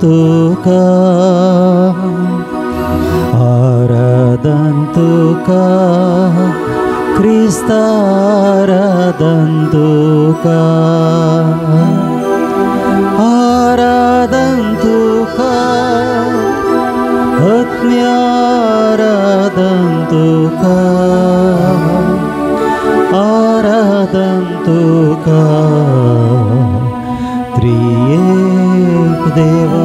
तुका, आराधन तुका, क्रिस्ता आराधन तुका, आराधन तुका, आत्म्या आराधन तुका, आराधन तुका, त्रिएक देवा.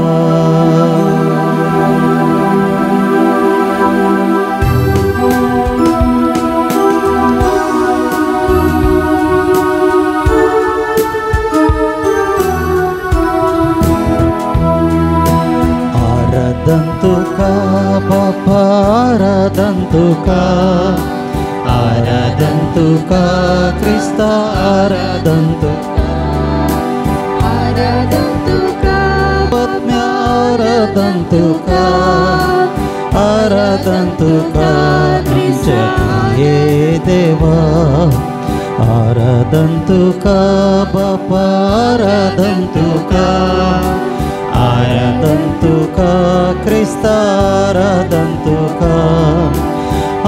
आराधन तुका बापा, आराधन तुका, आराधन तुका, क्रिस्ता आराधन तुका, आराधन तुका, आत्म्या आराधन तुका, आराधन तुका, आमच्या देवा. आराधन तुका बापा, आराधन तुका, आराधन तुका, क्रिस्ता आराधन तुका,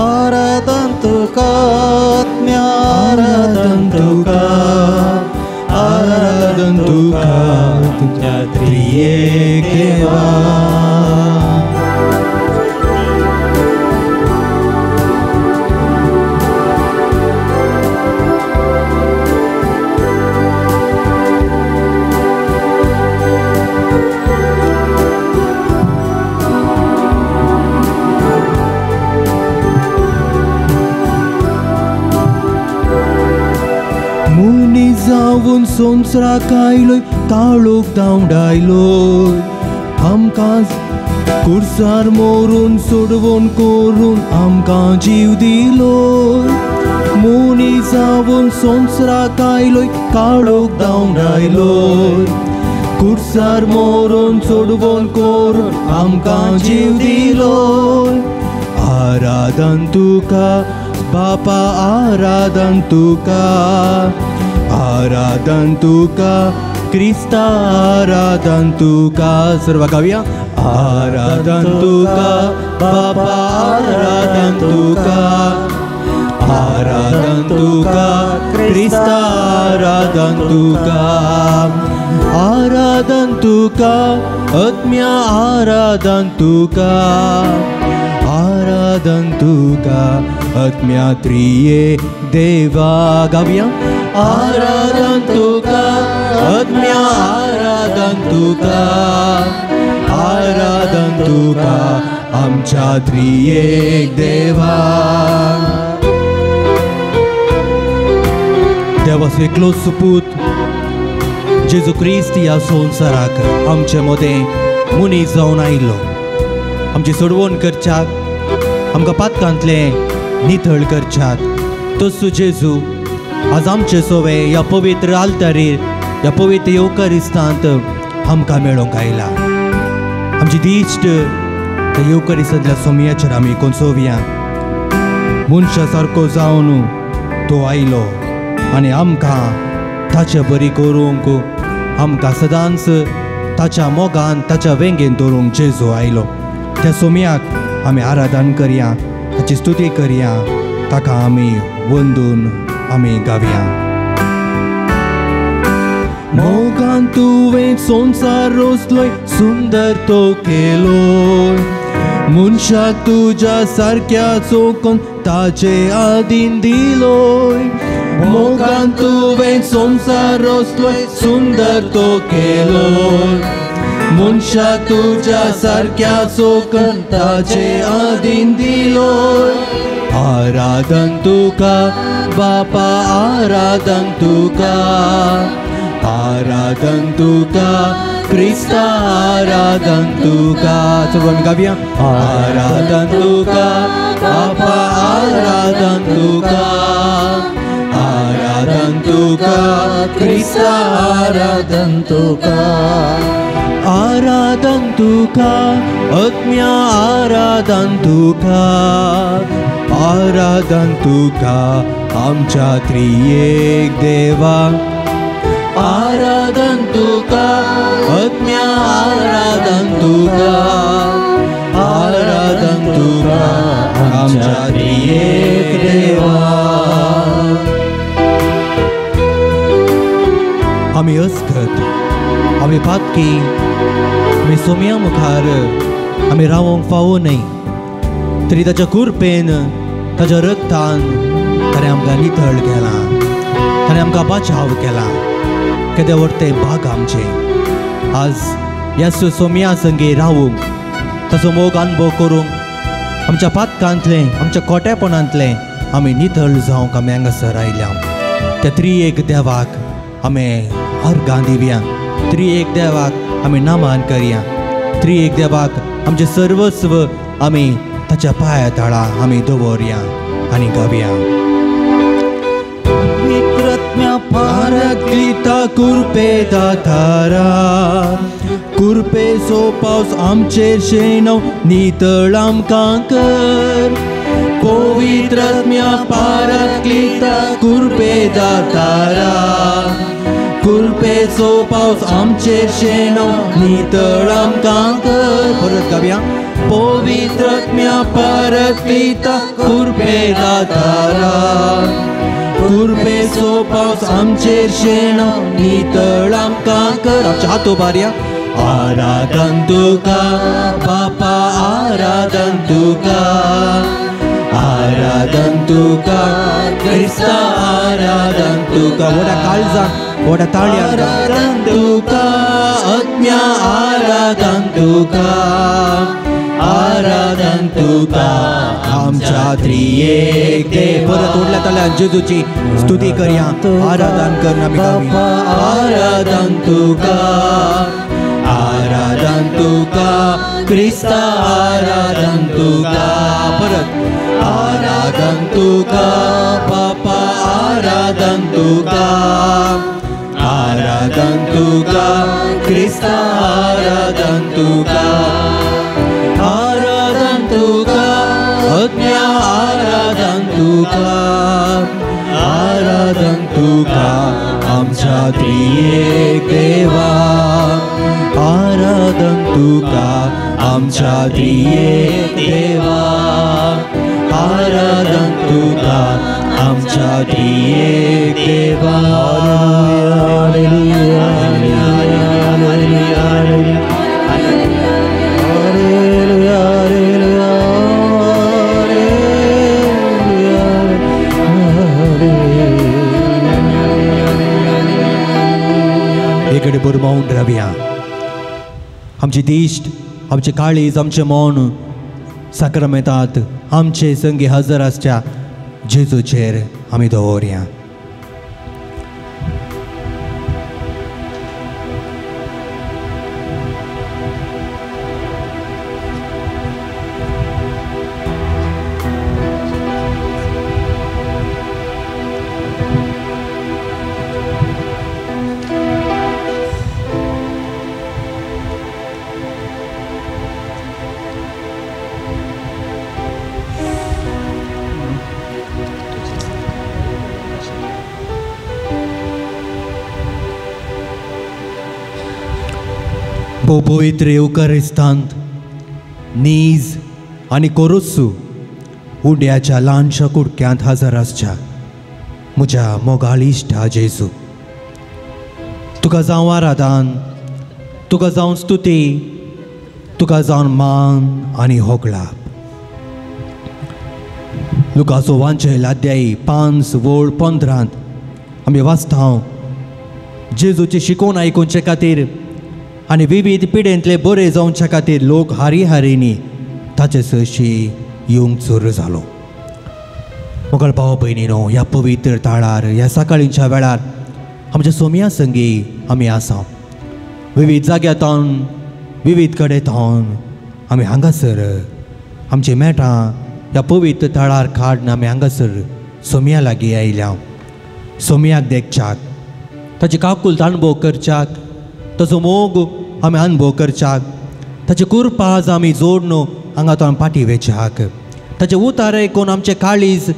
आराधन तुका, आत्म्या आराधन तुका, आराधन तुका, तुमच्या त्रिएक देवा. जावन संवसाराक आयलोय, ताळूक धांवडायलोय, आमकां कुर्सार मोरून सोडवण करून आमकां जीव दिलोय. मनीस जावन संवसाराक आयलोय, काळोख धांवडायलोय, कुर्सार मोरून सोडवण करून आमकां जीव दिलोय. आराधन तुका बापा, आराधन तुका, आराधन तुका, क्रिस्ता आराधन तुका. सर्व गावया. आराधन तुका बापा, आराधन तुका, आराधन तुका, क्रिस्ता आराधन तुका, आराधन तुका, आत्म्या आराधन तुका, आराधन तुका, आत्म्या त्रिये देवा. गावया. आराधन तुका, आत्म्या आराधन तुका, आराधन तुका, आमच्या त्रियेक देवा. देवाचो एकलो सुपूत जेजू क्रिस्त ह्या संवसाराक आमचे मदें मनीस जावन आयलो, आमची सोडवण करच्याक, आमकां पातकांतलें नितळ करच्याक. तसो जेजू आज आमचे सोवे ह्या पवित्र आल्तारीर, ह्या पवित्र येवकारिस्तांत आमकां मेळोंक आयला. आमची दिश्ट त्या येवकारिस्तांतल्या सोमयाचेर आमी कोसोवया. मनशा सारको जावन तो आयलो आनी आमकां ताचे बरी करूंक, आमकां सदांच ताच्या मोगान, ताच्या वेंगेन दवरूंक जेजू आयलो. त्या सोमयाक आमी आराधन करया, ताची स्तुती करया, ताका आमी वंदून आमी गावया. मोगान तुवें संवसार रचलोय, सुंदर तो केलोय, मनशाक तुज्या सारक्या चोकोन ताचे आदीन दिलोय. मोगान तुवें संवसार रचलोय, सुंदर तो केलोय, मनशाक तुज्या सारक्या चोकोन ताचे आदीन दिलोय. आराधन तुका बापा, आराधन तुका, आराधन तुका, क्रिस्ता आराधन तुका. चल आमी गावया. आराधन तुका बापा, आराधन तुका, आराधन तुका, क्रिस्ता आराधन तुका, आराधन तुका, आत्म्या आराधन तुका, आराधन तुका, आमच्या त्रियेक देवा. आराधन तुका आत्म्या आराधन तुका आराधन तुका आमच्या त्रिएक देवा. आमी अस्कत आमी पातकी आमी सोम्या मुखार आमी रावोंक फावो न्हय तरी ताच्या कुरपेन ताच्या रक्तान ताणें आमकां नितळ केलां ताणें आमकां बचाव केला. केदें व्हड तें भाग आमचें आज ह्या सोम्या संगे रावूंक ताचो मोग अनुभव करूंक आमच्या पातकांतलें आमच्या खोटेपणांतलें आमी नितळ जावंक आमी हांगासर आयल्या. त्या त्रिएक देवाक आमी अर्गां दिवया त्रिएक देवाक आमी नमन करया त्रिएक देवाक आमचें सर्वस्व आमी ताच्या पांया तळा आमी दवरया आनी गावया. पारक्लिता कुरपे दातारा कुरपेचो पावस आमचेर शेणव नितळ आमकां कर. पवित्र आत्म्या पारक्लिता कुरपे दातारा कुरपेचो पावस आमचेर शेणव नितळ आमकां कर. परत गावया. पवित्र आत्म्या पारक्लिता कुरपे दातारा कुरपेचो पावस आमचेर शेणव नितळ आमकां कर. आमच्या हात उबारया. आराधन तुका बापा आराधन तुका आराधन तुका क्रिस्ता आराधन तुका. व्हडा काळजान व्हडा ताळयान आराधन तुका आत्म्या आराधन तुका आराधन तुका आमच्या त्रिएक देव. परत व्हडल्या ताळ्यान जेजूची स्तुती करया आराधन कर आमी गावया. आराधन तुका आराधन तुका क्रिस्ता आराधन तुका. परत आराधन तुका बापा आराधन तुका आराधन तुका क्रिस्ता आराधन तुका आराधन तुका आत्म्या आराधन तुका आराधन तुका आमच्या त्रिएक देवा आराधन तुका आमच्या त्रिएक देवा आराधन तुका आमच्या त्रिएक देवा. हालेलुया हालेलुया हालेलुया हालेलुया एकडे बरमावन रावया. आमची दिश्ट आमचें काळीज आमचें मौन साक्रामेंतात आमचे संगी हजर आसच्या जेजूचेर आमी दवरया. पवित्र येवकारिस्तांत नीज आनी कोरोसू उंड्याच्या ल्हानशा कुडक्यांत हजर आसच्या म्हज्या मोगाळ इश्टा जेजू, तुका जावं आराधन, तुका जावं स्तुती, तुका जावन मान आनी होगळाप. लुकाचो वांचेल अध्यायी 5:15 आमी वाचता जेजूची शिकोवन आयकुचे खातीर आनी विविध पिडेंतले बरे जावच्या खातीर लोक हारी हारींनी ताचे सरशी येवंक सुरू जालो. मोगाळ भाव भयणीनो, ह्या पवित्र ताळार ह्या सकाळींच्या वेळार आमच्या सोम्या संगी आमी आसा. विविध जाग्यार तावन विविध कडेन तावन आमी हांगासर आमची मेटां ह्या पवित्र ताळार काडून आमी हांगासर सोम्या लागीं आयल्या. सोम्याक देखच्याक, ताची काकुळट अणभव करच्याक, ताचो मोग आमी अणभव करच्याक, ताचे कुरपाज आमी जोडून हांगा तो आमी फाटीं वेच्याक, ताचे उतार आयकून आमचें काळीज,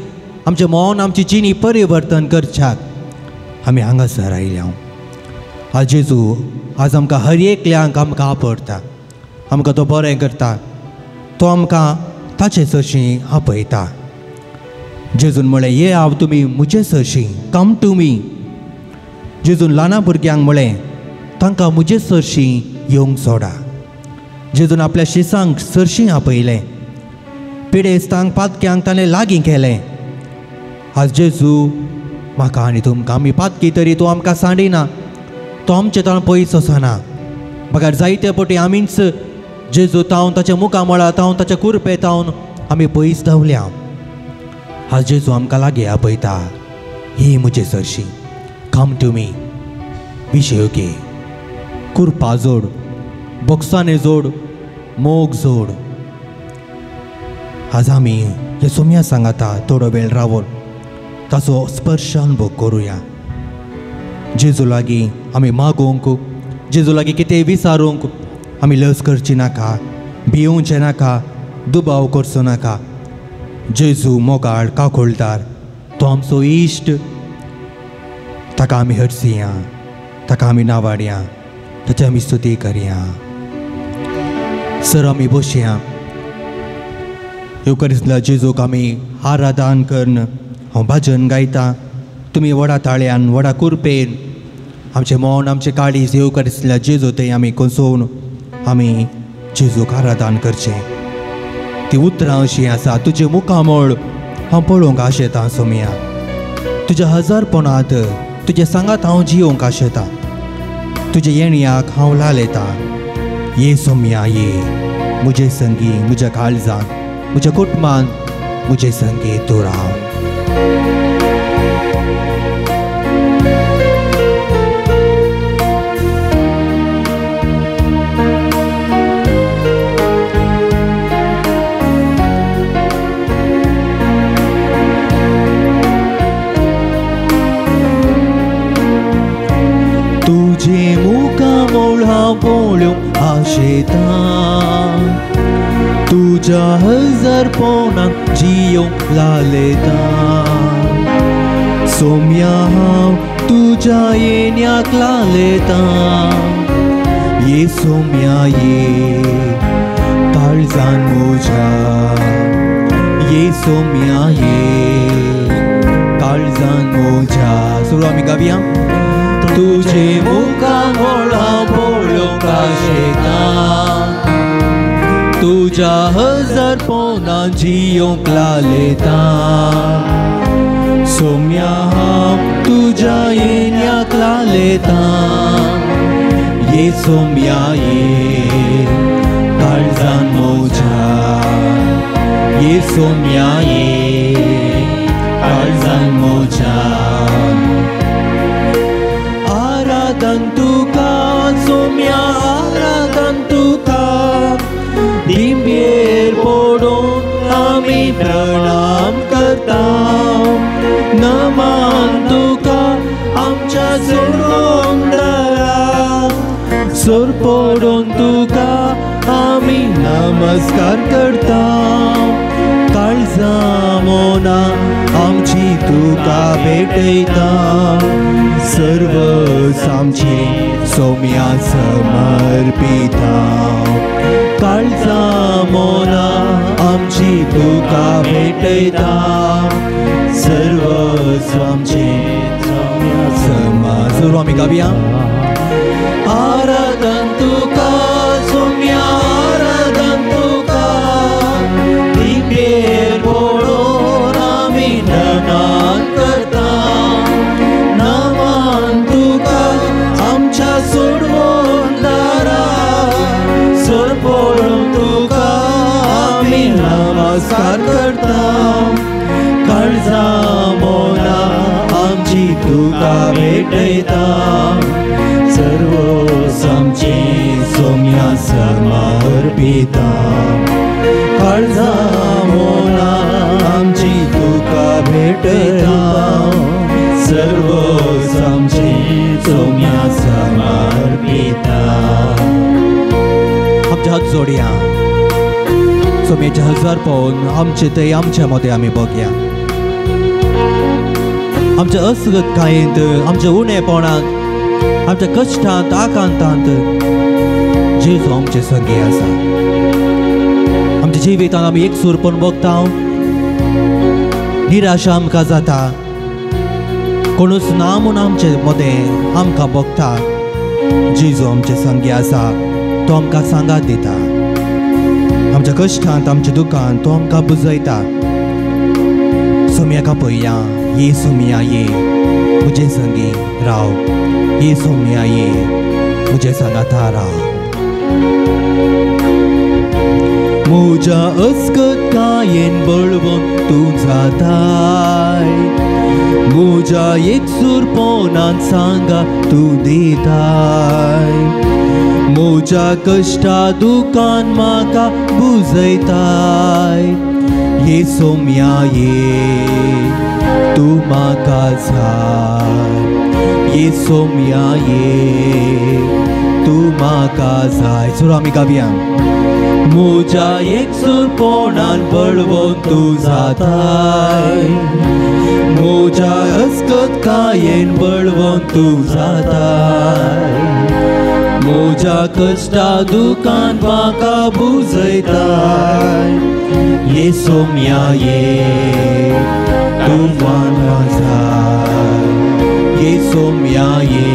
आमचें मन, आमची जिणी परिवर्तन करच्याक आमी हांगासर आयल्या. आज जेजू आज आमकां हर एकल्यांक आमकां आपडता, आमकां तो बरें करता, तो आमकां ताचे सरशीं आपयता. जेजून म्हळें, ये हांव तुमी म्हजे सरशीं, कम टू मी. जेजून ल्हाना भुरग्यांक म्हळें, तांकां म्हजे सरशीं येवंक सोडा. जेजून आपल्या शिसांक सरशीं आपयलें, पिडेस्तांक पातक्यांक ताणें लागीं केलें. आज जेजू म्हाका आनी तुमकां, आमी पातकी तरी तो आमकां सांडिना, तो आमचे ताण पयस वचना. बगर जायते पटी आमीच जेजू तावन ताच्या मुखामळा तावन ताच्या कुरपे तावन आमी पयस धांवल्या. आज जेजू आमकां लागीं आपयता, ही म्हजे सरशी, कम टू मी. विशय घे, कुरपा जोड, बोक्साने जोड, मोग जोड. आज आमी हे सोम्या सांगाता थोडो वेळ रावन ताचो स्पर्श अनुभव करुया. जेजू लागीं आमी मागूंक, जेजू लागीं कितें विचारूंक आमी लज करची नाका, भिवचें नाका, दुबाव करचो नाका. जेजू मोगाळ काकुळदार, तो आमचो इश्ट. ताका आमी हरसिया, ताका आमी नावाडया, ताची आमी स्तुती करया. सर आमी बसया. येवकरिसल्या जेजूक आमी आराधन करून हांव भजन गायता. तुमी व्हडा ताळ्यान व्हडा कुरपेन आमचें मन आमचें काळीज येवकरिसल्या जेजू थंय आमी कोसोवन आमी जेजूक आराधन करचें. ती उतरां अशीं आसा, तुजें मुखामळ हांव पळोवंक आशेतां सोमया, तुज्या हजारपणांत तुज्या सांगात हांव जियोवंक आशेतां, तुज्या येणयाक हांव लालेतां. ये सोमया ये म्हजे संगी, म्हज्या काळजान, म्हज्या कुटुंबान म्हजे संगी तूं राव. तुझे मुखामळ हांव पळोवंक आशेतां, तुज्या हजारपणाक जियोवंक लालेतां. सोम्या हांव तुज्या येण्याक लालेतां, ये सोम्या ये काळजान म्हज्या, ये सोम्या ये काळजान म्हज्या. सुरू आमी गावया. तुझे मुखामळ हांव पळोवंक आशेतां, तुज्या हजारपणान जियोवंक लालेतां. सोम्या हांव तुज्या येण्याक लालेतां, ये सोम्या ये काळजान म्हज्या, ये सोम्या ये काळजान म्हज्या. आराधन तुका सोम्या, आराधन तुका, दिंबेर पडून आमी प्रणाम करता. नमान तुका आमच्या सोडून सोर पडून तुका आमी नमस्कार करता. काळजा मोना आमची तुका भेटयता, सर्व आमचे सोम्या समर्पिता. काळजा मोना आमची तुका भेटयता, सर्व आमचे सोम्या समर्पिता. सर्व आमी गावया. आराधन तुका सोम्या, आराधन तुका, दिंबेर पडून आमी नमन करता. नमन तुका आमच्या सोडवून दारा, सोर पडून तुका आमी नमस्कार करता. काळजा मोना आमची तुका भेटयता, सर्व आमचे सोम्या समर्पिता. काळजा मोना आमची तुका भेटयता, सर्व आमचे सोम्या समर्पिता. आमच्या हात जोडया, सोम्याचे हजार पावन आमचे ते आमच्या मदें आमी बघया. आमच्या असगतकायेंत, आमच्या उणेपणांत आमच्या कश्टांत आकांतांत जेजू आमचे संगी आसा. आमच्या जिवितांत आमी एकसूरपण भोगता, निराशा आमकां जाता, कोणूच ना म्हूण आमचे मदें आमकां भोगता. जेजू आमचे संगी आसा, तो आमकां सांगात दिता. आमच्या कश्टांत आमच्या दुकान तो आमकां बुजयता. सोम्याक पळया, ये सोम्या ये म्हजे संगी राव, ये सोम्या ये म्हजे सांगाता राव. म्हज्या अस्कतायेन बळवंत तूं जाताय, म्हज्या एकसूरपणान सांगा तूं दिताय, म्हज्या कश्टा दुकान म्हाका बुजयताय. ये सोम्या ये तूं म्हाका जाय, ये सोम्या ये तूं म्हाका जाय. सुरू आमी गावया. म्हज्या एकसूरपणान बळवंत तूं जाताय, म्हज्या अस्कतकायेन बळवंत तूं जाताय, म्हज्या कश्टा दुकान म्हाका बुजयताय. ये सोम्या ये तूं म्हाका जाय, ये सोम्या ये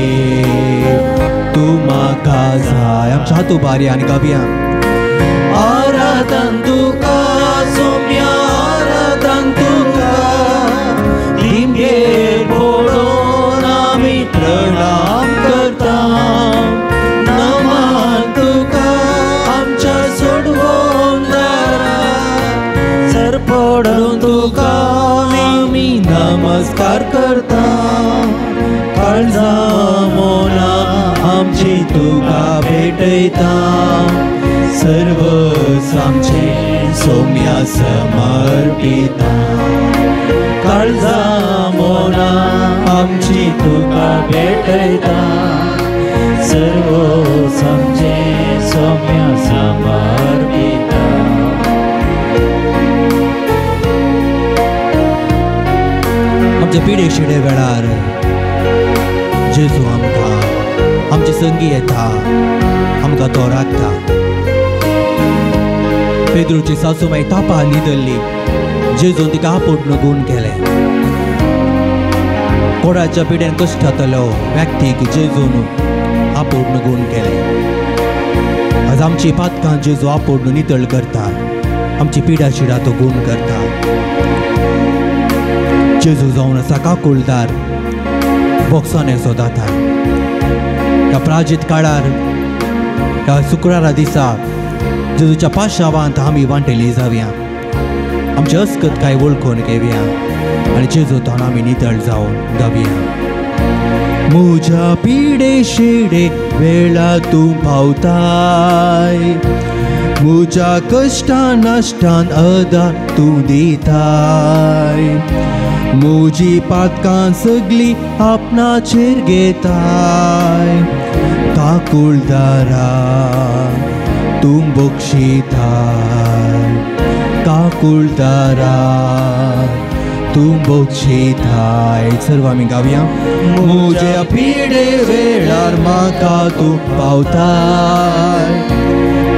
तूं म्हाका जाय. आमच्या हात उबारया आनी गावया. आराधन तुका सोम्या, आराधन तुका, दिमगेर पडोन आमी प्रणाम करता. नमन तुका आमच्या सोडवणदारा, सरपडून तुका आमी नमस्कार करता. काळजा मोना आमची तुका भेटयता, सर्व आमचे सोम्या समर्पिता. काळजा मोना आमची तुका भेटयता, सर्व आमचे सोम्या समर्पिता. आमच्या पिडे शिडे वेळार जेजू आमकां आमचे संगी येता, आमकां तो राखता. पेद्रूची सासूमाय तापा न्हिदल्ली, जेजून तिका आपोवन गूण केलें. कोडाच्या पिड्यान कश्टांतलो व्यक्तीक जेजून आपोवन गूण केलें. आज आमची पातकां जेजू आपोवन नितळ करता, आमची पिडा शिडा तो गूण करता. जेजू जावन आसा काकुळदार, बोक्सानेचो दाता. ह्या प्राजीत काळार ह्या शुक्रारा दिसा जेजूच्या पाशावांत आमी वांटेली जावया, आमची अस्कत काय वळखून घेवया आनी जेजू तान आमी नितळ जावन गावया. म्हज्या पिडे शिडे वेळा तूं पावताय, म्हज्या कश्टान नश्टान आदार तूं दिताय, म्हजी पातकां सगळीं आपणाचेर घेताय. काकुळदारा तूं बक्षिताय, काकुळदारा तूं बक्षिताय. सर्व आमी गावया. म्हज्या पिडे वेळार म्हाका तूं पावताय,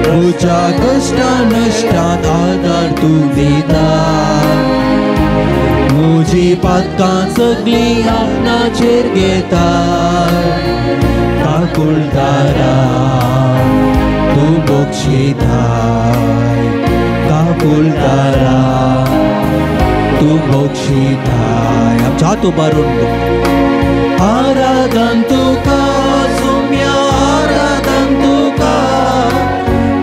म्हज्या कश्टा नश्टान आदार तूं दिताय, म्हजी पातकां सगळीं आपणाचेर घेताय. काकुळदारा तूं बक्षिताय, काकुळदारा तूं बक्षिताय. आमच्या हात उबारून आराधन तुका सोम्या, आराधन तुका,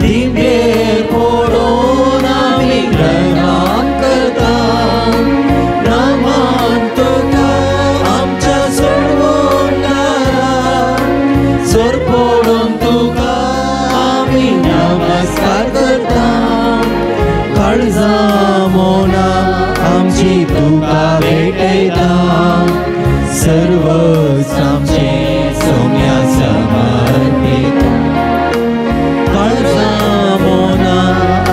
दिमगेर पडोन आमी प्रणाम करता. नमन तुका आमच्या सोडवणदारा, सरपडून तुका आमी नमस्कार करता. काळजा मोना आमची तुका भेटयता, सर्व आमचे सोम्या समर्पिता. काळजा मोना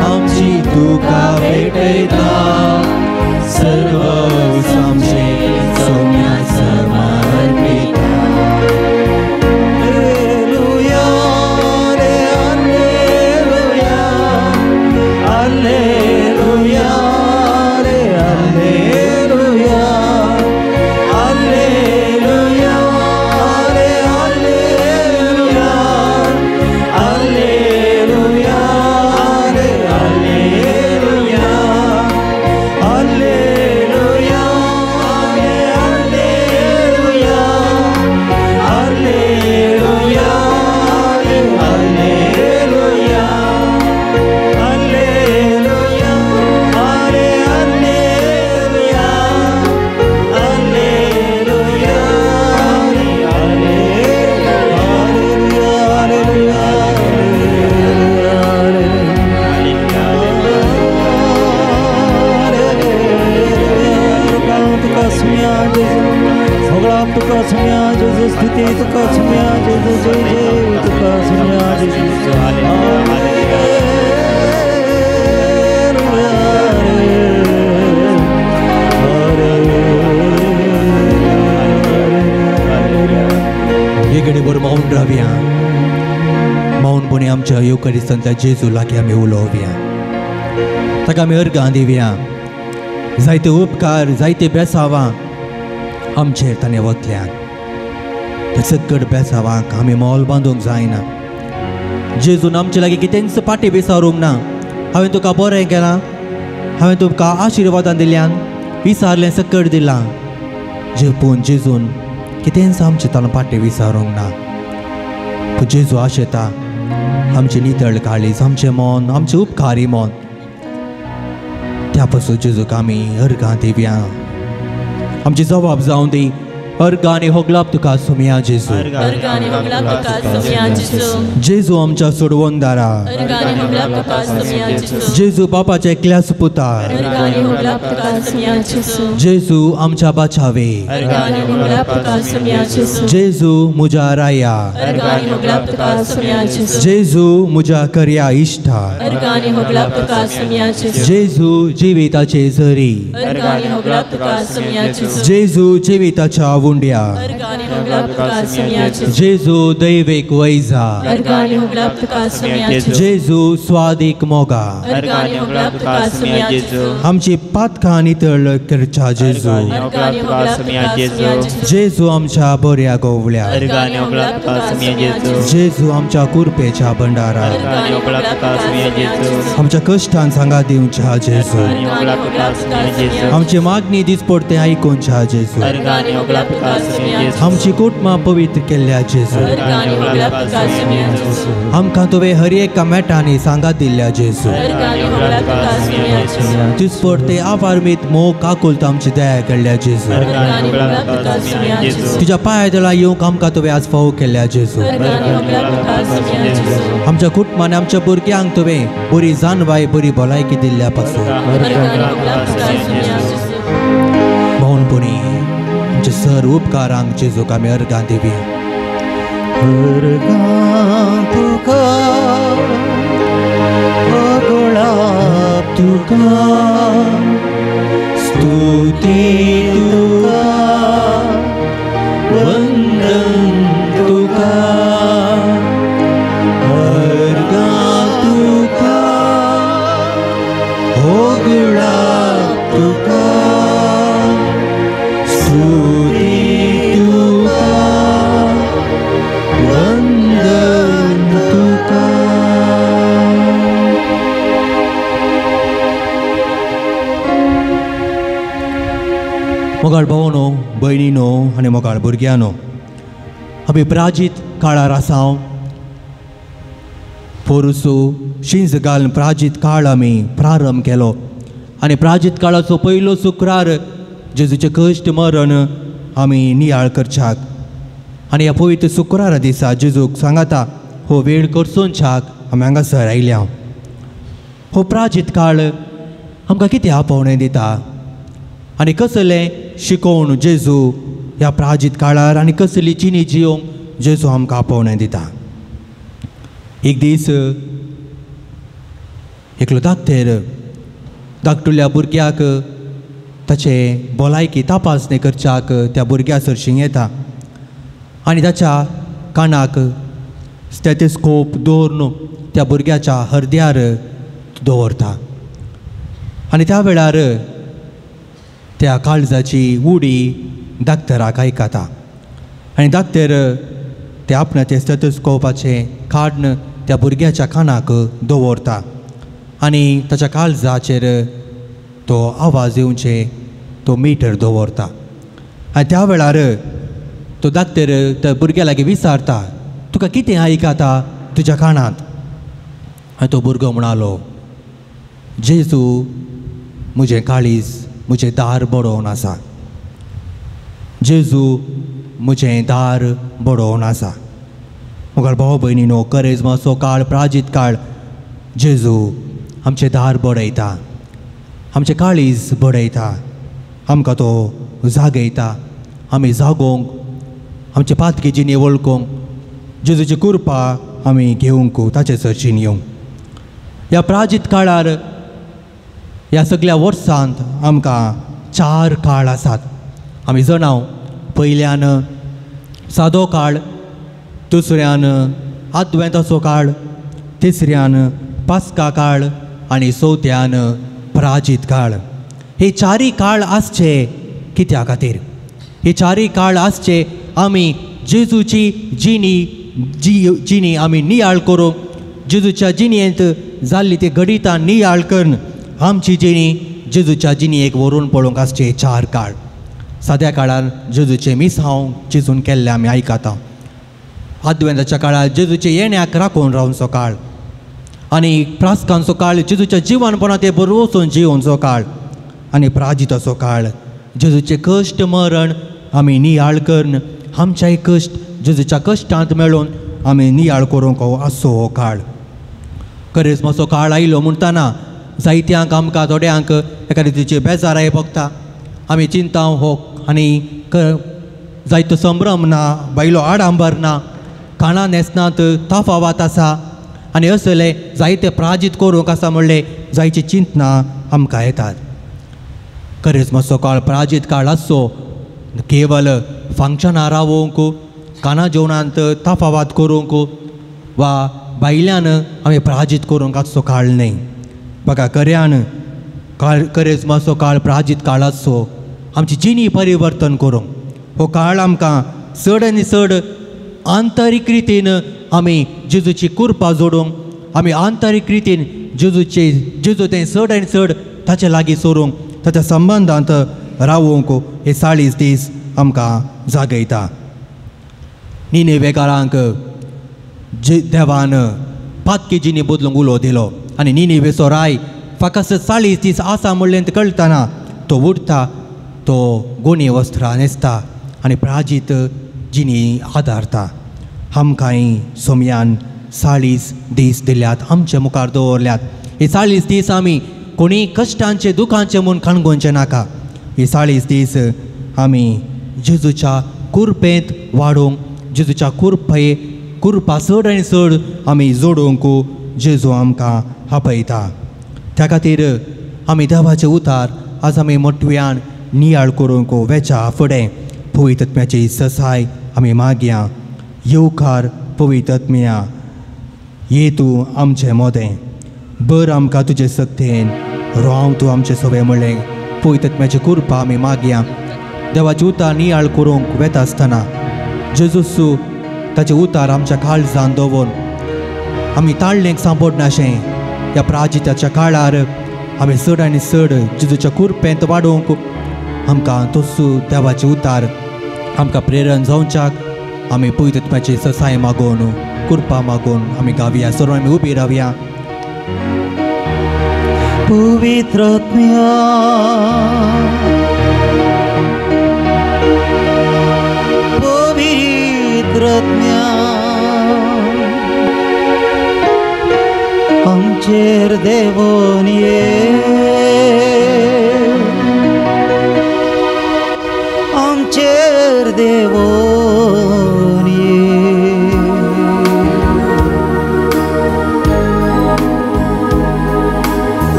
आमची तुका भेटयता, सर्व आमचे सोम्या समर्पिता. आमच्या येवकारिस्तांतल्या जेजू लागीं आमी उलोवया, ताका आमी अर्गां दिवया. जायते उपकार, जायते बेसावां आमचेर ताणें वतल्यान. त्या सकट बेसावांक आमी मोल बांदूंक जायना. जेजून आमचे लागीं कितेंच पाटी विसारूंक ना. हांवें तुका बरें केलां, हांवें तुमकां आशिर्वादान दिल्यान, विसारलें सकट दिलां. पूण जेजून कितेंच आमचें ताणें पाटी विसारूंक ना. पूण जेजू आशेता आमचें नितळ काळीज, आमचें मन, आमचें उपकारी मन, त्या पासून जेजूक आमी अर्गां दिवया. आमची जबाब जावं दी. अर्गां आनी होगलाप तुका सुमया जेजू. जेजू आमच्या सोडवणदारा, जेजू बापाच्या एकल्या सुपुता, जेजू आमच्या बाचावे, जेजू मुजा राया, जेजू मुजा करया इश्टा, जेजू जिविताचे झरी, जेजू जिविताच्या उंड्या, जेजू दैवीक वैजा, जेजू स्वादीक मोगा, आमची पातकां नितळ करच्या जेजू, जेजू आमच्या बऱ्या गोवल्या, जेजू आमच्या कुरपेच्या भंडारा, आमच्या कश्टान सांगा दिवच्या जेजू, आमची मागणी दिसपडते आयकुच्या जेजू, आमची कुटुंबां पवित्र केल्ल्या जेजू, आमकां तुवें हर एका मेटांनी सांगा दिल्ल्या जेजू, दिसपडते आवारमीत मोग काकुलत आमची दया केल्ल्या जेजू, तुज्या पांया तळा येवंक आमकां तुवें आज फावो केल्ल्या जेजू, आमच्या कुटुंबान आमच्या भुरग्यांक तुवें बरी जानवाय, बरी भलायकी दिल्ल्या पासून मौनपणी आमच्या सर उपकारांक जेजूक आमी अर्गां दिवया. अर्गां तुका, होगळाप तुका, स्तुती तुका, वंदन तुका, अर्गां तुका, होगळाप तुका, स्तुती तुका, वंदन तुका. मोगाळ भावनो, भयणीनो आनी मोगाळ भुरग्यांनो, आमी प्राजीत काळार आसा. पोरुसू शिंज घालून प्राजीत काळ आमी प्रारंभ केलो आनी प्राजीत काळाचो पयलो शुक्रार जेजूचें कश्ट मरण आमी नियाळ करच्याक आनी ह्या पवित्र शुक्रारा दिसा जेजूक सांगाता हो वेळ करसोनच्याक आमी हांगासर आयल्या. हो प्राजीत काळ आमकां कितें आपोवणें दिता आनी कसलें शिकोवन जेजू ह्या प्राजीत काळार आनी कसली जिणी जियोंक जेजू आमकां आपोवणें दिता. एक दीस एकलो दाक्तेर धाकटुल्या भुरग्याक ताचे भलायकी तपासणी करच्याक त्या भुरग्या सरशीं येता आनी ताच्या कानाक स्टेथोस्कोप दवरून त्या भुरग्याच्या हरद्यार दवरता आनी त्या वेळार त्या काळजाची उडी डाक्टराक आयकता आनी डाक्टर ते आपणाचे स्टेथोस्कोपाचें काडून त्या भुरग्याच्या कानाक दवरता आनी ताच्या काळजाचेर तो आवाज येवचे तो मिटर दवरता आनी त्या वेळार तो डाक्टर त्या भुरग्या लागीं विचारता, तुका कितें आयकता तुज्या कानांत? आनी तो भुरगो म्हणालो, जेजू म्हजें काळीज, म्हजें दार बडोवन आसा, जेजू म्हजें दार बडोवन आसा. मुखार भाव भयणीनो, करेजमाचो काळ, प्राजीत काळ, जेजू आमचें दार बडयता, आमचें काळीज बडयता, आमकां तो जागयता, आमी जागोवंक, आमचे पातकी जिणी वळखूंक, जेजूची कृपा आमी घेवंक ताचे सरशीन येवंक. ह्या प्राजीत काळार ह्या सगळ्या वर्सांत आमकां चार काळ आसात. आमी जाणाव, पयल्यान सादो काळ, दुसऱ्यान आदवेंताचो काळ, तिसऱ्यान पास्का काळ आनी चवथ्यान प्राजीत काळ. हे चारी काळ आसचे कित्या खातीर? हे चारी काळ आसचे आमी जेजूची जिणी जिणी आमी नियाळ करूंक, जेजूच्या जिणेंत जाल्ली ती घडितां नियाळ करून आमची जिणी जेजूच्या जिणेक व्हरून पळोवंक आसचे चार काळ. साद्या काळार जेजूचें मिसांव जेजून केल्लें आमी आयकता. आदवेंताच्या काळार जेजूचे येण्याक राखून रावचो काळ आनी प्रास्कांचो काळ जेजूच्या जिवनपणां ते बरो वचून जिवनचो काळ आनी प्राजिताचो काळ जेजूचे कश्ट मरण आमी नियाळ करून आमच्याय कश्ट जेजूच्या कश्टांत मेळून आमी नियाळ करूंक आसचो हो काळ. करेस्माचो काळ आयलो म्हणटना जायत्यांक आमकां थोड्यांक एका रितीची बेजाराय भोगता. आमी चिंता हो आनी जायतो संभ्रम ना, बायलो आडांबर ना, खाणां न्हेसनात तफावत आसा आनी असले जायते प्राजीत करूंक आसा म्हणलें जायची चिंतना आमकां येतात. करेस्माचो काळ प्राजीत काळ आसचो केवल फंक्शनां रावोवंक, खाणां जेवणांत तफावत करूंक वा भायल्यान आमी प्राजीत करूंक आसचो काळ न्हय. बघा खऱ्यान काळ करेस्माचो काळ प्राजीत काळ आसचो आमची जिणी परिवर्तन करूंक. हो काळ आमकां चड आनी चड आंतरीक रितीन आमी जेजूची कृपा जोडूंक, आमी आंतरीक रितीन जेजूचे जेजू तें चड आनी चड ताचे लागीं सोरूंक, ताच्या संबंदांत रावूंक हे 40 दीस आमकां जागयता. निनेवेकारांक जे देवान पातकी जिणी बदलूंक उलो दिलो आनी निनेवेचो राय फकत 40 दीस आसा म्हणलें कळटना तो उठता, तो गोणी वस्त्रां न्हेसता आनी प्राजीत जिणी आदारता. आमकांय सोमयान 40 दीस दिल्यात, आमचे मुखार दवरल्यात. हे 40 दीस आमी कोणी कश्टांचे दुखांचे म्हूण कणगोवचें नाका. हे 40 दीस आमी जेजूच्या कुरपेंत वाडोवंक, जेजूच्या कुरपा चड आनी चड आमी जोडूंक जेजू आमकां आपयता. त्या खातीर आमी देवाचे उतार आज आमी मोटव्यान नियाळ करूंक वेच्या फुडें पवित्र आत्म्याची ससाय आमी मागया. येवकार पवित्र आत्म्या, ये तूं आमचे मोदें, बर आमकां तुजे सक्तेन राव तूं आमचे सवे म्हणलें पवित्र आत्म्याची कृपा आमी मागया. देवाचे उतार नियाळ करूंक वेता आसतना जेजूसू ताचे उतार आमच्या काळजान दवरून आमी ताळणेक सांपडनाशें ह्या प्राजिताच्या काळार आमी चड आनी चड जेजूच्या कुरपेंत वाडोवंक आमकां तोसू देवाचे उतार आमकां प्रेरण जावच्याक आमी पवित्र आत्म्याची ससाय मागून कृपा मागून आमी गावया. सर्व आमी उबी रावया. पवित्र आत्म्या पवित्र आत्म्या आमचेर देवोन ये, आमचेर देवोन ये.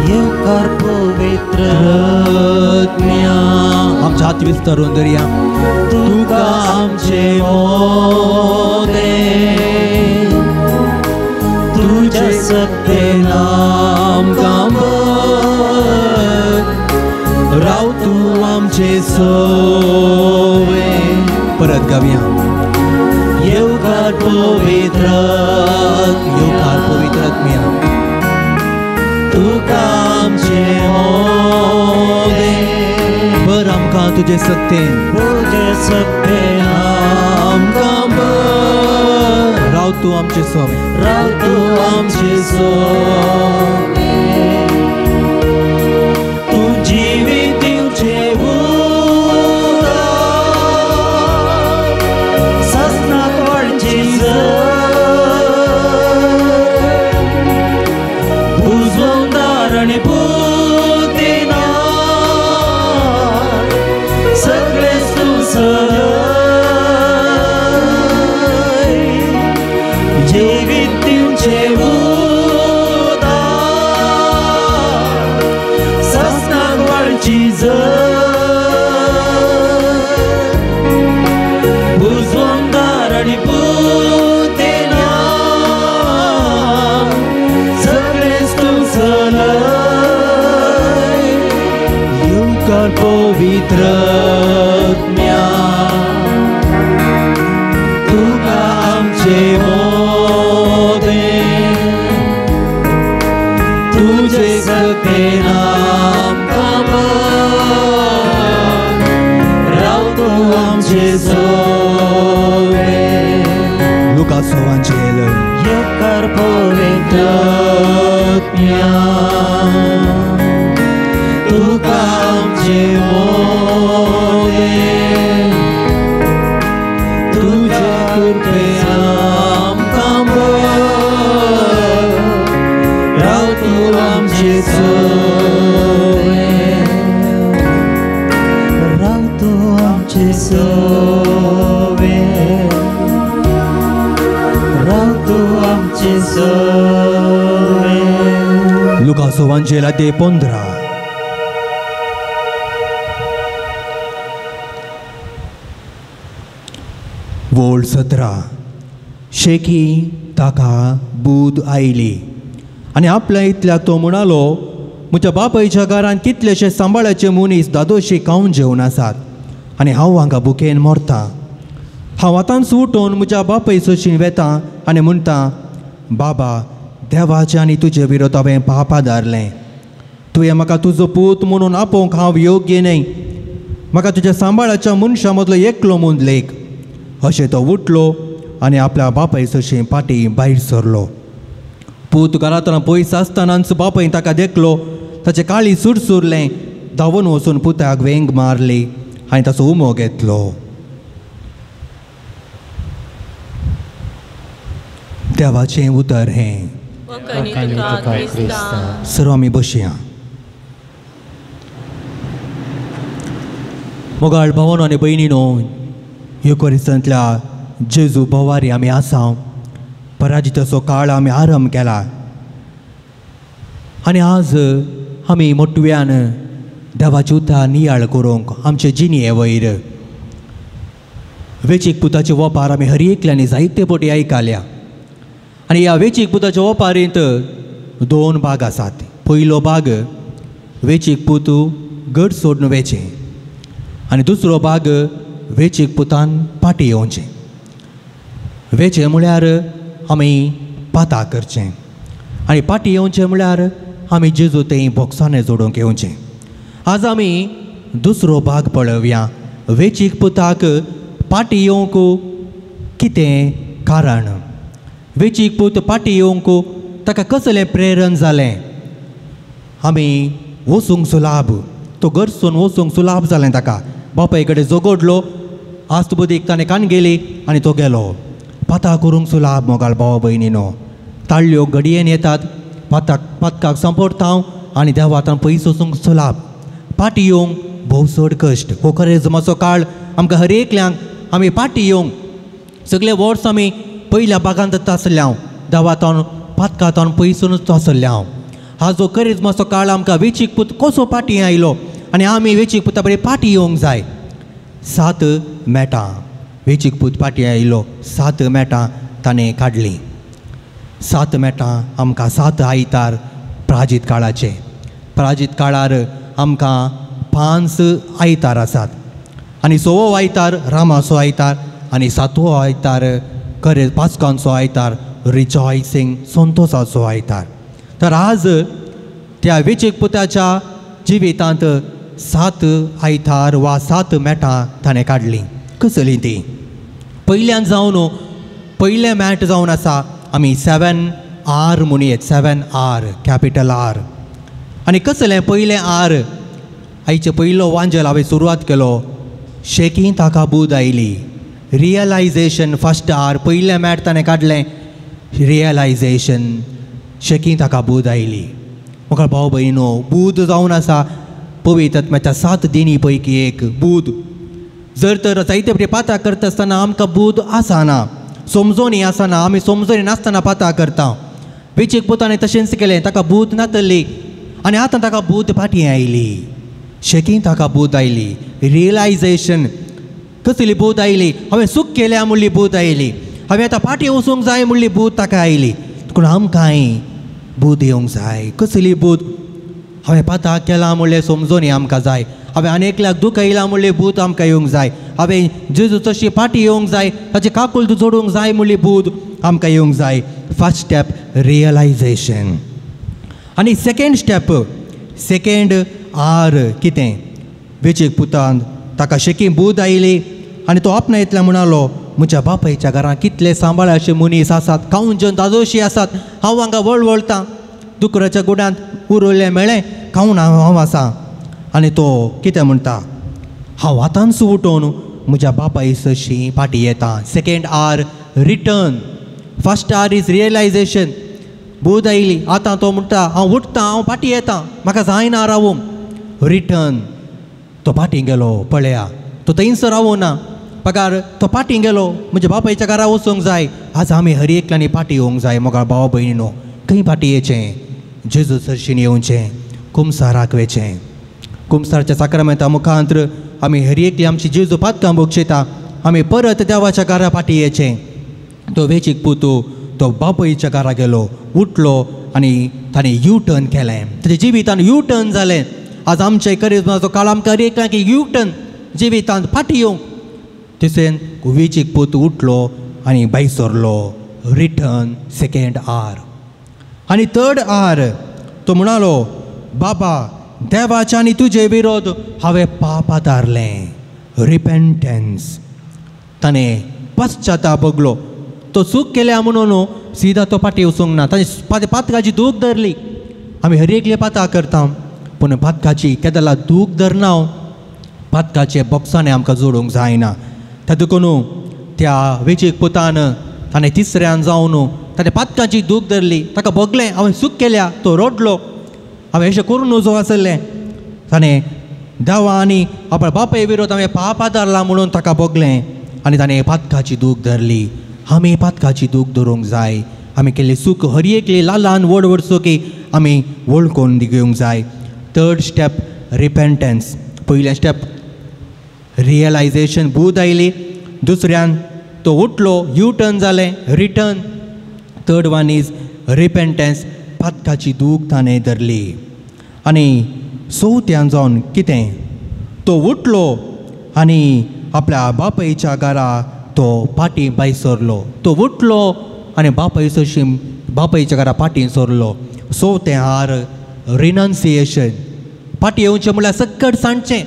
येवकार पवित्र आत्म्या, आमच्या हात विस्तारून धरया. तुका आमचे मोदे तुझ्या सक्तेन आमकां बर, राव तूं आमचे सवे. परत गावया. येवकार पवित्र, येवकार पवित्र आत्म्या, तुका आमचे मोदे बर आमकां तुजे सक्तेन, तुजे सक्तेन आमकां बर, राव तूं आमचे सवे, राव तूं आमचे सवे. तूं जिवीत दिवचें उदक ससनाक वाडची जर, उजवंदार आनी पुतिना सगळेच तूं सय, जिवीत दिवचें उदक पवित्रत्म्या तुका आमचे मोदे तुझे सगळे आमकां राव तूं आमचे सोवे. लुकास वांजेल. येकर पवित्रत्म्या तुका आमचे मोदे तुझे कृपे आमकां राव तूं आमचे सोवे राव तूं आमचे सोवे राव तूं आमचे सोवे. लुकास वांजेल अध्याय 15. वोळ 17. शेकी ताका बूद आयली आनी आपल्या इतल्याक तो म्हणालो, म्हज्या बापायच्या घरांत कितलेशे सांबाळाचे मनीस दादोशी खावन जेवन आसात आनी हांव हांगा भुकेन मरतां. हांव आतांच उठून म्हज्या बापाय सोशीं वेता आनी म्हणटा, बाबा देवाचे आनी तुजे विरोध हांवें पाप आदारलें. तुवें म्हाका तुजो पूत म्हणून आपोवंक हांव योग्य न्हय. म्हाका तुज्या सांबाळाच्या मनशां मदलो एकलो म्हूण लेख. अशें तो उठलो आनी आपल्या बापाय सोशीं पाटी भायर सरलो. पूत घरांतल्यान पयस आसतनाच बापायन ताका देखलो. ताचें काळी सुरसुरलें. धांवून वचून पुताक वेंग मारली आनी ताचो उमो घेतलो. देवाचें उतर हें. सर्व आमी बसया. मोगाळ भावानो आनी भयणीनो, युकोरिस्तांतल्या जेजू भोवारी आमी आसा. पराजिताचो काळ आमी आरंभ केला आनी आज आमी मोटव्यान देवाची उतार नियाळ करूंक आमचे जिणये वयर वेचीक पुताचे वपार आमी हर एकल्यांनी जायते पटी आयकल्या. आनी ह्या वेचीक पुताच्या वपारींत दोन भाग आसात. पयलो भाग वेचीक पूत गट सोडून वेचें आनी दुसरो भाग वेचीक पुतान पाटी येवचें. वेचें म्हळ्यार आमी पाता करचें आनी पाटी येवचें म्हळ्यार आमी जेजू तें बोक्सांनी जोडूंक येवचें. आज आमी दुसरो भाग पळोवया. वेचीक पुताक पाटी येवंक कितें कारण, वेचीक पूत पाटी येवंक ताका कसलें प्रेरण जालें. आमी वचूंक सुलाभ, तो घरसून वचूंक सुलाभ जालें ताका. बापाय कडेन झगडलो, आस्त बुदीक ताणें कान गेली आनी तो गेलो. पाता करूंक सुलाभ मोगाळ भाव भयणीनो. ताळ्यो घडयेन येतात, पाताक पातकाक संपडता आनी देवातान पयस वचूंक सुलाभ. पाटी येवंक भोव चड कश्ट. हो करेजमाचो काळ आमकां हर एकल्यांक आमी पाटी येवंक सगळे वर्स आमी पयल्या बागांत आसले हांव, देवातान पातकातान पयसूनच आसले हांव. हाजो करेजमाचो काळ आमकां वेचीक पूत कसो पाटी आयलो आनी आमी वेचीक पुता बरें पाटी येवंक जाय. 7 मेटां वेचीक पूत पाटी आयलो, 7 मेटां ताणें काडलीं. 7 मेटां आमकां 7 आयतार प्राजीत काळाचे. प्राजीत काळार आमकां 5 आयतार आसात आनी 6वो आयतार रामाचो आयतार आनी 7वो आयतार करेज पास्कांचो आयतार, रिजॉयसिंग संतोसाचो आयतार. तर आज त्या वेचीक पुताच्या जिवितांत 7 आयतार वा 7 मेटां ताणें काडलीं. कसलीं तीं? पयल्यान जावन पयलें मॅट जावन आसा आमी 7 R म्हणयेत, 7 R capital R. आनी कसलें पयलें आर? आयचे पयलो वांजेल हांवें सुरवात केलो, शेकी ताका बूद आयली. रियलायजेशन फर्स्ट आर, पयलें मॅट ताणें काडलें रियलायजेशन, शेकी ताका बूद आयली. म्हाका भाव भयणीनो, बूद जावन आसा पवित्र आत्म्याच्या 7 दिनी पैकी एक बूद. जर तर जायते पटी पाता करता आसतना आमकां बूद आसना, समजोनी आसना, आमी समजोनी नासतना पाता करता. वेचीक पुतान तशेंच केलें, ताका बूद नातली आनी आतां ताका बूद फाटीं आयली. शेकी ताका बूद आयली, रियलायजेशन. कसली बूद आयली? हांवें चूक केल्या म्हणली बूद आयली, हांवें आतां फाटीं वचूंक जाय म्हणली बूद ताका आयली. पूण आमकांय बूद येवंक जाय. कसली बूद? हांवें पाता केलां म्हणलें समजोनी आमकां जाय. हांवें आनी एकल्याक दुखयला म्हणली बूद आमकां येवंक जाय. हांवें जेजू तशी फाटी येवंक जाय, ताची काकूल जोडूंक जाय म्हणली बूद आमकां येवंक जाय. First step realisation. आनी सेकेंड स्टेप, सेकेंड आर कितें? वेचीक पुतान ताका शेकी बूद आयली आनी तो आपणायतल्या म्हणालो, म्हज्या बापायच्या घरांत कितले सांबाळ अशे मनीस आसात, खावन जेवन दादोशी आसात, हांव हांगा वळवळटां, दुकराच्या गुडांत उरयलें मेळ्ळें, खावन हांव आसा. आनी तो कितें म्हणटा, हांव आतांच उठोवन म्हज्या बापाय सरशी फाटीं येता. Second R return. First R is realisation. बूद आयली, आतां तो म्हणटा हांव उठता, हांव फाटीं येता, म्हाका जायना रावूंक. रिटर्न. तो फाटीं गेलो, पळया तो थंयसर रावूं ना, पगार तो फाटीं गेलो, म्हज्या बापायच्या घरा वचूंक जाय. आज आमी हर एकल्यांनी फाटीं येवंक जाय. मोगाळ भाव भयणीनो, खंय फाटीं येचें? जेजू सरशीन येवचें, कुमसाराक वेचें. कुमसारच्या साक्रामेंता मुखांत आमी हर एकली आमची जेजू पातकां बक्षयता, आमी परत देवाच्या घरा फाटीं येचें. तो वेचीक पुतू तो बापायच्या घरा गेलो, उठलो आनी ताणें यू टर्न केलें. ताच्या जिवितान यू टर्न जालें. आज आमचे करिज्माचो काळ आमकां हर एकल्याक यू टर्न जिवितांत फाटीं येवंक. तशें वेचीक पूत उठलो आनी भायर सरलो. Return, second R. आनी थर्ड आर, तो म्हणालो, बाबा देवाच्या आनी तुजे विरोध हांवें पाप आदारलें. रिपेंटन्स. ताणें पश्चाताप भोगलो. तो चूक केल्या म्हणून सिदा तो फाटीं वचूंक ना, ताणें पातकाची दूख धरली. आमी हर एकले पातां करता, पूण पातकाची केदला दूख धरना, पातकाचे बोक्सांनी आमकां जोडूंक जायना. त्या देखून त्या वेचीक पुतान ताणें तिसऱ्यान जावन ताणें पातकाची दूख धरली, ताका भोगलें हांवें चूक केल्या, तो रडलो, हांवें अशें करून नजो आसलें. ताणें देवा आनी आपल्या बापाय विरोध हांवें पाप आदारला म्हणून ताका भोगलें आनी ताणें पातकाची दूख धरली. आमी पातकाची दूख धरूंक जाय. आमी केल्ली चूक हर एकली ल्हान ल्हान व्हड व्हड चुकी आमी वळखून घेवंक जाय. Third step repentance. पयलें स्टेप रियलायजेशन, बूद आयली. दुसऱ्यान तो उठलो, यू टर्न जालें, return. Third one is repentance. पातकाची दूख ताणें धरली. आनी चवथ्यान जावन कितें? तो उठलो आनी आपल्या बापायच्या घरा तो फाटीं भायर सरलो. तो उठलो आनी बापाय सरशी बापायच्या घरा फाटीं सरलो. चवथें आर रिनन्सिएशन. फाटीं येवचें म्हणल्यार सक्कड सांडचें.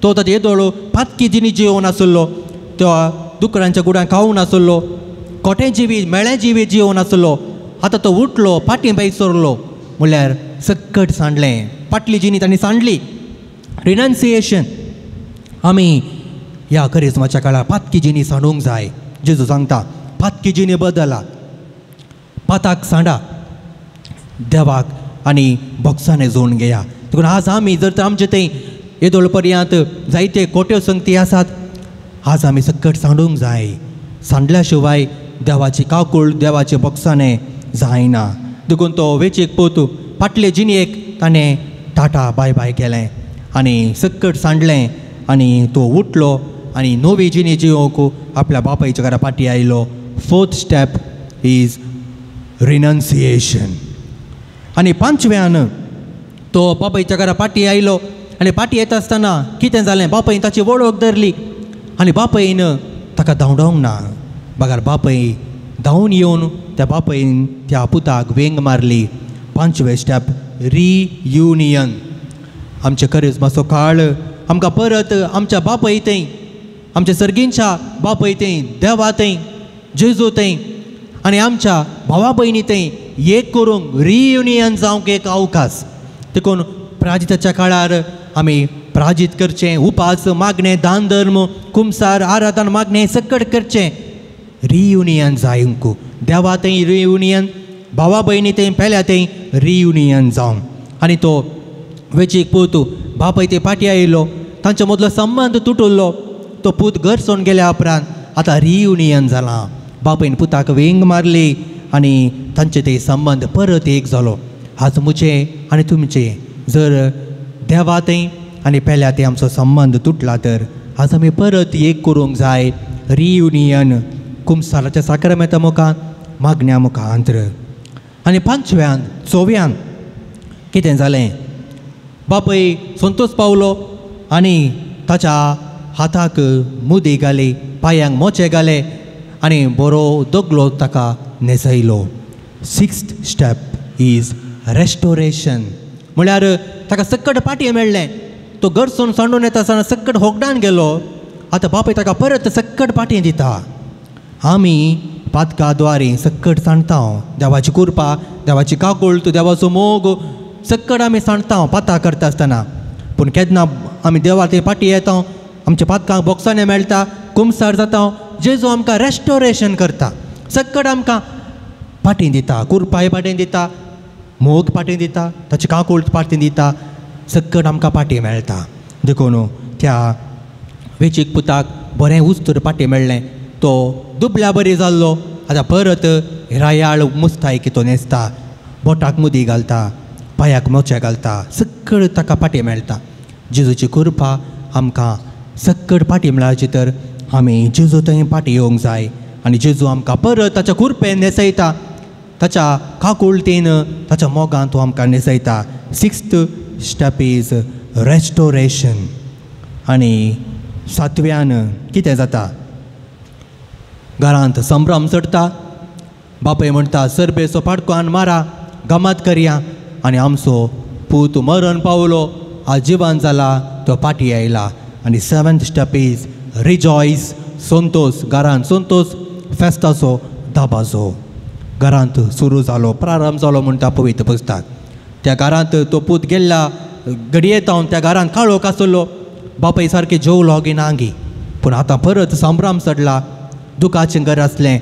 तो ताचे येदोळो पातकी जिणी जियोवन आसलो, तो दुकरांच्या गुडां खावन आसलो, खोटें जिवीत मेळें जिवीत जियोवन आसलो. आतां तो उठलो, फाटीं भायर सरलो म्हणल्यार सक्कड सांडलें, फाटली जिणी तांणी सांडली. रिनन्सिएशन. आमी ह्या करिज्माच्या काळार पातकी जिणी सांडूंक जाय. जेजू सांगता पातकी जिणी बदला, पाताक सांडा, देवाक आनी बोक्सांनी जोडून घेया. देखून आज आमी जर तर आमचे थंय येदोळ पर्यंत जायते खोट्यो संगती आसात, आज आमी सक्कड सांडूंक जाय. सांडल्या शिवाय देवाची काकूळ देवाचे बोक्साने जायना. देखून तो वेचीक पूत फाटले जिणेक ताणें टाटा बाय बाय केलें आनी सक्कड सांडलें आनी तो उठलो आनी नवी जिणी जियोवंक आपल्या बापायच्या घरा फाटीं आयलो. Fourth step is renunciation. आनी पांचव्यान तो बापायच्या घरा फाटीं आयलो आनी फाटीं येता आसतना कितें जालें? बापायन ताची वळख धरली आनी बापायन ताका धांवडावंक ना, बगर बापाय धांवन येवन त्या बापायन त्या पुताक वेंग मारली. पांचवें स्टेप रियुनियन. आमचें करिज्माचो काळ आमकां परत आमच्या बापाय थंय, आमच्या सर्गींच्या बापाय थंय, देवा थंय, जेजू थंय आनी आमच्या भावा भयणी थंय एक करूंक रियुनियन जावंक एक अवकाश. देखून प्राजिताच्या काळार आमी प्राजीत करचें, उपास मागणें, दान धर्म, कुमसार, आराधन मागणें सकट करचें. रियुनियन जावंक देवा थंय रियुनियन, भावा भयणी थंय पेल्या थंय रियुनियन जावंक. आनी तो वेचीक पूत बापाय ते फाटीं आयलो, तांचे मदलो संबंद तुटुल्लो. तो पूत घर सोडून गेल्या उपरांत आतां रियुनियन जालां. बापायन पुताक वेंग मारली आनी तांचे ते संबंद परत एक जालो. आज म्हजे आनी तुमचे जर देवा थंय आनी पेल्या थंय आमचो संबंद तुटला तर आज आमी परत एक करूंक जाय. रियुनियन कुमसाराच्या साक्रामेंता मुखार, मागण्या मुखांत. आनी पांचव्यान चोव्यान कितें जालें? बापय संतोष पावलो, आनी ताच्या हाताक मुदी घाली, पांयांक मोचे घाले आनी बरो दगलो ताका न्हेसयलो. सिक्स्थ स्टेप is restoration, म्हळ्यार ताका सक्कट पाटयें मेळ्ळें. तो घरसून सांडून येता आसतना सक्कट होगडान गेलो, आतां बापूय ताका परत सक्कट पाटयें दिता. आमी पातका द्वारे सक्कट सांडता, देवाची कृपा, देवाची काकूळट, देवाचो मोग सक्कट आमी सांडता पातां करता आसतना. पूण केन्ना आमी देवा ते पाटी येता, आमच्या पातकांक बोक्सांनी मेळटा, कुमसार जाता, जेजू आमकां रेस्टोरेशन करता, सक्कट आमकां पाटी दिता, कुरपाय पाटी दिता, मोग पाटी दिता, ताची काकूळट पाटी दिता, सक्कट आमकां पाटी मेळटा. देखून त्या वेचीक पुताक बरें उस्तर पाटी मेळ्ळें, तो दुबल्या बरी जाल्लो. आतां परत रायाळ मुस्तायकी तो न्हेसता, बोटाक मुदी घालता, पांयाक मोचे घालता, सक्कड ताका पाटी मेळटा. जेजूची कृपा आमकां सक्कड पाटी मेळची तर आमी जेजू थंय पाटी येवंक जाय आनी जेजू आमकां परत ताच्या कृपेन न्हेसयता, ताच्या काकुळटेन, ताच्या मोगान तो आमकां न्हेसयता. Sixth step is restoration. आनी सातव्यान कितें जाता, घरांत संभ्रम चडटा. बापूय म्हणटा सरबेचो पाडको आनी मारा, गमत करया, आनी आमचो पूत मरण पावलो, आज जिवन जाला, तो पाटी आयला. आनी seventh step is rejoice, Santosh. घरांत संतोष, फेस्ताचो दाबाजो घरांत सुरू जालो, प्रारंभ जालो म्हणटा पवित्र पुस्तक. त्या घरांत तो पूत गेल्ला घडये तावन त्या घरांत काळोख आसलो, बापूय सारकें जेवलो गी ना गी, पूण आतां परत संभ्रम चडला. दुखाचें घर आसलें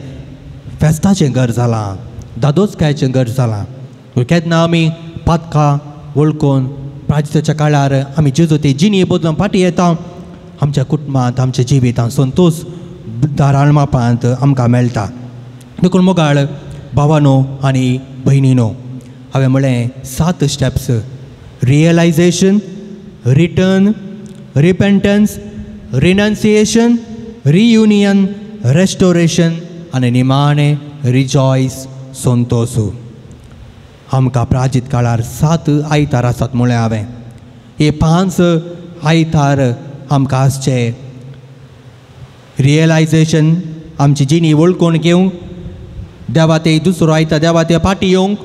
फेस्ताचें घर जालां, दादोसकायचें घर जालां. केन्ना आमी पातकां वळखून प्राजिताच्या काळार आमी जेजू ते जिणी बदलून फाटीं येता, आमच्या कुटुंबांत, आमच्या जिवितांत संतोष धाराळ मापांत आमकां मेळटा. देखून मोगाळ भावानो आनी भयणीनो, हांवें म्हळें 7 steps: realisation, return, repentance, renunciation, reunion, restoration आनी निमाणें रिजॉयस, संतोष. आमकां प्राजीत काळार 7 आयतार आसात म्हळें हांवें. हे 5 आयतार आमकां आसचे रियलायजेशन, आमची जिणी वळखून घेवंक, देवा ते दुसरो आयतार देवा ते फाटीं येवंक,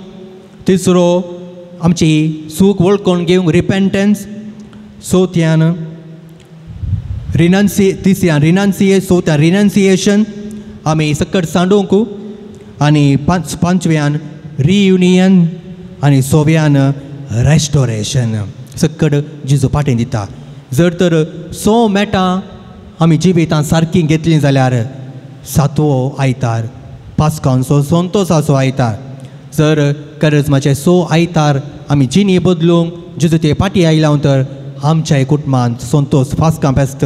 तिसरो आमची सूख वळखून घेवंक रिपेंटन्स, चवथ्यान तिसऱ्यान रिनान्सिये, चवथ्यान रिनान्सिएशन आमी सकट सांडूंक, आनी पांचव्यान रियुनियन, आनी सव्यान रेस्टोरेशन. सकट जेजू फाटीं दिता. जर तर 100 मेटां आमी जिवितांत सारकीं घेतलीं जाल्यार सातवो आयतार पास्कांचो संतोसाचो आयतार, जर करजमाचे 100 आयतार आमी जिणी बदलूंक जेजू ते फाटीं आयल्या तर आमच्या कुटुंबांत संतोष फास्कां फेस्त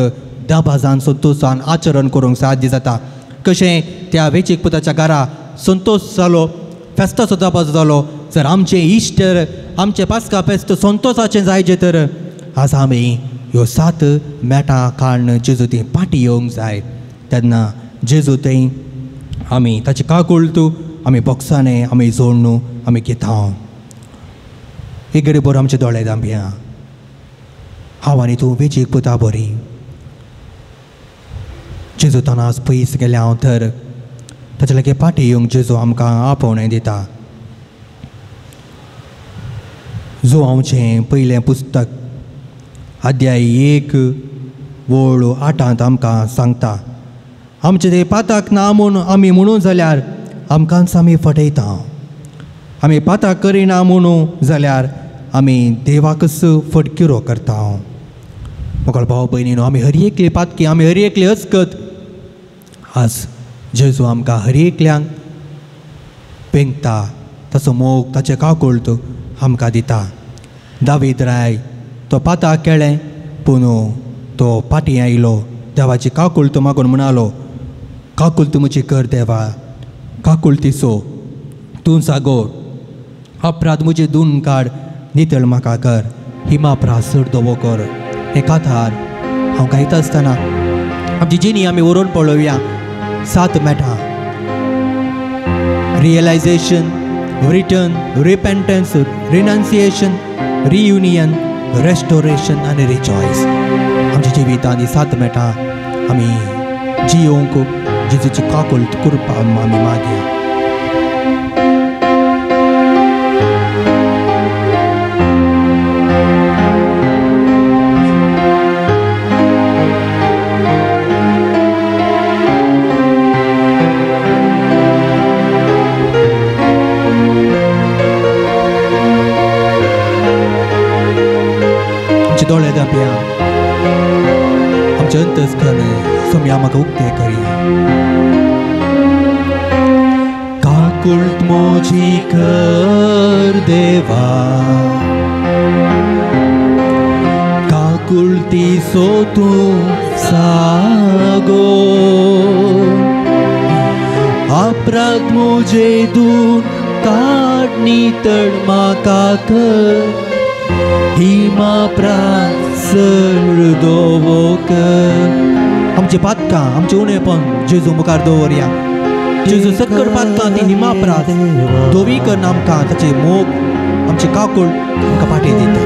दबाजान संतोशान आचरण करूंक साध्य जाता. कशें त्या वेचीक पुताच्या घरा संतोष जालो, फेस्ताचो दबाजो जालो, जर आमचें इश्टर आमचें पास्का फेस्त संतोशाचें जायचें तर आज आमी ह्यो 7 मेटां काडून जेजू थंय फाटीं येवंक जाय. तेन्ना जेजू थंय आमी ताची काकुळट आमी बोक्सांनी आमी जोडणू आमी घेता. एक घडी बरो आमचे दोळे धांपया. हांव आनी तूं वेचीक पुता बरी जेजू ताणें आज पयस गेलें हांव तर ताच्या लागीं फाटीं येवंक जेजू आमकां आपोवणें दिता. जो आमचें पयलें पुस्तक अध्याय 1 वळ 8 आमकां सांगता, आमचे ते पाताक ना म्हूण आमी म्हणून जाल्यार आमकांच आमी फटयता, आमी पाताक करिना म्हणून जाल्यार आमी देवाकच फटकिरो करता. मोगाळ भाव भयणीनो, आमी हर एकली पातकी, आमी हर एकली हचकत. आज जेजू आमकां हर एकल्यांक पेंकता, ताचो मोग ताचें काकुळट आमकां दिता. दावीद राय तो पाताक केळें पूण तो फाटीं आयलो, देवाची काकुळट मागून म्हणालो, काकुळट म्हजी कर देवा, काकुळटीचो तूं सागो, अपराध म्हजे धुवन काड, नितळ म्हाका कर, हिमापराध चड दवो कर. हे काथार हांव गायता आसतना आमची जिणी आमी व्हरून पळोवया. 7 मेटां: realisation, return, repentance, renunciation, reunion, restoration आनी रिजॉयस. आमच्या जिवितांनी सात मेळटा आमी जियोंक जेजूची काकुळट कृपा आमी मागया. दोळे दापया आमचे अंतस्करण सोम्या म्हाका उक्ते करया. काकुळट म्हजी कर देवा, काकुळटी सो तूं सागो, अपराध म्हजे दून काड नितळ म्हाका कर, हिमा प्रासर दोवोक. आमचे पातकां आमचे उणेपण जेजू मुखार दवरया. जेजू सक्कर पातकां ती हिमा प्रास दोवी कर आमकां ताचे मोग आमचे काकुळ आमकां पाटी दिता.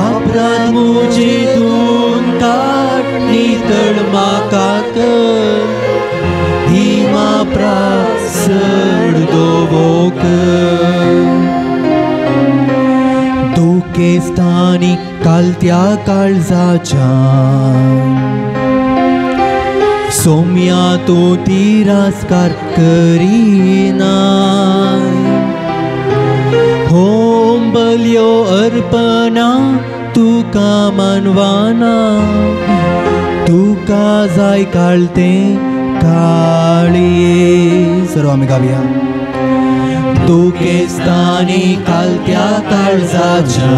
अपराध म्हजे दून काड नितळ म्हाका कर, हिमा प्रासर दोवोक. दुखेस्तानी कालत्या काळजाच्या सोम्या तूं तिरस्कार करिना, होम बल्यो अर्पणा तुका मानवाना, तुका जाय काळतें काळये. सर्व आमी गावया. दुखेस्तानी कालत्या काळजाच्या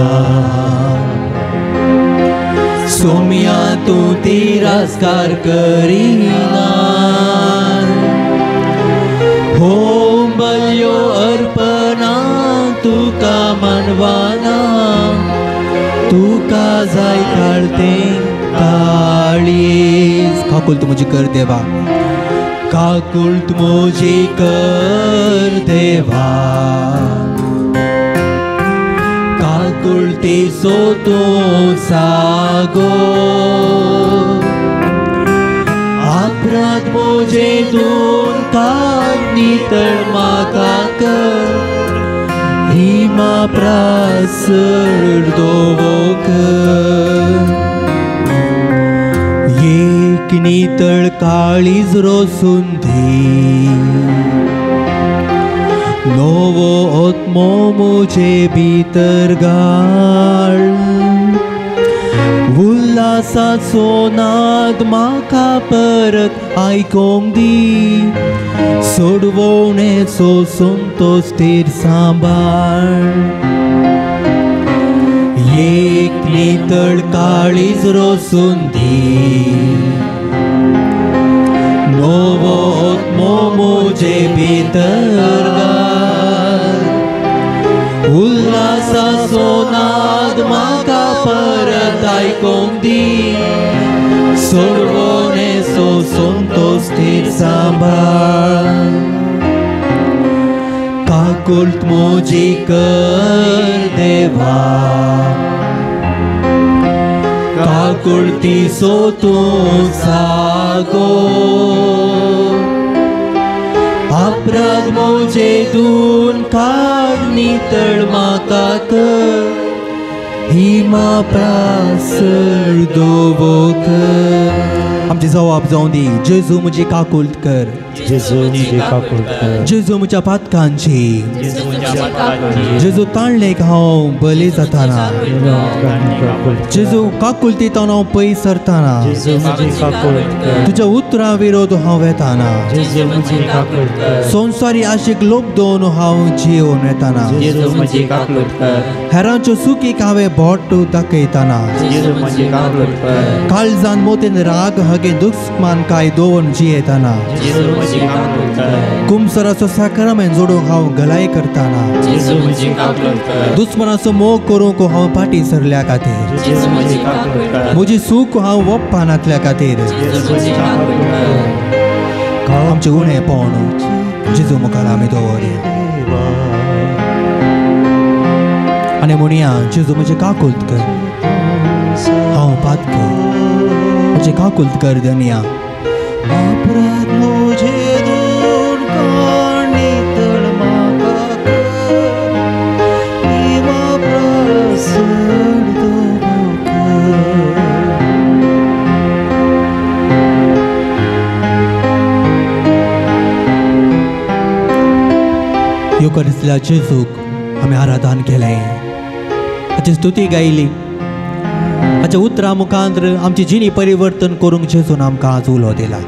सोम्या तूं तिरस्कार करिना, होम बल्यो अर्पणा तुका मानवाना, तुका जाय काळतें काळीज. काकुळट म्हजी कर देवा, काकुळट म्हजी कर देवा, काकुळटी सो तूं सागो, अपराध म्हजे दून काड नितळ म्हाका कर, हिमा प्रासर दोवोक. एक नितळ काळीज रोसून दी, नवो आत्मो म्हजे भितर घाल, उल्हासाचो नाद म्हाका परत आयकोंक दी, सोडवणेचो संतोश थीर सांबाळ. एक नितळ काळीज रोसून दी, नवो आत्मो म्हजे भितर घाल, उल्हासाचो नाद म्हाका परत आयकोंक दी, सोडवणेचो संतोश थीर सांबाळ. काकुळट म्हजी कर देवा, काकुळटी सो तूं सागो, अपराध म्हजे दून काड नितळ म्हाका कर, हिमा प्रासर दोवोक. आमची जबाब जावं दी, जेजू म्हजी काकुळट कर, जेजू म्हजी काकुळट कर, जेजू म्हज्या पातकांची, जेजू ताणलेक हांव बली जाताना, जेजू काकुळटींत हांव पयस सरताना, तुज्या उतरां विरोध हांव वेताना, संवसारी आशेक लोभ दवरून हांव जियोवन वेताना, हेरांच्यो सुखीक हांवें बोट दाखयताना, काळजान मोतीन राग हगे दुस्मान काय दवरून जियेताना, कुमसराचो साकरामेन जोडूंक हांव गलाय करताना, दुस्मनाचो मोग करूंक हांव फाटीं सरल्या खातीर, म्हजी सूख हांव वप्पानांतल्या खातीर, आमचे उणें पावन जेजू मुखार आमी दवरया. आनी म्हणया, जेजू म्हजें काकुल्त कर, हांव पातक, म्हजें काकुल्त कर धनया. योकरिसल्या जेजूक आमी आराधन केलें, ताची स्तुती गायली, ताच्या उतरां मुखांत आमची जिणी परिवर्तन करूंक जेजून आमकां आज उलो दिला.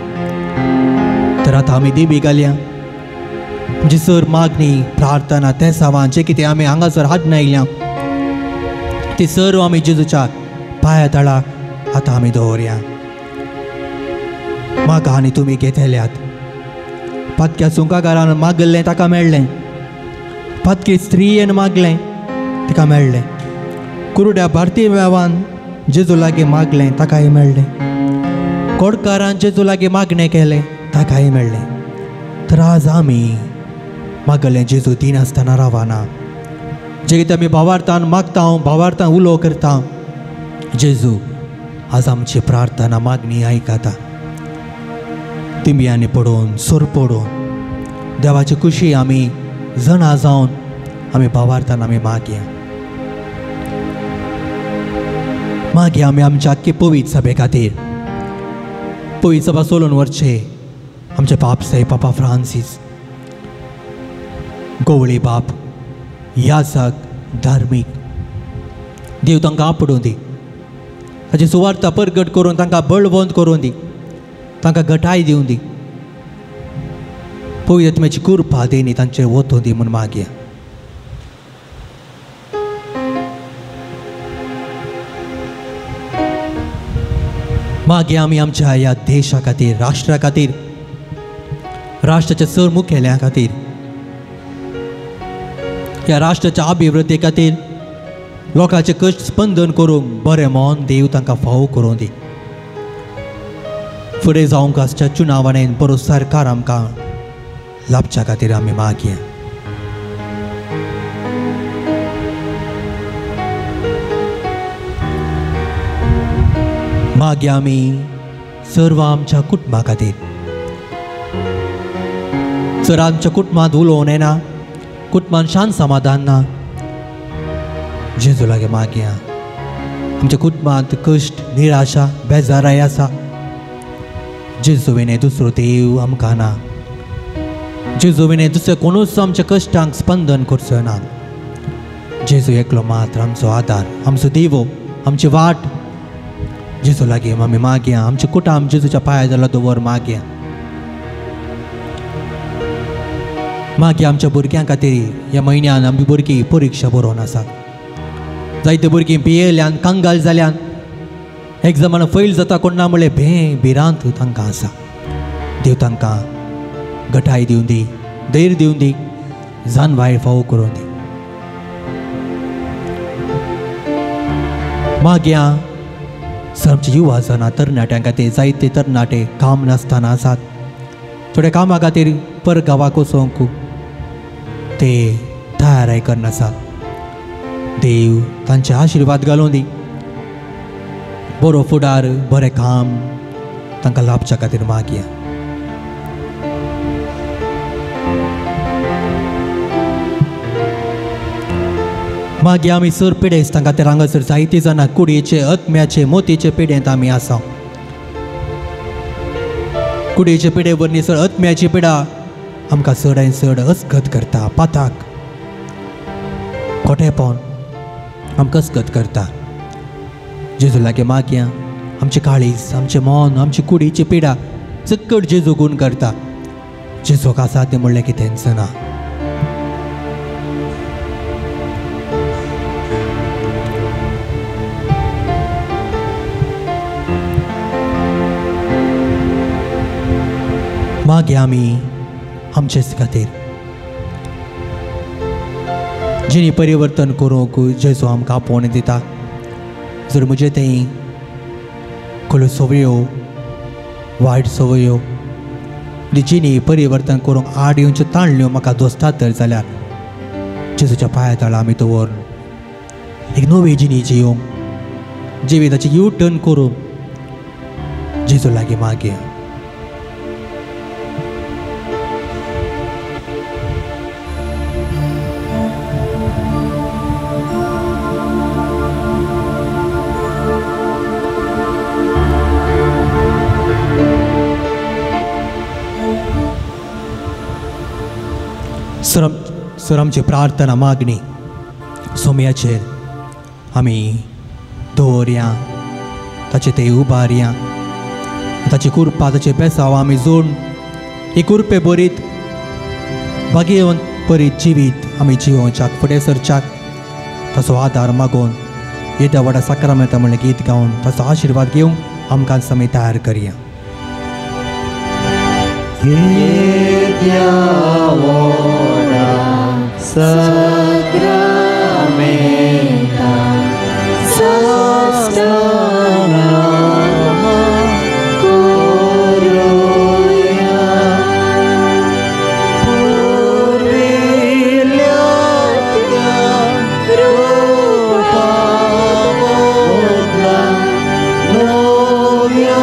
तर आतां आमी देवी घालया, आमची सर मागणी प्रार्थना तेसावां जें कितें आमी हांगासर हाडून आयल्या ती सर्व आमी जेजूच्या पांया तळा आतां आमी दवरया. म्हाका आनी तुमी घेतल्यात. पातक्या सुंकाकारान मागलें ताका मेळ्ळें, पातकी स्त्रियेन मागलें तिका मेळ्ळें, कुरुड्या भारतीय वेवान जेजू लागीं मागलें ताकाय मेळ्ळें, कोडकारान जेजू लागीं मागणें केलें ताकाय मेळ्ळें. तर आज आमी मागलें जेजू दिनासतना रावना. जे कितें आमी भावार्थान मागता, भावार्थान उलो करता, जेजू आज आमची प्रार्थना मागणी आयकता. तिंब्यांनी पडून सोर पडून देवाची खुशी आमी जणां जावन आमी भावार्थान आमी मागया. मागीर आमी आमच्या आख्खे पवित्र सभे खातीर, पवित्र सभा सोलून व्हरचे आमचे बाप साहेब पापा फ्रांसीस, गवळी बाप, याजक, धार्मीक, देव तांकां आपडूं दी, ताची सुवार्ता परगट करून तांकां बळवंत करूं दी, तांकां घटाय दिवं दी, पवित्र आत्म्याची कृपा देणी तांचेर वतूं दी म्हूण मागया. मागीर आमी आमच्या ह्या देशा खातीर, राष्ट्रा खातीर, राष्ट्राच्या सर मुखेल्या खातीर, ह्या राष्ट्राच्या अभिवृद्धी खातीर, लोकांचे कश्ट स्पंदन करूंक बरें मन देव तांकां फावो करूं दी. फुडें जावंक आसच्या चुनावाणेन बरो सरकार आमकां लाभच्या खातीर आमी मागया. मागीर आमी सर्व आमच्या कुटुंबा खातीर. जर आमच्या कुटुंबांत उलोवन येना, कुटुंबान शांत समाधान ना, जेजू लागीं मागया. आमच्या कुटुंबांत कश्ट, निराशा, बेजाराय आसा, जेजू विणें दुसरो देव आमकां ना, जेजू विणें दुसरे कोणूच आमच्या कश्टांक स्पंदन करचो ना. जेजू एकलो मात्र आमचो आदार, आमचो देवो, आमची वाट. जेजू लागीं आमी मागया. आमचे कुटाम जेजूच्या पांया जाल्यार दवर मागया. मागीर आमच्या भुरग्यां खातीर. ह्या म्हयन्यान आमची भुरगीं परिक्षा बरोवन आसात, जायते भुरगीं पियेल्यान, कंगाल जाल्यान, एग्जामान फैल जाता कोण ना म्हणलें भें भिरांत तांकां आसा. देव तांकां घटाय दिवं दी, धैर्य दिवं दी, जानवाय फावो करूं दी. मागीर सर आमचे युवा जाणां तरणाट्यां खातीर. जायते तरणाटे काम नासतना आसात, थोड्या कामा खातीर पर गांवाक वचोंक ते तयाराय करनासात. देव तांचे आशिर्वाद घालूं दी, बरो फुडार, बरें काम तांकां लाभच्या खातीर मागया. मागीर आमी सर पिडेस्तां खातीर हांगासर जायते जाणां कुडीचे, आत्म्याचे, मोतीचे पिडेंत आमी आसा. कुडीचे पिडे वरनी सर आत्म्याची पिडा आमकां चड आनी चड असगत करता, पाताक खोटेपण आमकां असगत करता. जेजू लागीं मागया आमचें काळीज, आमचें मन, आमची कुडीची पिडा चक्कड जेजू गूण करता. जेजूक आसा तें म्हणलें कितेंच ना. मागीर आमी आमचेच खातीर जिणी परिवर्तन करूंक जेजू आमकां आपोवणें दिता. जर म्हजें तें कसल्यो संवयो, वायट संवयो, जिणी परिवर्तन करूंक आड येवच्यो ताणल्यो म्हाका दोस्तात तर जाल्यार जेजूच्या पांया तळा आमी दवरून एक नवी जिणी जियोंक जिविताची यू टर्न करूंक जेजू लागीं मागया. सर आमची प्रार्थना मागणी सोम्याचेर आमी दवरया, ताचे ते उबारया, ताची कुरपा ताचे बेसांव आमी जोड ही कुरपे बरीत भागेवन बरीत जिवीत आमी जिवोवच्याक फुडें सरच्याक ताचो आदार मागोवन येद्या व्हडा साक्रामेंता म्हणलें गीत गावन ताचो आशिर्वाद घेवंक आमकां आमी तयार करया. Sacramenta sastana kuruya purvilyatya rupa bodla novyo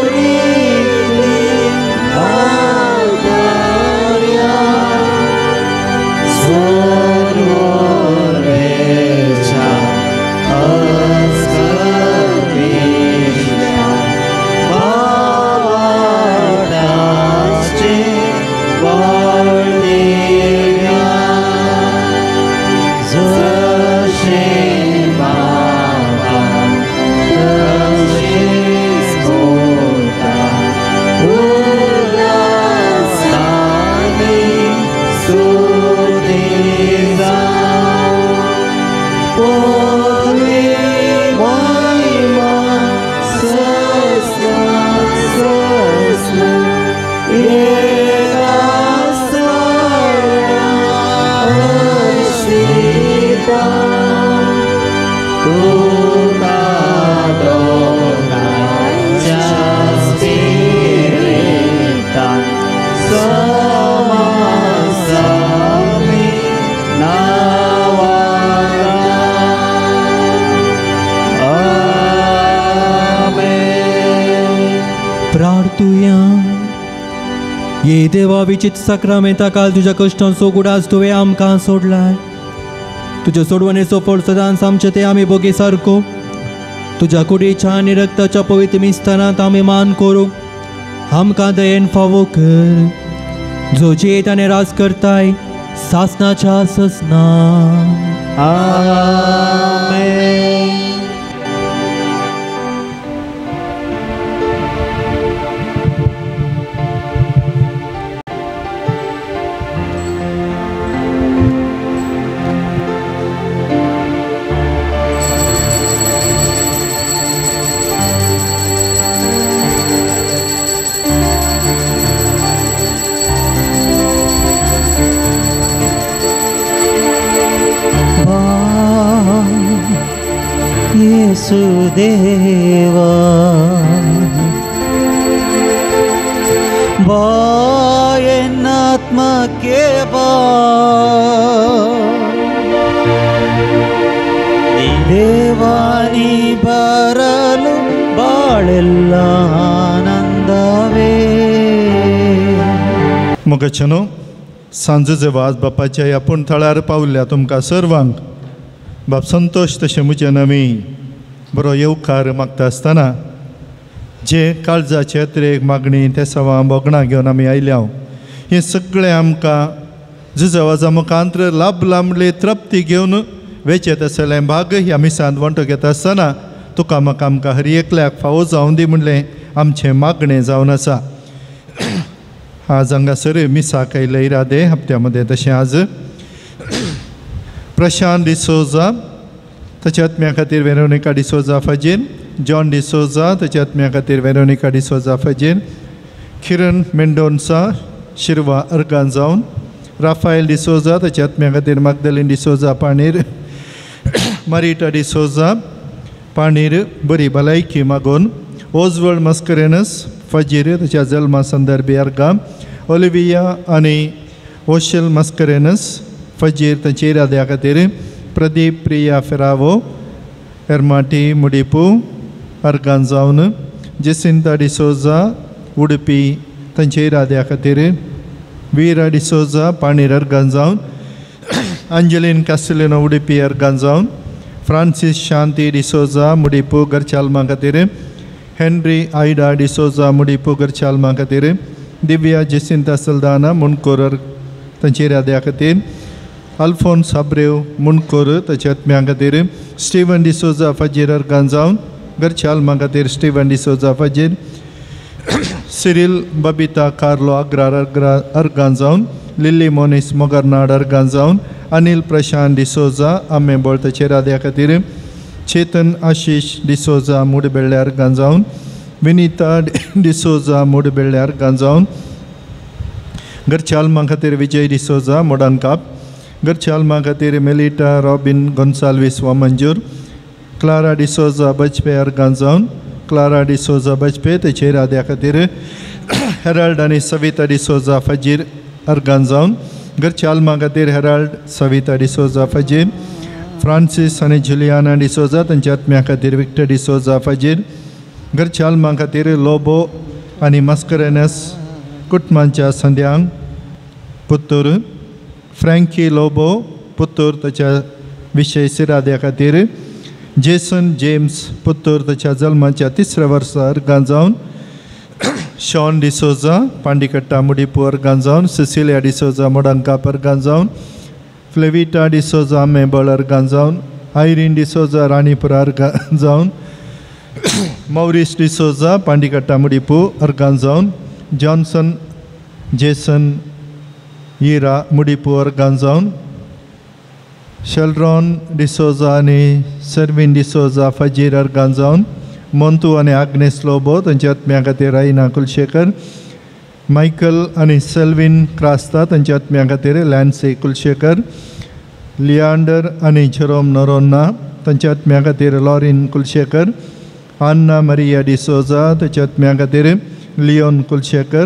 riti adarya सर्वरेचा अस्कर्मिष्या बाबादासचे वळदेव्या जशे बाबा तशेच पोता उल्हासाने सुदेजा पोले महिमा सस्ना सस्ना एका आश्रिता तुका दोनाच्या स्पिरितान समासामी नावारा. आमेन. प्रार्थुया. ये देवा विचित साक्रामेंता काल तुज्या कश्टांचो गुडास तुवें आमकां सोडलाय. तुज्या सोडवणेचो फळ सदांच आमचे ते आमी बोगे सारको तुज्या कुडीच्या आनी रक्ताच्या पवित्र मिस्तानांत आमी मान करूंक आमकां दयेन फावो कर, जो जियेत आनी राज करताय सासनाच्या ससना. आमेन. येसुदेवा बायनात्मके बा देवानी बरಲು ಬಾಳೆಲ್ಲ ಆನಂದವೇ. मोगाच्यानो सांजेचे वाज बापाच्या ह्या पूण थळार पावल्या तुमकां सर्वांक बाप संतोश तशें म्हजें आमी बरो येवकार मागता आसतना जे काळजाचे अत्रेक मागणी ते सवां भोगणां घेवन आमी आयल्या हें सगळें आमकां जुजवाजा मुखांत्र लाभ लांबले तृप्ती घेवन वेचेत आसलें भाग ह्या मिसांत वांटो घेता आसतना तुका म्हाका आमकां हर एकल्याक फावो जावन दी म्हणलें आमचें मागणें जावन आसा. आज हांगासर मिसाक आयले इरादे हप्त्या मदें तशें आज प्रशांत डिसोजा ताच्या आत्म्या खातीर वेरोनिका डिसोजा फाजीर, जॉन डिसोजा ताच्या आत्म्या खातीर वेरोनिका डिसोजा फाजीर, किरण मेंडोन्सा शिरवा अर्गान जावन, राफायल डिसोजा ताच्या आत्म्या खातीर मागदलीन डिसोजा पाणीर, मारिटा डिसोजा पाणीर बरी भलायकी मागून, ओजवळ मस्करेनस फाजीर ताच्या जल्मा संदर्भी अर्गां, ओलिविया आनी ओशल मस्करेनस फाजीर तांच्या इराद्या खातीर, प्रदीप प्रिया फेरावो एरमाटी मुडीपू अर्गान जावन जेसिंता डिसोजा उडपी तांच्या इराद्या खातीर वीरा डिसोजा पाणीर अर्गान जावन अंजलीन कास्टेलिनो उडपी अर्गान जावन फ्रांसीस शांती डिसोजा मुडीपू घरच्या खातीर हेनरी आयडा डिसोजा मुडीपू घरच्या खातीर दिव्या जेसिंता सल्दाना मुणकोर तांच्या इराद्या खातीर अल्फोन्स आब्रेव मुणकोर ताच्या आत्म्या खातीर स्टीवन डिसोजा फाजीर अर्गान जावन घरच्या खातीर स्टीवन डिसोजा फाजीर सिरील बबिता कार्लो आग्रार अर्गान जावन लिल्ली मोनीस मोगरनाड अर्गान जावन अनिल प्रशांत डिसोजा आंबेबोळ ताच्या इराद्या खातीर चेतन आशिश डिसोजा मुडबेल्ले अर्गान जावन विनिता डिसोजा मुडबेल्ले अर्गान जावन घरच्या आल्मां खातीर विजय डिसोजा मोडानकाप घरच्या आल्मां खातीर मेलिटा रॉबिन गोन्साल्वीस वामंजूर क्लारा डिसोजा बजपे अर्गान जावन क्लारा डिसोजा बजपे ताच्या इराद्या खातीर हेराल्ड आनी सविता डिसोजा फाजीर अर्गान जावन घरच्या आल्मां खातीर हेराल्ड सविता डिसोजा फाजीर फ्रांसीस आनी जुलियाना डिसोजा तांच्या आत्म्या खातीर विक्टर डिसोजा फाजीर घरच्या आल्मां खातीर लोबो आनी मास्करेनस कुटुंबांच्या संद्यांक पुत्तूर फ्रँकी लोबो पुत्तूर ताच्या विशेश इराद्या खातीर जेसन जेम्स पुत्तूर ताच्या जल्माच्या तिसऱ्या वर्सा अर्गान जावन शॉन डिसोजा पांडीकट्टा मुडीपू अर्गान जावन सिसिलिया डिसोजा मोडांकाप अर्गान जावन फ्लेविटा डिसोजा मेबळ अर्गान जावन आयरीन डिसोजा राणीपुरा अर्गान जावन मौरीस डिसोजा पांडीकट्टा मुडीपू अर्गान जावन जॉन्सन जेसन इरा मुडीपू अर्गान जावन शेल्ड्रॉन डिसोजा आनी सर्वीन डिसोजा फाजीर अर्गान जावन मोंतू आनी आग्नेस लोबो तांच्या आत्म्या खातीर रायना कुलशेखर मायकल आनी सेल्वीन क्रास्ता तांच्या आत्म्या खातीर लॅन्सी कुलशेखर लियांडर आनी जेरोम नरोन्ना तांच्या आत्म्या खातीर लॉरीन कुलशेखर आन्ना मरिया डिसोजा तांच्या आत्म्या खातीर लियोन कुलशेखर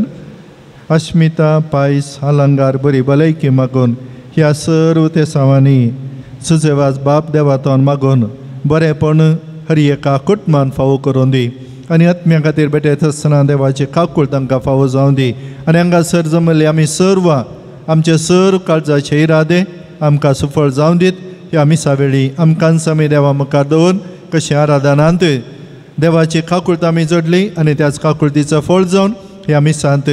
अश्मिता पायस अलंगार बरी भलायकी मागून ह्या सर्व तेसांवांनी सुजेवाज बाप देवातोन मागून बरेंपण हर एका कुटुंबान फावो करून दी आनी आत्म्या खातीर भेटयत आसतना देवाची काकूळ तांकां फावो जावं दी आनी हांगासर जमल्ले आमी सर्व आमचे सर्व काळजाचे इरादे आमकां सुफळ जावं दीत ह्या मिसा वेळी आमकां आमी देवा मुखार दवरून कशें आराधनांत देवाची काकूळत आमी जोडली आनी त्याच काकुळतीचो फळ जावन ह्या मिसांत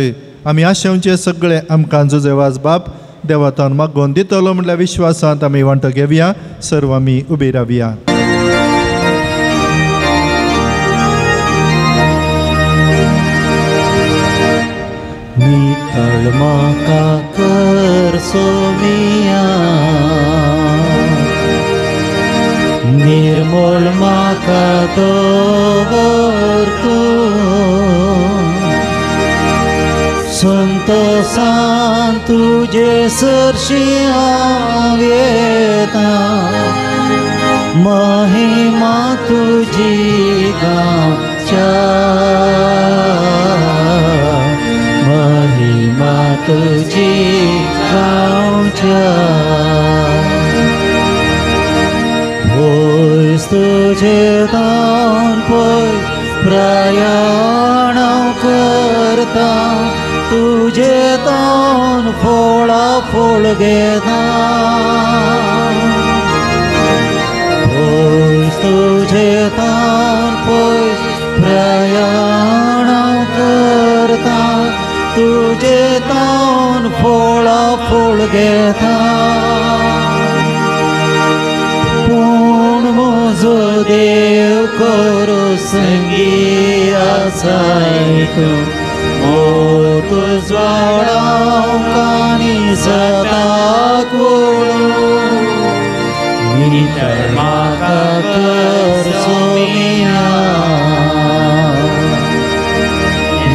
आमी आशेवचे सगळे आमकां जुजेवाज बाप देवातान मागोवन दितलो म्हटल्यार विश्वासांत आमी वांटो घेवया सर्व आमी उबी रावया. नितळ म्हाका कर सोमिया निर्मळ म्हाका दवर तूं संतोसान तुजे सरशी हांव येता महिमा तुजी गावच्या महिमा तुजी गावच्या पयस तुजे दान पयस प्रयाण करता तुजे तान फोळा फोळ घेता पयस तुजे तान पयस प्रयाण करता तुजे तान फोळा फोळ घेता पूण म्हजो देव करो संगी आसाय तूं मोत ज्वाळांकानी सदाक वळूं नितळ म्हाका कर सोमिया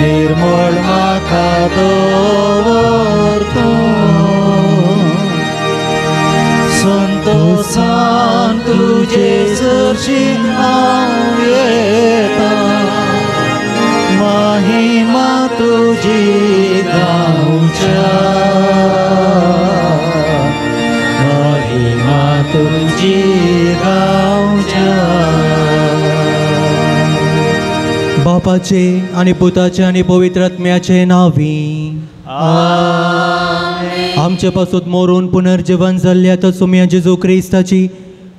निर्मळ म्हाका दवर तूं संतोसान तुजे सरशी हांव येता महिमा तुजी गावच्या महिमा तुजी बापाचे आनी पुताचे आनी पवित्र आत्म्याचे नांवी आमचे पासून मोरून पुनर्जीवन जाल्ल्या तो सोम्या जेजू क्रिस्ताची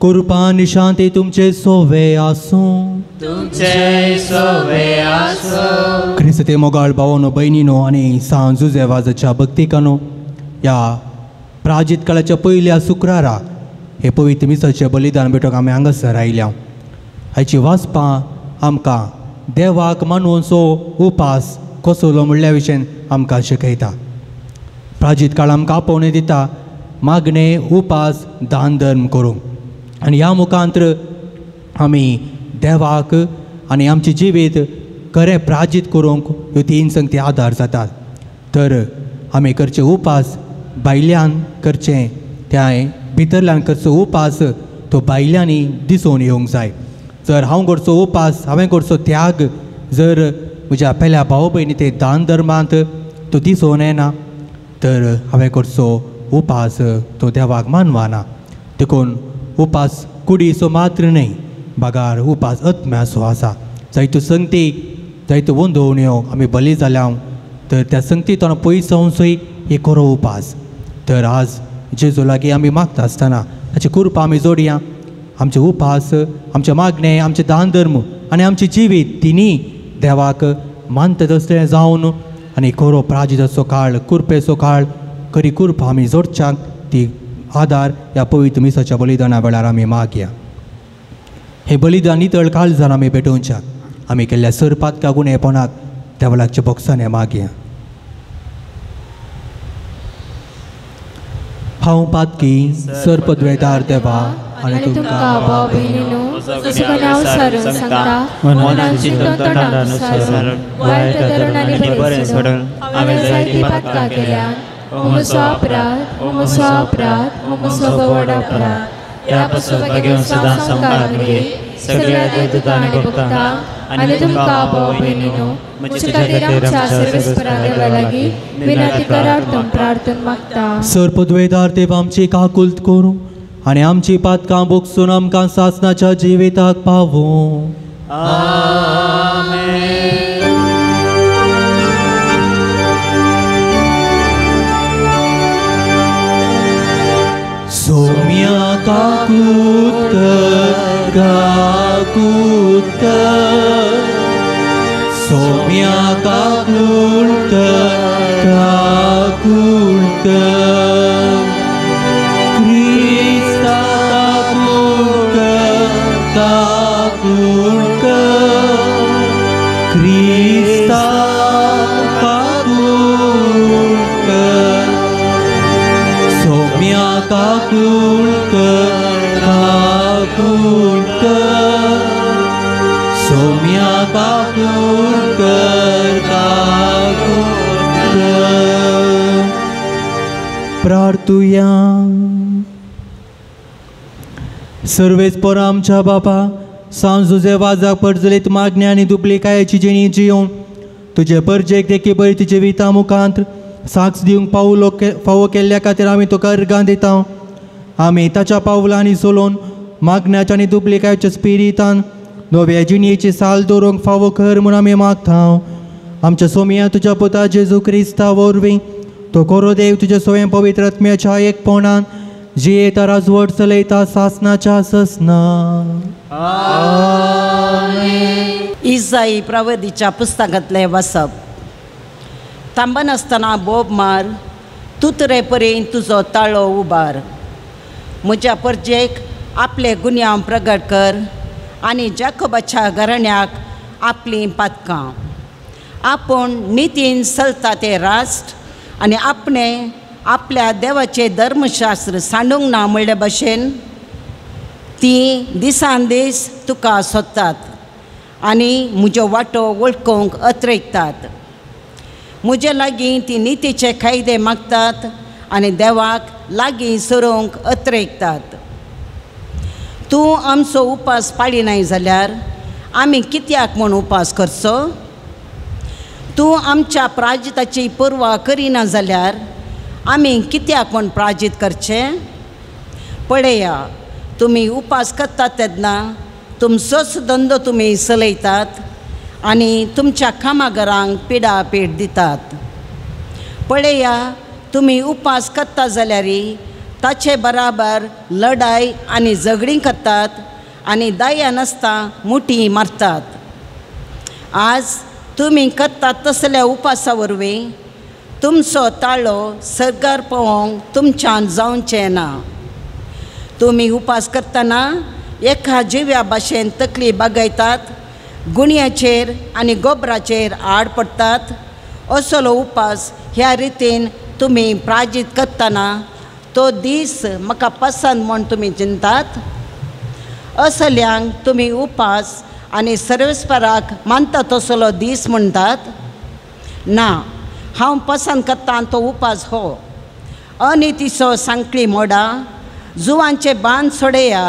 कृपा आनी शांती तुमचे सोवे आसूं. तुमचे सोवे आसूं. क्रिस्ते मोगाळ भावानो भयणीनो आनी सांत जुझे वाजाच्या भक्तिकानो, ह्या प्राजित काळाच्या पयल्या शुक्रारा हे पवित्र मिसाचें बलिदान भेटोवंक आमी हांगासर आयल्या. हाची वाचपां आमकां देवाक मानूनसो उपास कसलो म्हणल्या विशयन आमकां शिकयता. प्राजित काळ आमकां आपोवणें दिता मागणें उपास दान धर्म करूंक, आनी ह्या मुखांत्र आमी देवाक आनी आमचें जिवीत खरें प्राजित करूंक ह्यो तीन संगती आदार जातात. तर आमी करचे उपास भायल्यान करचें, त्या भितरल्यान करचो उपास तो भायल्यांनी दिसून येवंक जाय. जर हांव करचो उपास, हांवें करचो त्याग जर म्हज्या पेल्या भाव भयणी ते दान धर्मांत तो दिसून येना तर हांवें करचो उपास तो देवाक मानवाना. देखून उपास कुडीचो मात्र न्हय, बगार उपास आत्म्याचो आसा. जायत्यो संगती जायत्यो वंदोवण्यो आमी बली जाल्या तर त्या संगतींत पयस जावनसूय एक खरो उपास. तर आज जेजू लागीं आमी मागता आसतना ताची कृपा आमी जोडया. आमचे उपास, आमचें मागणें, आमचें दान धर्म आनी आमचें जिवीत तिनूय देवाक मानता तसलें जावन आनी खरो प्राजिताचो काळ, कृपेचो काळ, खरी कृपा आमी जोडच्याक ती आदार ह्या पवित्र मिसाच्या बलिदाना वेळार आमी मागया. हे बलिदान नितळ काळजान आमी भेटोवच्याक आमी केल्ल्या सरपातका गुणेपणाक देवळाच्या बोक्सांनी मागया. हांव पातकी सर्पद्वेदार देवा आनी तुमकां भाव भयणीनो सुगनाव सारून सांगता, मनान चिंतून तोंडान सारून वायट धरून आनी बरें सोडून हांवें जायतीं पातकां केल्यात. म्हजो अपराध, म्हजो अपराध, म्हजो व्हड अपराध. ह्या पासून घेवन सदां संवसार मगे सगळ्या देवदूतां आनी भक्तां आनी तुमकां भाव भयणीनो म्हजे खातीर आमच्या सर्वेस्परा देवा लागीं विनंती करात प्रार्थना मागता. सर्पद्वेदार देव आमची काकुळट करूं आनी आमची पातकां भोगसून आमकां सासणाच्या जिविताक पावूं. आमेन. सोम्या काकूत कर, काकूत कर, सोम्या काकूत कर, काकूत कर, क्रिस्ता काकूत कर, काकूत कर, क्रिस्ता काकूत कर, सोम्या काकूत कर, काकूत कर, सोम्या काकूत कर, काकूत कर. प्रार्थुया. सर्वेस्पर आमच्या बापा, सांत जुझे वाजाक परजलीत मागण्या आनी दुबलिकायेची जिणी जियोवन तुजे परजेक देखी बरी तुजे विता मुखांत साक्ष दिवंक पावलो फावो केल्ल्या खातीर आमी तुका अर्गां दिता. आमी ताच्या पावलांनी चलोवन मागण्याच्या आनी दुबलिकायेच्या स्पिरितान नव्या जिणयेची साल दवरूंक फावो कर म्हूण आमी मागता. आमच्या सोमया तुज्या पुता जेजू क्रिस्ता वरवीं तो खरो देव तुज्या स्वयं पवित्र आत्म्याच्या एकपणान जियेता राजवट चलयता सासनाच्या ससना. इजाई प्रवदीच्या पुस्तकांतलें वाचप. थांबनासतना बोब मार, तुतरे पर्यंत तुजो ताळो उबार. म्हज्या परजेक आपले गुन्यांव प्रगट कर आनी जाकोबाच्या घराण्याक आपलीं पातकां. आपूण नितीन चलता तें राष्ट्र आनी आपणें आपल्या देवाचें धर्मशास्त्र सांडूंक ना म्हणले भशेन तीं दिसान दीस तुका सोदतात आनी म्हज्यो वाटो वळखूंक अत्रेकतात. म्हजे लागीं ती नितीचे कायदे मागतात आनी देवाक लागीं सरूंक अत्रेकतात. तूं आमचो उपास पाळिनाय जाल्यार आमी कित्याक म्हूण उपास करचो? तूं आमच्या प्राजिताची पर्वा करिना जाल्यार आमी कित्याक म्हूण प्राजीत करचें? पळया, तुमी उपास करतात तेन्ना तुमचोच धंदो तुमी चलयतात आनी तुमच्या कामागरांक पिडा पीड दितात. पळया, तुमी उपास करता जाल्यार ताचे बराबर लढाय आनी झगडीं करतात आनी दया नासता मुठी मारतात. आज तुमी करतात तसल्या उपासा वरवीं तुमचो ताळो सरकार पळोवंक तुमच्यान जावचें ना. तुमी उपास करतना एका जिव्या भाशेन तकली बागयतात, गुणयाचेर आनी गोबराचेर आड पडटात. असलो उपास ह्या रितीन तुमी प्राजीत करतना तो दीस म्हाका पसंत म्हूण तुमी चिंतात. असल्यांक तुमी उपास आनी सर्वेस्पराक मानता तसलो दीस म्हणटात. ना, हांव पसंत करता तो उपास हो. अनितीचो सांकळी मोडा, जुवांचे बांद सोडया,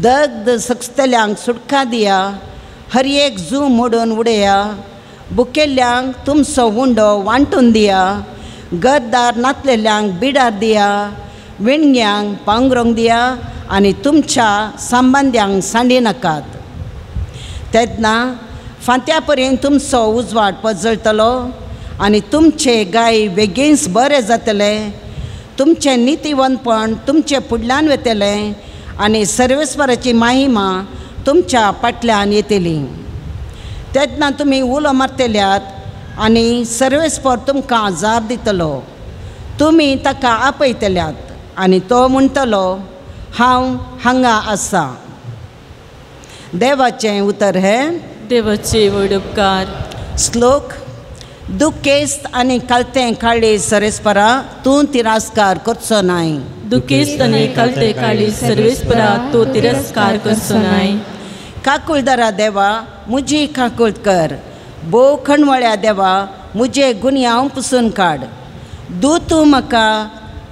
दग्ध सगतल्यांक सुटका दिया, हर एक जू मोडून उडया, बुकेल्ल्यांक तुमचो उंडो वांटून दिया, गद्दार नातलेल्यांक बिडार दिया, विणग्यांक पांगरूंक दिया आनी तुमच्या संबंद्यांक सांडी नाकात. तेन्ना फांत्या पर्यंत तुमचो उजवाड पजळटलो आनी तुमचे गाय बेगीनच बरे जातले. तुमचें नितीवंतपण तुमचे फुडल्यान वतलें आनी सर्वेस्पराची महिमा तुमच्या फाटल्यान येतली. तेन्ना तुमी उलो मारतल्यात आनी सर्वेस्पर तुमकां जाप दितलो. तुमी ताका आपयतल्यात आनी तो म्हणटलो, हांव हांगा आसा. देवाचें उतर हें. देवाचे व्हड उपकार. श्लोक. दुखेस्त आनी कालतें काळी सर्वेस्परा तूं तिरस्कार करचो नाय. दुखेस्त आनी कालतें काळी सर्वेस्परा तूं तिरस्कार करचो नाय. काकुळदारा देवा मुजी काकुळ कर, भोव खणवळ्या देवा मुजे गुन्यांव पुसून काड. दू तूं म्हाका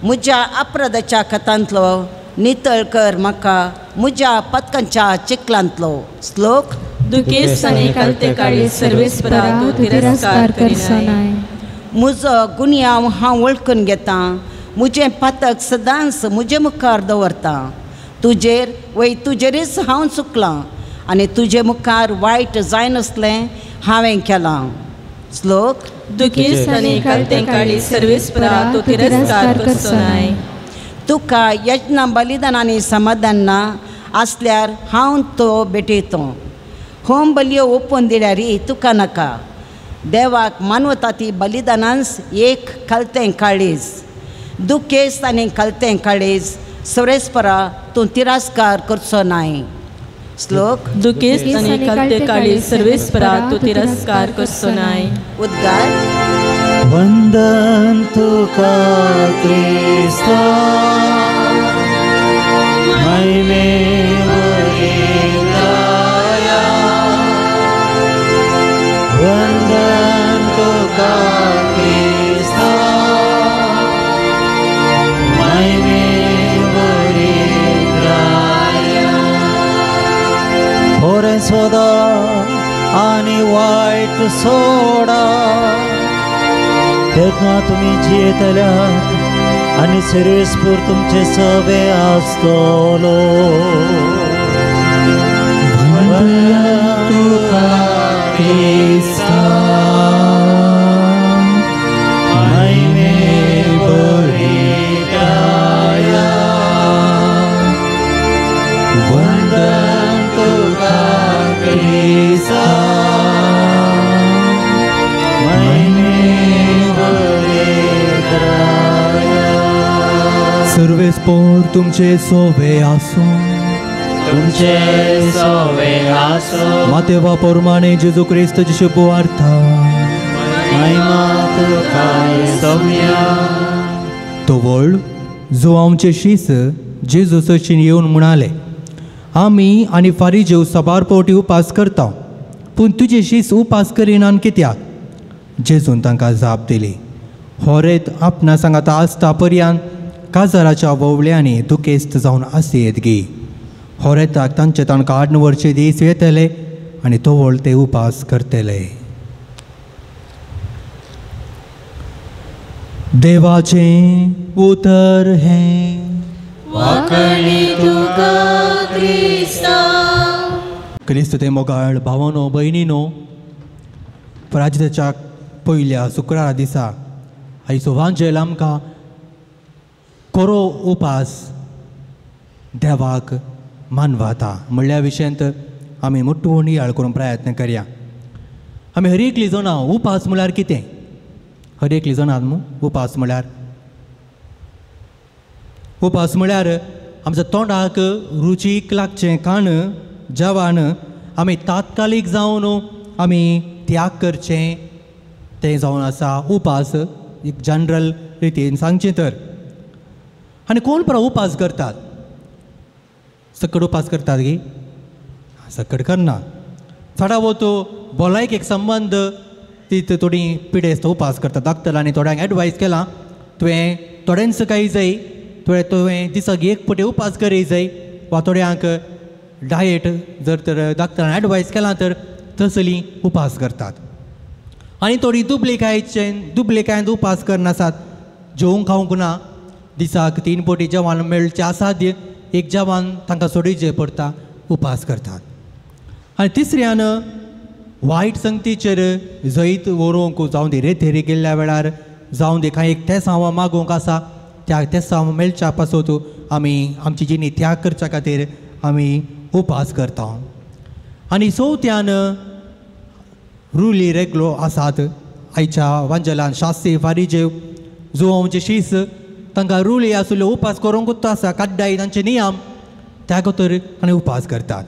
म्हज्या अपराधाच्या खतांतलो, नितळ कर म्हाका म्हज्या पतकांच्या चिखलांतलो. श्लोक. दुखेस्त आनी कालते काळी सर्वेस्परा तूं तिरस्कार करचो नाय. म्हजो गुन्यांव हांव वळखून घेतां, म्हजें पातक सदांच म्हजे मुखार दवरता. तुजेर वय तुजेरच हांव चुकलां आनी तुजे मुखार वायट जायनासलें हांवें केलां. श्लोक. दुखेस्त आनी कालते काळी सर्वेस्परा तूं तिरस्कार करचो नाय. तुका यज्ञ बलिदान आनी समाधान ना आसल्यार हांव तो भेटयतो. होम बलयो ओपून दिल्यार तुका नाका. देवाक मानवता ती बलिदानांस एक खालतें काळीज. दुखेस्त आनी खालतें काळीज सर्वेस्परा तूं तिरस्कार करचो नाय. श्लोक. दुखेस्त आनी खालतें काळीज सर्वेस्परा तूं तिरस्कार करचो नाय. उद्गार. वंदन तुका क्रिस्ता महिमे वरिताया, वंदन तुका क्रिस्ता महिमे वरिताया. होरे सोदा आनी वायट सोडा, तेन्ना तुमी जियेतल्यात आनी सर्वेस्पर तुमचे सवे आसतलो. वंदन तुका क्रिस्ता महिमे बरिताया, वंदन तुका क्रिस्ता महिमे बरिताया. सर्वेस्पर तुमचे सोवे आसूं. तुमचे सोवे आसूं. मातेवा प्रमाणे जेजू क्रिस्ताची शुभवार्ता. महिमा तुका सोम्या. तो व्हड जो आमचे शीस जेजू सचीन येवन म्हणाले, आमी आनी फारीजेव साबार पावटी उपास करता, पूण तुजे शीस उपास करिनान कित्याक? जेजून तांकां जाप दिली, होरेत आपणा सांगाता आसता पर्यान काजाराच्या वोवळ्यांनी दुखेस्त जावन आसयेत गी. होरेताक तांचे तांकां आडन व्हरचे दीस येतले आनी तवळ ते उपास करतले. देवाचें उतर हें. वाखाणी तुका क्रिस्ता. क्रिस्त ते मोगाळ भावानो भयणीनो, पराजिताच्या पयल्या शुक्रारा दिसा आयचो वांजेल आमकां कोरो उपास देवाक मानवाता म्हणल्या विशयांत आमी मोटो नियाळ करूंक प्रयत्न करया. आमी हर एकली जाणां उपास म्हळ्यार कितें, हर एकली जाणां न्हू उपास म्हळ्यार, उपास म्हळ्यार आमच्या तोंडाक रुचीक लागचें खाण जेवण आमी तात्कालीक जावन आमी त्याग करचें तें जावन आसा उपास, एक जनरल रितीन सांगचें तर. आनी कोण पळय उपास करतात, सकट उपास करतात गी, सकट करना, चडावत भलायकेक संबंद ती थोडी पिडेस्त उपास करतात. डॉक्टरांनी थोड्यांक एडवायस केलां तुवें थोड्यांच काय जाय, तुवें दिसाक एक पटी उपास करी जाय, वा थोड्यांक डायट जर तर डॉक्टरान एडवायस केलां तर तसली उपास करतात. आनी थोडी दुबलेकायन उपास करनासात, जेवंक खावंक ना, दिसाक 3 पटी जेवण मेळचें आसाद्य एक जेवण तांकां सोडीचें पडटा, उपास करतात. आनी तिसऱ्यान वायट संगतीचेर जैत व्हरूंक, जावं दी रेतेरी गेल्ल्या वेळार, जावं दी कांय एक तेसांव मागूंक आसा त्या तेसांव मेळच्या पासत आमी आमची जिणी त्याग करच्या खातीर आमी उपास करता. आनी चवथ्यान रुली रेगलो आसात आयच्या वांजेलान शास्त्री फारीजेव जुवांचे शीस तांकां रुली आसल्यो उपास करूंकूच आसा, काड्डाय तांचे नियम त्या खातीर आनी उपास करतात.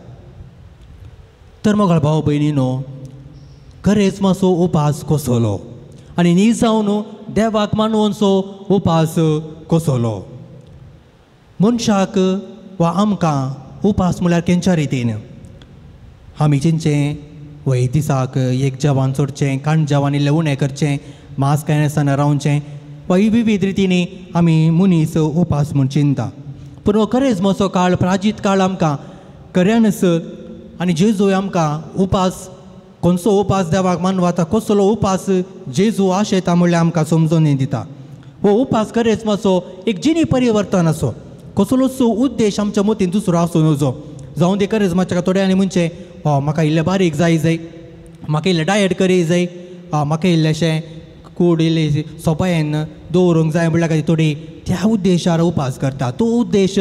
तर मोगाळ भाव भयणीनो, खरेंच मातसो उपास कसलो आनी न्ही जावन देवाक मानूनसो उपास कसलो. मनशाक वा आमकां उपास म्हळ्यार केंच्या रितीन आमी चिंतचें वय दिसाक एक जेवण सोडचें, काण जेवण इल्लें उणें करचें, मांस खायनासतना आसतना रावचें, वा ही विविध रितींनी आमी मनीस उपास म्हूण चिंता. पूण हो खरेंच मातसो काळ प्राजीत काळ आमकां खऱ्यानच आनी जेजू आमकां उपास कोणसो उपास देवाक मानवाता, कसलो उपास जेजू आशेता म्हणल्यार आमकां समजून दिता. हो उपास खरेंच मातसो एक जिणी परिवर्तन आसो, कसलोच उद्देश आमच्या मतीन दुसरो आसूं नजो. जावं दी खरेंच मातशें थोड्यांनी म्हणचें म्हाका इल्लें बारीक जाय जाय, म्हाका इल्लें डायट करी जाय, म्हाका इल्लेंशें कूड इल्ली सोपायेन दवरूंक जाय म्हणल्यार खातीर थोडी त्या उद्देशार उपास करता. तो उद्देश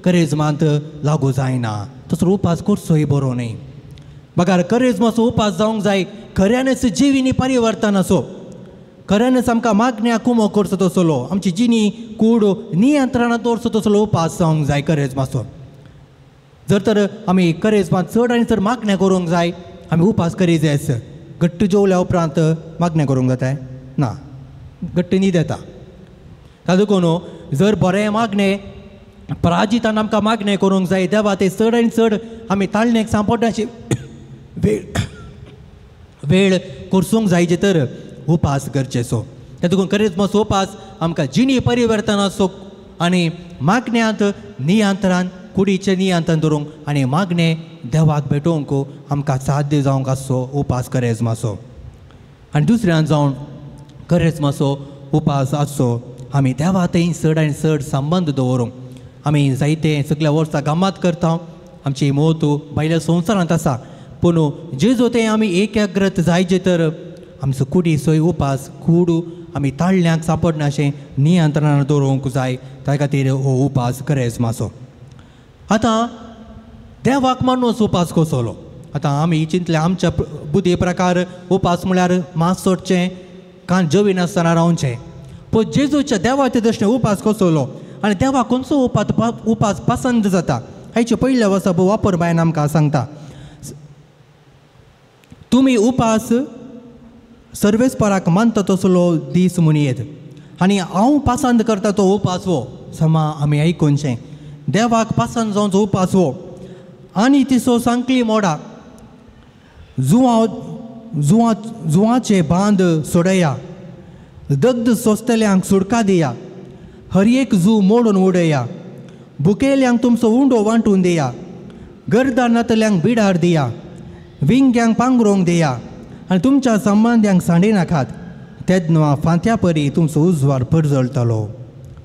करेजमांत लागू जायना, तसो उपास करचोय बरो न्हय. बगार करेजमाचो उपास जावंक जाय खऱ्यानच जिविनी परिवर्तन आसो, खऱ्यानच आमकां मागण्या कुमो करचो तसलो, आमची जिणी कूड नियंत्रणांत दवरचो तसलो उपास जावंक जाय करेजमाचो. जर तर आमी करेजमात चड आनी चड मागण्या करूंक जाय, आमी उपास करी जाय. घट्ट जेवल्या उपरांत मागण्या करूंक जाता ना, घट्ट न्हीद येता. ताका देखून जर बरें मागणें पराजितान आमकां मागणें करूंक जाय देवा, ते चड आनी चड आमी ताळणेक सांपडनाशी वेळ करसूंक जायचे तर उपास गरजेचो. त्या देखून करेजमाचो उपास आमकां जिणी परिवर्तनाचो आनी मागण्यांत नियंत्रण, कुडीचें नियंत्रण दवरूंक आनी मागणें देवाक भेटोवंक आमकां साध्य जावंक आसचो उपास करेजमाचो. आनी दुसऱ्यान जावन करेजमाचो उपास आसचो आमी देवा थंय चड आनी चड संबंद दवरूंक. आमी जायते सगल्या वर्सां गमात करता, आमची मोत भायल्या संवसारांत आसा, पूण जेजो तें आमी एकाग्रत जायचे तर आमचो कुडीचोय उपास कूड आमी ताळ्यांक सांपडनाशें नियंत्रणान दवरूंक जाय. त्या खातीर हो उपास करेजमाचो. आतां देवाक मानून उपास कसलो. आतां आमी चिंतले आमच्या बुद्धी प्रकार उपास म्हळ्यार मांस सोडचें, कान जेविनासतना रावचें. पूण जेजूच्या देवाच्या दृश्टीन उपास कसलो आनी देवाक खंयचो उपास पसंत जाता हाचे पयल्या वर्सा वापर बायन आमकां सांगता. तुमी उपास सर्वेस्पराक मानता तसलो दीस म्हणयेत आनी हांव पसंत करता तो उपास हो समा आमी आयकुनचें. देवाक पसंत जावचो उपास हो आनी तिसो सांकली मोडा, जुवाचे बांद सोडया, दग्ध सोंसतल्यांक सुडका दिया, हर एक जू मोडून उडया, बुकेल्यांक तुमचो उंडो वांटून दिया, गरदार नातल्यांक बिडार दिया, विंग्यांक पांगरोंक दिया आनी तुमच्या संबंद्यांक सांडी नाकात, तेन्ना फांत्या परी तुमचो उजवाड परजळटलो.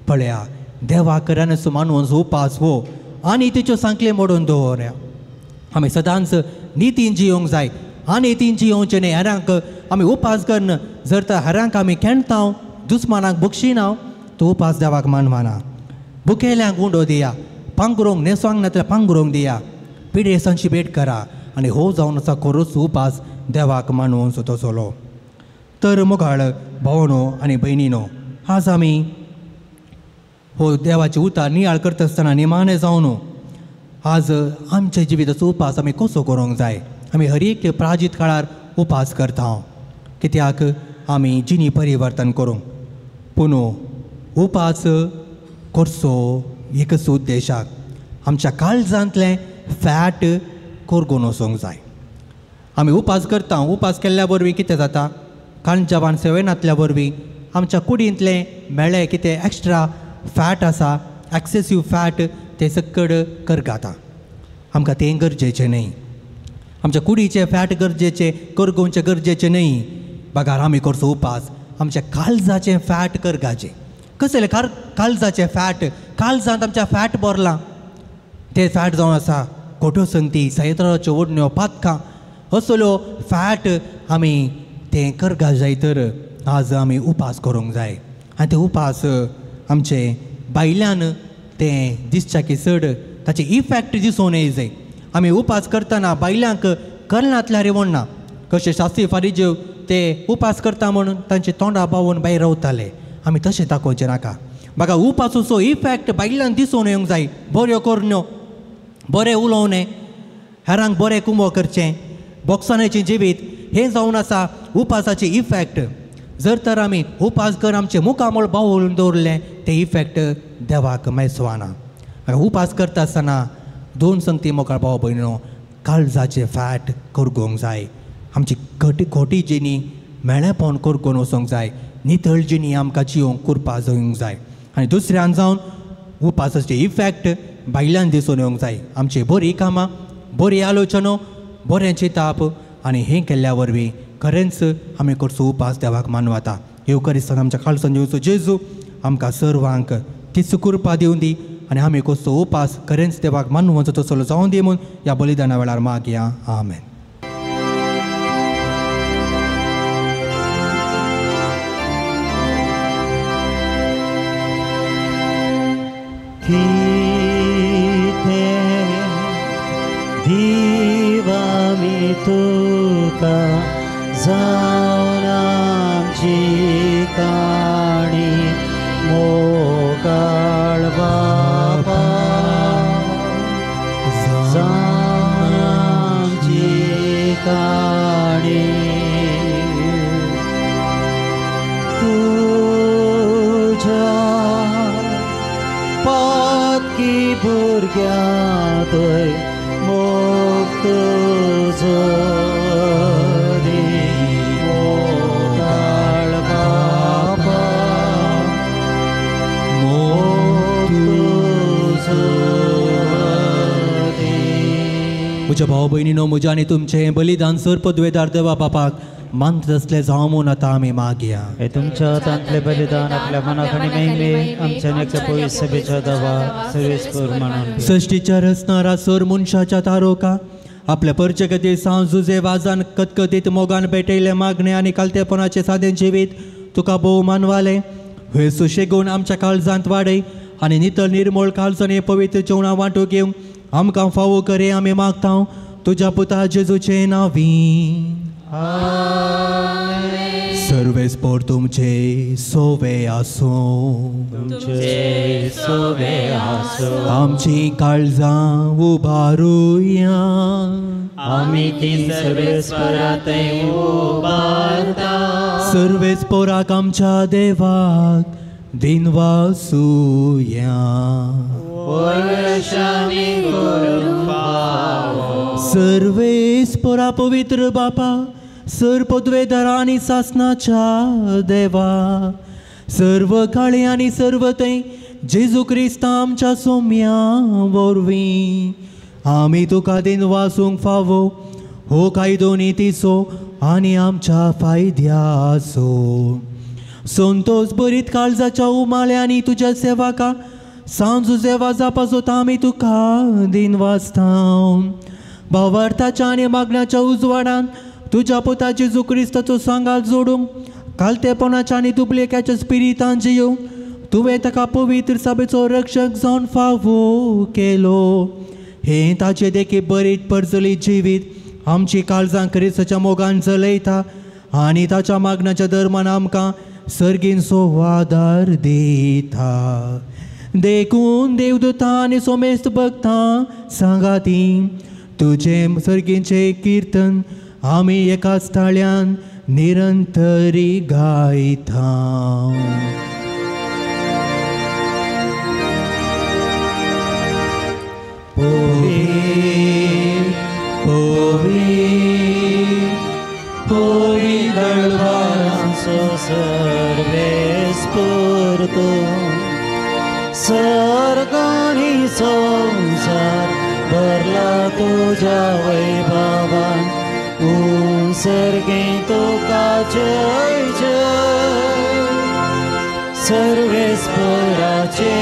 पळया देवा खऱ्यानच मानून उपास हो आनी तिच्यो सांकले मोडून दवरया. आमी सदांच नितीन जियोंक जाय आनी तीन जियोवचें न्हय, हेरांक आमी उपास करून जर तर हरांक आमी खेणता दुस्मानाक बक्षिना तो उपास देवाक मानवाना. बुकेल्यांक उंडो दिया, पांगरूंक न्हेसवांक नातल्यार पांगरूंक दिया, पिडेसांची भेट करा आनी हो जावन आसा खरोच उपास देवाक मानून तो चलो. तर मोगाळ भावनो आनी भयणीनो, आज आमी हो देवाची उतार नियाळ करता आसतना निमाणें जावन आज आमच्या जिविताचो उपास आमी कसो करूंक जाय. आमी हर एक प्राजीत काळार उपास करता कित्याक आमी जिणी परिवर्तन करूंक, पूण उपास करचो एकच उद्देशाक, आमच्या काळजांतलें फॅट करगून वचूंक जाय. आमी उपास करता, उपास केल्ल्या वरवीं कितें जाता, कांजावान सेवेनातल्या वरवीं आमच्या कुडींतलें मेळ्ळें कितें एक्स्ट्रा फॅट आसा, एक्सेसीव फॅट तें सकड करगाता. आमकां तें गरजेचें न्हय, आमच्या कुडीचें फॅट गरजेचें करगोवचें गरजेचें न्हय. बगार आमी करचो उपास आमच्या काळजाचें फॅट करगाचें. कसलें काळजाचें फॅट? काळजांत आमच्या फॅट भरलां, तें फॅट जावन आसा खोट्यो संगती, सैत्राच्यो ओडण्यो, पातकां, असल्यो फॅट आमी तें करगा जाय. तर आज आमी उपास करूंक जाय आनी ते उपास आमचे भायल्यान तें दिसच्या की चड ताचे इफेक्ट दिसून येय जाय. आमी उपास करतना बायल्यांक करनातल्यार रिवणना, कशें शास्त्री फारीजेव ते उपास करता म्हणून तांचे तोंडा बावून भायर रावताले, आमी तशें दाखोवचें नाका. म्हाका उपासाचो इफेक्ट बायल्यान दिसून येवंक जाय. बऱ्यो करण्यो, बरें उलोवणें, हेरांक बरें कुंबो करचें, बोक्साण्याचें जिवीत हें जावन आसा उपासाचें इफेक्ट. जर तर आमी उपास कर आमचें मुखामळ बावून दवरलें तें इफेक्ट देवाक मेसवाना. उपास करता आसतना दोन संगती मोगाळ भाव भयणो, काळजाचें फॅट करगोवंक जाय, आमची घटी खोटी जिणी मेळेपण करगोवन वचोंक जाय, नितळ जिणी आमकां जिवंक करपा जावंक जाय. आनी दुसऱ्यान जावन उपासाचे इफेक्ट भायल्यान दिसून येवंक जाय. आमची बरी कामां, बरी आलोचना, बरें चिंताप आनी हें केल्ल्या वरवीं खरेंच आमी करचो उपास देवाक मानवता. येवकरिस्तान आमच्या काळजान येवचो जेजू आमकां सर्वांक तीच कृपा दिवन दी आनी आमी करचो उपास खरेंच देवाक मानवचो तसलो जावन दी म्हूण ह्या बलिदाना वेळार मागया. आमेन. कितें दिवा मी तुका जावन आमची काणी मोगाळ बापा, जावन आमची काणी तुज्या पातकी भुरग्यांतय मोग तुजो दी मोगाळ बापा, मोग तुजो दी. म्हज्या भाव भयणीनो, म्हज्या आनी तुमचें बलिदान सर पदवेदार देवा बापाक मानत आसलें जावं म्हूण आतां आमी मागया. हे तुमच्या हातांतलें बलिदान आपल्या मनाक आनी महिमे आमच्या नेक्या पवित्र सभेच्या दावा सर्वेस्पर मानून. सृश्टीच्या रचणारा सर मनशाच्या तारोका आपल्या परचे सांव जुजे वाजान कतकतीत मोगान पेटयले मागणे आनी कालतेपणाचे सादें जिवीत तुका भोव मानवालें. हे सुशेगून आमच्या काळजांत वाडय आनी नितळ निर्मळ काळजान पवित्र जेवणां वांटूंक घेवंक आमकां फावो करे आमी मागता तुज्या पुता जेजूचे नांवी. सर्वेस्पर तुमचे सोवे आसूं, तुमचे सोवे आसूं. आमची काळजां उबारुया, आमी ती सर्वेस्परांतय उबारता. सर्वेस्पराक आमच्या देवाक दिनवासुया. सर्वेस्परा पवित्र बापा, सर पदवेदारा आनी सासनाच्या देवा, सर्व काळी आनी सर्व थंय जेजू क्रिस्ता आमच्या सोम्या वरवीं आमी तुका दिनवासूंक फावो हो कायदो नितीचो आनी आमच्या फायद्याचो. संतोष बरीत काळजाच्या उमाळ्यांनी तुज्या सेवाका सांजू सेवा जापाचो आमी तुका दिनवासता. भावार्थाच्या आनी मागण्याच्या उजवाडान तुज्या पुता जेजू क्रिस्ताचो सांगात जोडूंक कालतेपणाच्या आनी दुबलेक्याच्या स्पिरितान जियोवंक तुवें ताका पवित्र सभेचो रक्षक जावन फावो केलो. हें ताचे देखी बरीत परजलीत जिवीत आमची काळजां क्रिस्ताच्या मोगान चलयता आनी ताच्या मागण्याच्या दरम्यान आमकां सर्गींचो आदार दिता. देखून देवदूतां आनी सोमेस्त भक्तां सांगाती तुजें सर्गींचें किर्तन आमी एकाच ताळ्यान निरंतरी गायता. पवी पवी पवी दळवांचो सर्वेस्पुर्तो सर्गानी संसार भरला तुज्या वैभवान उंसर्गे तुका जय जय सर्वेस्पुराचे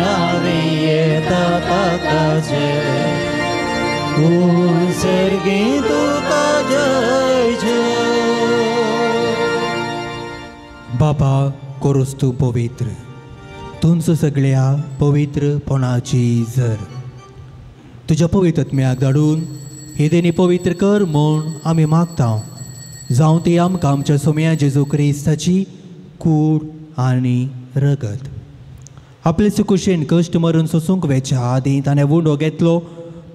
नावे येता ताका जय उंसर्गे तुका जय जय. बाबा कोरोस तूं पवित्र तुमचो सगळ्या पवित्रपणाची जर तुज्या पवित्र आत्म्याक धाडून ही देणी पवित्र कर म्हूण आमी मागता. जावं ती आमकां आमच्या सोम्या जेजू क्रिस्ताची कूड आनी रगत. आपले सुकुशेन कश्ट मरून सोसूंक वेच्या आदीं ताणें उंडो घेतलो,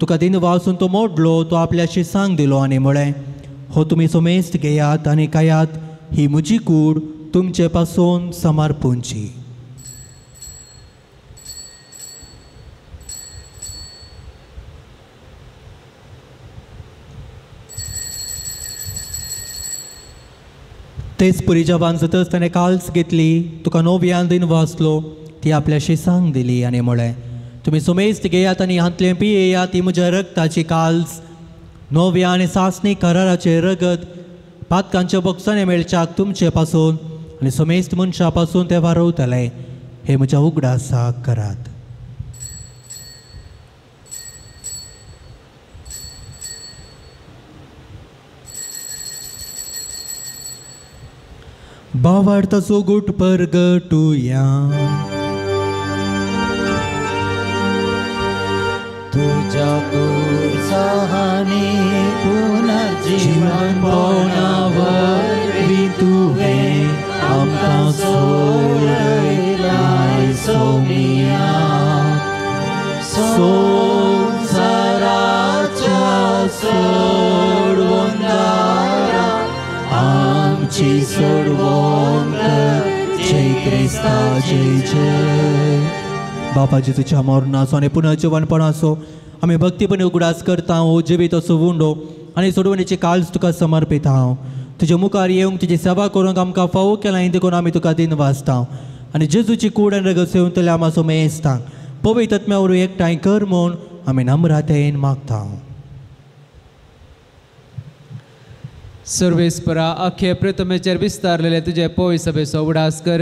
तुका दिन वासून तो मोडलो, तो आपल्याशी सांग दिलो आनी म्हळें, हो तुमी सोमेस्त घेयात आनी खायात, ही म्हजी कूड तुमचे पासून समर्पूंची. तेच पुरीच्या वांचतच ताणें काल्स घेतली, तुका नव्यान दिन वाचलो, ती आपल्याशी सांग दिली आनी म्हळें, तुमी सुमेस्त घेयात आनी हांतलें पियेयात, ही म्हज्या रगताची काल्स, नव्या आनी सासणी कराराचें रगत, पातकांच्या बोगसाणे मेळच्याक तुमचे पासून आनी सुमेस्त मनशां पासून तें वारवतलें. हे म्हज्या उगडासाक करात. भावार्थाचो गुट परगटुया. तुज्या कुर्साहानी पुनर्जीवन वरवीं तुवें आमकां सोडयलाय सोमिया. संवसाराच्या सोडवणदारा आमची सोडवण कर, जय क्रिस्ता जय जय. बापा जेजूच्या मरणाचो आनी पुनर्जिवनपणाचो आमी भक्तीपणी उगडास करता. हो जिवीत असो उंडो आनी सोडवणेची काल्स तुका समर्पिता. हांव तुजे मुखार येवंक तुजी सेवा करूंक आमकां फावो केलां, देखून आमी तुका दिन वाचता. आनी जेजूची कूड आनी रगत सेवतल्या आमकां सोमेस्तांक पवित्र आत्म्या वरवीं एकठांय कर म्हूण आमी नम्रतायेन मागता. सर्वेस्परा अख्खे प्रथमेचेर विस्तारलेले तुजे पवित्र सभेचो उडास कर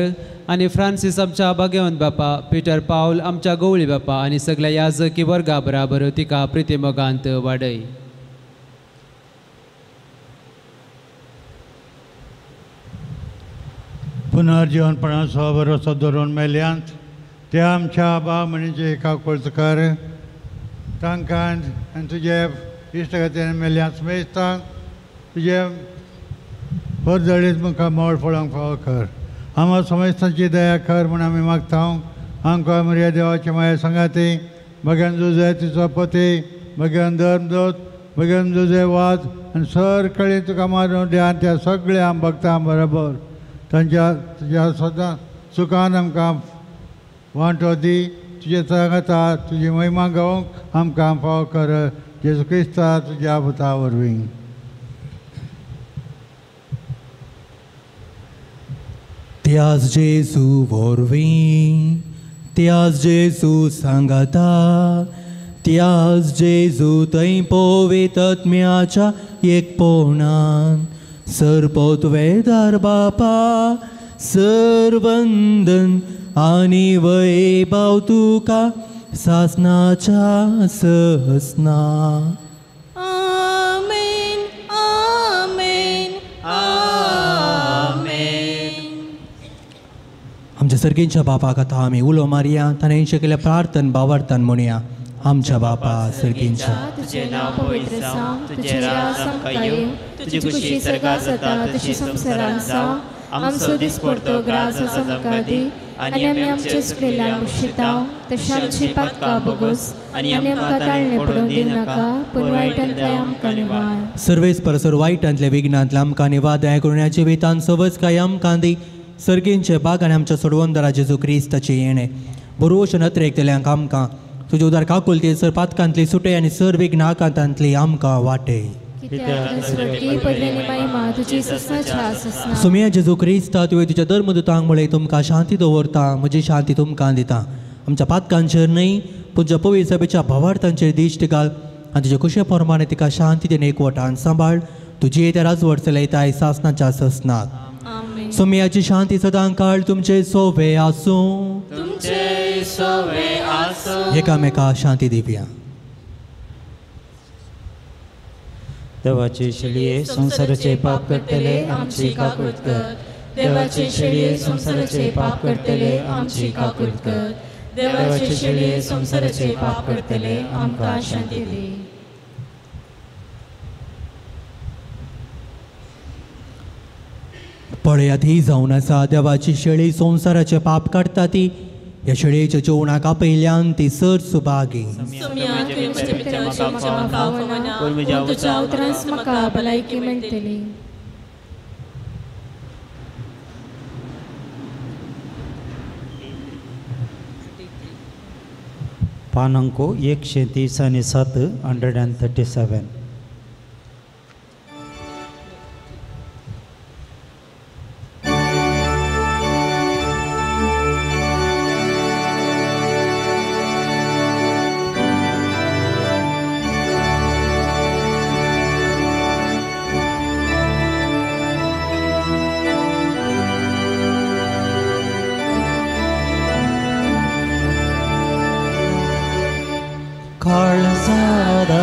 आनी फ्रांसीस आमच्या भाग्यवंत बापा, पिटर पावल आमच्या गवळी बापा आनी सगळ्या याजकी वर्गा बराबर तिका प्रितीमोगांत वाडय. पुनर्जीवनपणाचो भरोसो दवरून मेल्यांत त्या आमच्या आबा म्हणीचे एका कोळचकार तांकां आनी तुजे इश्टगतीन मेल्यांत मेजतांक तुजे परजळीत मुखार मोड फळोंक फावो कर. आमकां समस्तांची दया कर म्हूण आमी मागता. आमकां मरिया देवाचे माये सांगाती भगवान जुजे तिचो पती भगवान धर्मदूत भगवान जुजे वाज आनी सर कळी तुका मारून ध्यान त्या सगळ्या भक्तां बरोबर तांच्या तुज्या सदां सुखान आमकां वांटो दी. तुजे सांगाता तुजी महिमा गावंक आमकां फावो कर, जेजू क्रिस्ता तुज्या पुता वरवीं. त्यास जेजू वरवीं, त्यास जेजू सांगाता, त्यास जेजू थंय पवित्र आत्म्याच्या एकपणान सर्वोत्वेदार बापा सर्वंदन आनी वैभव तुका सासनाच्या सहस्ना. आमेन आमेन. आमच्या सर्गींच्या बापाक आतां आमी उलो मारया, ताणें केल्ल्या प्रार्थन बावडतान म्हणया. आमच्या बापा सर्गींच्या, तुझे नाव पवित्र जावं, तुझे राज आमकां येवं, तुजी खुशी स्वर्गात जाता तशी संवसारांत जावं. आमचो दिसपडतो ग्रास आमकां दी आनी आमी आमचे चुकलेल्यान बक्षिता तशें आमची पातकां भोगोस आनी आमकां ताळणे पडून दिवं नाका, पूण वायटांतले आमकां निवार. सर्वेस परसर वायटांतले विघ्नांतले आमकां निवार, दया करुण्या जिवितान सवज काय आमकां दी. सर्गींचे बाग आनी आमच्या सोडवणदारा जेजू क्रिस्ताचें येणें बरोवश नत्रेकतल्यांक आमकां तुजे उदार काकुलती सर पातकांतली सुटे आनी सर विघ्न आकांतांतली आमकां वाटे. सुमिया जेजू क्रिस्ता, तुवें तुज्या धर्मदूतांक म्हळें तुमकां शांती दवरता, म्हजी शांती तुमकां दिता. आमच्या पातकांचेर न्हय पूण तुज्या पवित्र सभेच्या भावार्थांचेर दिश्ट घाल आनी तुज्या कुशे प्रमाणे तिका शांती दिवन एकवटान सांबाळ. तुजी त्या राजवट चलयताय सासनाच्या ससनाक. सोमियाची शांती सदां काळ तुमचे सोवे आसूं, एकामेका शांती दिवया. देवाचे शेळये संवसाराचे पाप करतले आमची काकूत कर. देवाचे शेळये संवसाराचे पाप करतले आमची काकूत कर. देवाचे शेळये संवसाराचे पाप करतले आमकां शांती दी. पळयात ही जावन आसा देवाची शेळी संवसाराचे पाप काडटा ती. ह्या शेळयेच्या जेवणाक आपयल्यान ती सर सुभागी. भलायकी मेळटली. पान अंको 130 आनी 7, 137.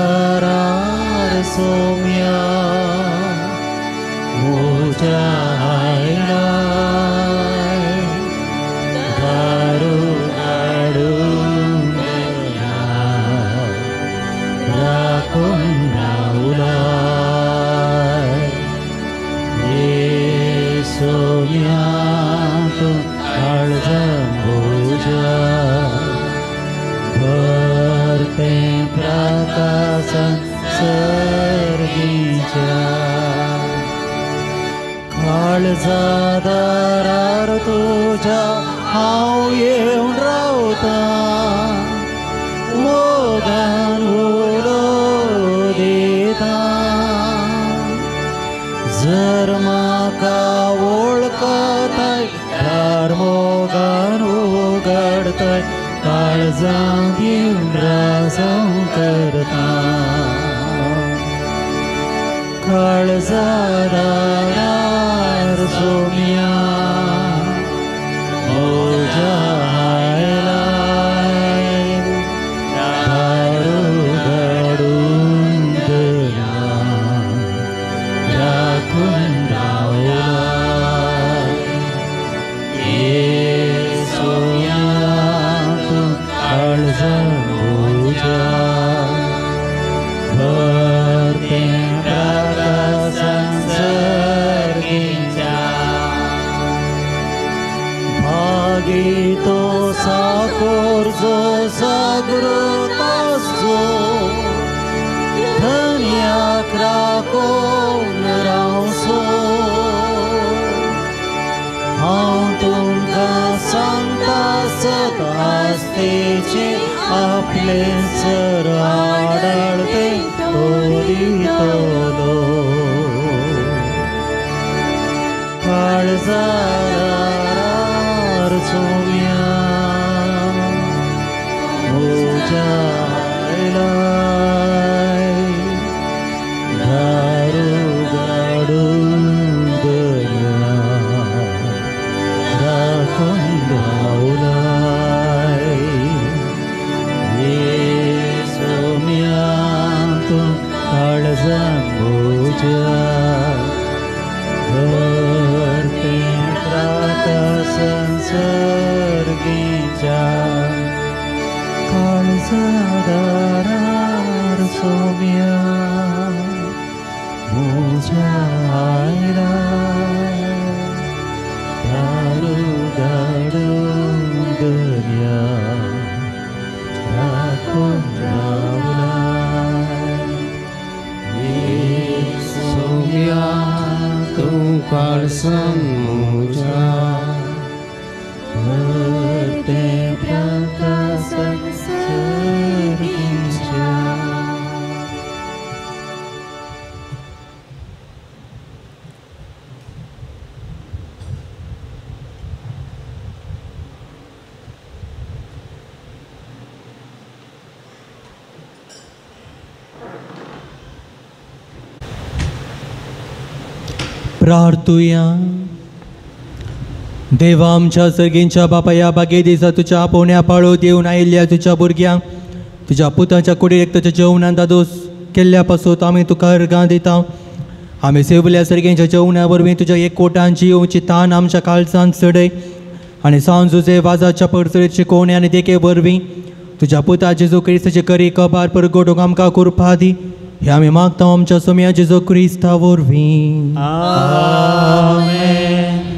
काळजादारार सोम्या म्हज्या आयलाय दारू हाडून राखून रावलाय. ये सोम्या तूं काळजा म्हज्या भरतें प्रकाशान सर्गीच्या. काळजादारार तुज्या हांव येवन रावतां, मोगान उलो दितां. जर म्हाका वळखताय दार मोगान उगडताय, काळजांत येवन राजांव करता. काळजादारार सोम्या म्हज्या आयलाय दार उगडून दर्या राखून रावलाय. ये सोम्या तूं काळजा म्हज्या भरतें प्रकाशान सर्गीच्या. भागी तो साकोर जो जागृत आसचो, धनयाक राखून रावचो. हांव तुमकां सांगता सत आस्तेचे आपले सर आडाळते तो दितलो. काळजादारार सोम्या म्हज्या आयलाय दार उगडून दर्या राखून रावलाय. ये सोम्या तूं काळजा म्हज्या भरतें उगाडून दर्या राखून रावलाय. सोम्या तूं काळसान म्हज्या भरतें प्रकाशन सर्गीच्या. प्रार्थुया. देवा आमच्या सर्गींच्या बापा, ह्या बागे दिसा तुज्या आपोवण्या पाळो दिवन आयिल्ल्या तुज्या भुरग्यांक तुज्या पुताच्या कुडीक तुज्या जेवणान दादोस केल्ल्या पासून आमी तुका अर्गां दिता. आमी सेवल्या सर्गींच्या जेवणा वरवीं तुज्या एकवटान जियोवची तान आमच्या काळजान चडय आनी सांजुजे वाजाच्या परचरीत शिकोवणे आनी देखे वरवीं तुज्या पुता जेजू क्रिस्ताचे करी कबार परगोटूंक आमकां कृपा दी. हे आमी मागता आमच्या सोम्या जेजू क्रिस्ता वरवीं. आमेन.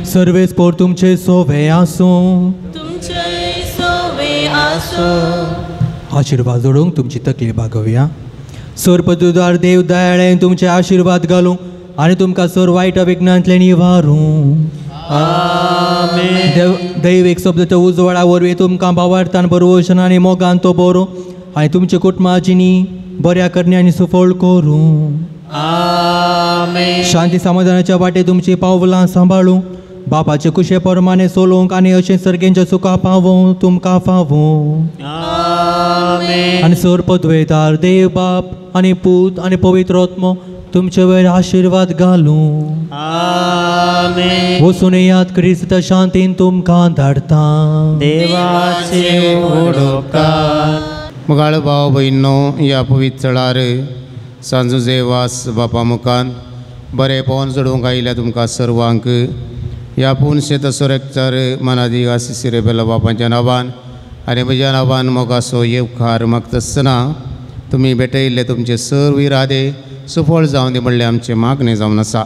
सर्वेस पोर तुमचे सोवे आसूं. तुमचे सोवे आसूं. आशिर्वाद जोडूंक तुमची तकली बागोवया. सर्पदुदार देव दयाळेन तुमचे आशिर्वाद घालूं आनी तुमकां सर वायट विघ्नांतल्यान निवारूं. आमेन. देव दैवीक शब्दाच्या उजवाडा वरवीं तुमकां भावार्थान बरवशन आनी मोगान तो बरो आनी तुमचे कुटुंबाची बऱ्या करणे आनी सुफळ करूं. आमेन. शांती समाधानाच्या वाटे तुमची पावलां सांबाळूं. बापाचे कुशे प्रमाणे सोलोवंक आनी अशें सर्गेंच्या सुखा पावोवं तुमकां फावों. आमेन. आनी सर पदवेदार देव बाप आनी पूत आनी पवित्र आत्मो तुमचे वयर आशिर्वाद घालूं. आमेन. वचून याद क्रिस्त शांतीन तुमकां धाडता. देवाचे उपकार. मुगाळ भाव भयणो, ह्या पवित्र थळार सांजुजे वास बापा मुखान बरें पवन चडोवंक आयिल्ल्या तुमकां सर्वांक ह्या पुनशेत सोरेकचार मनादी आसिसी रेबेलो बापांच्या नांवान आनी म्हज्या नांवान मोगासो येवकार मागतासतना तुमी भेटयिल्ले तुमचे सर्व इरादे सुफळ जावन दी म्हणलें आमचें मागणें जावन आसा.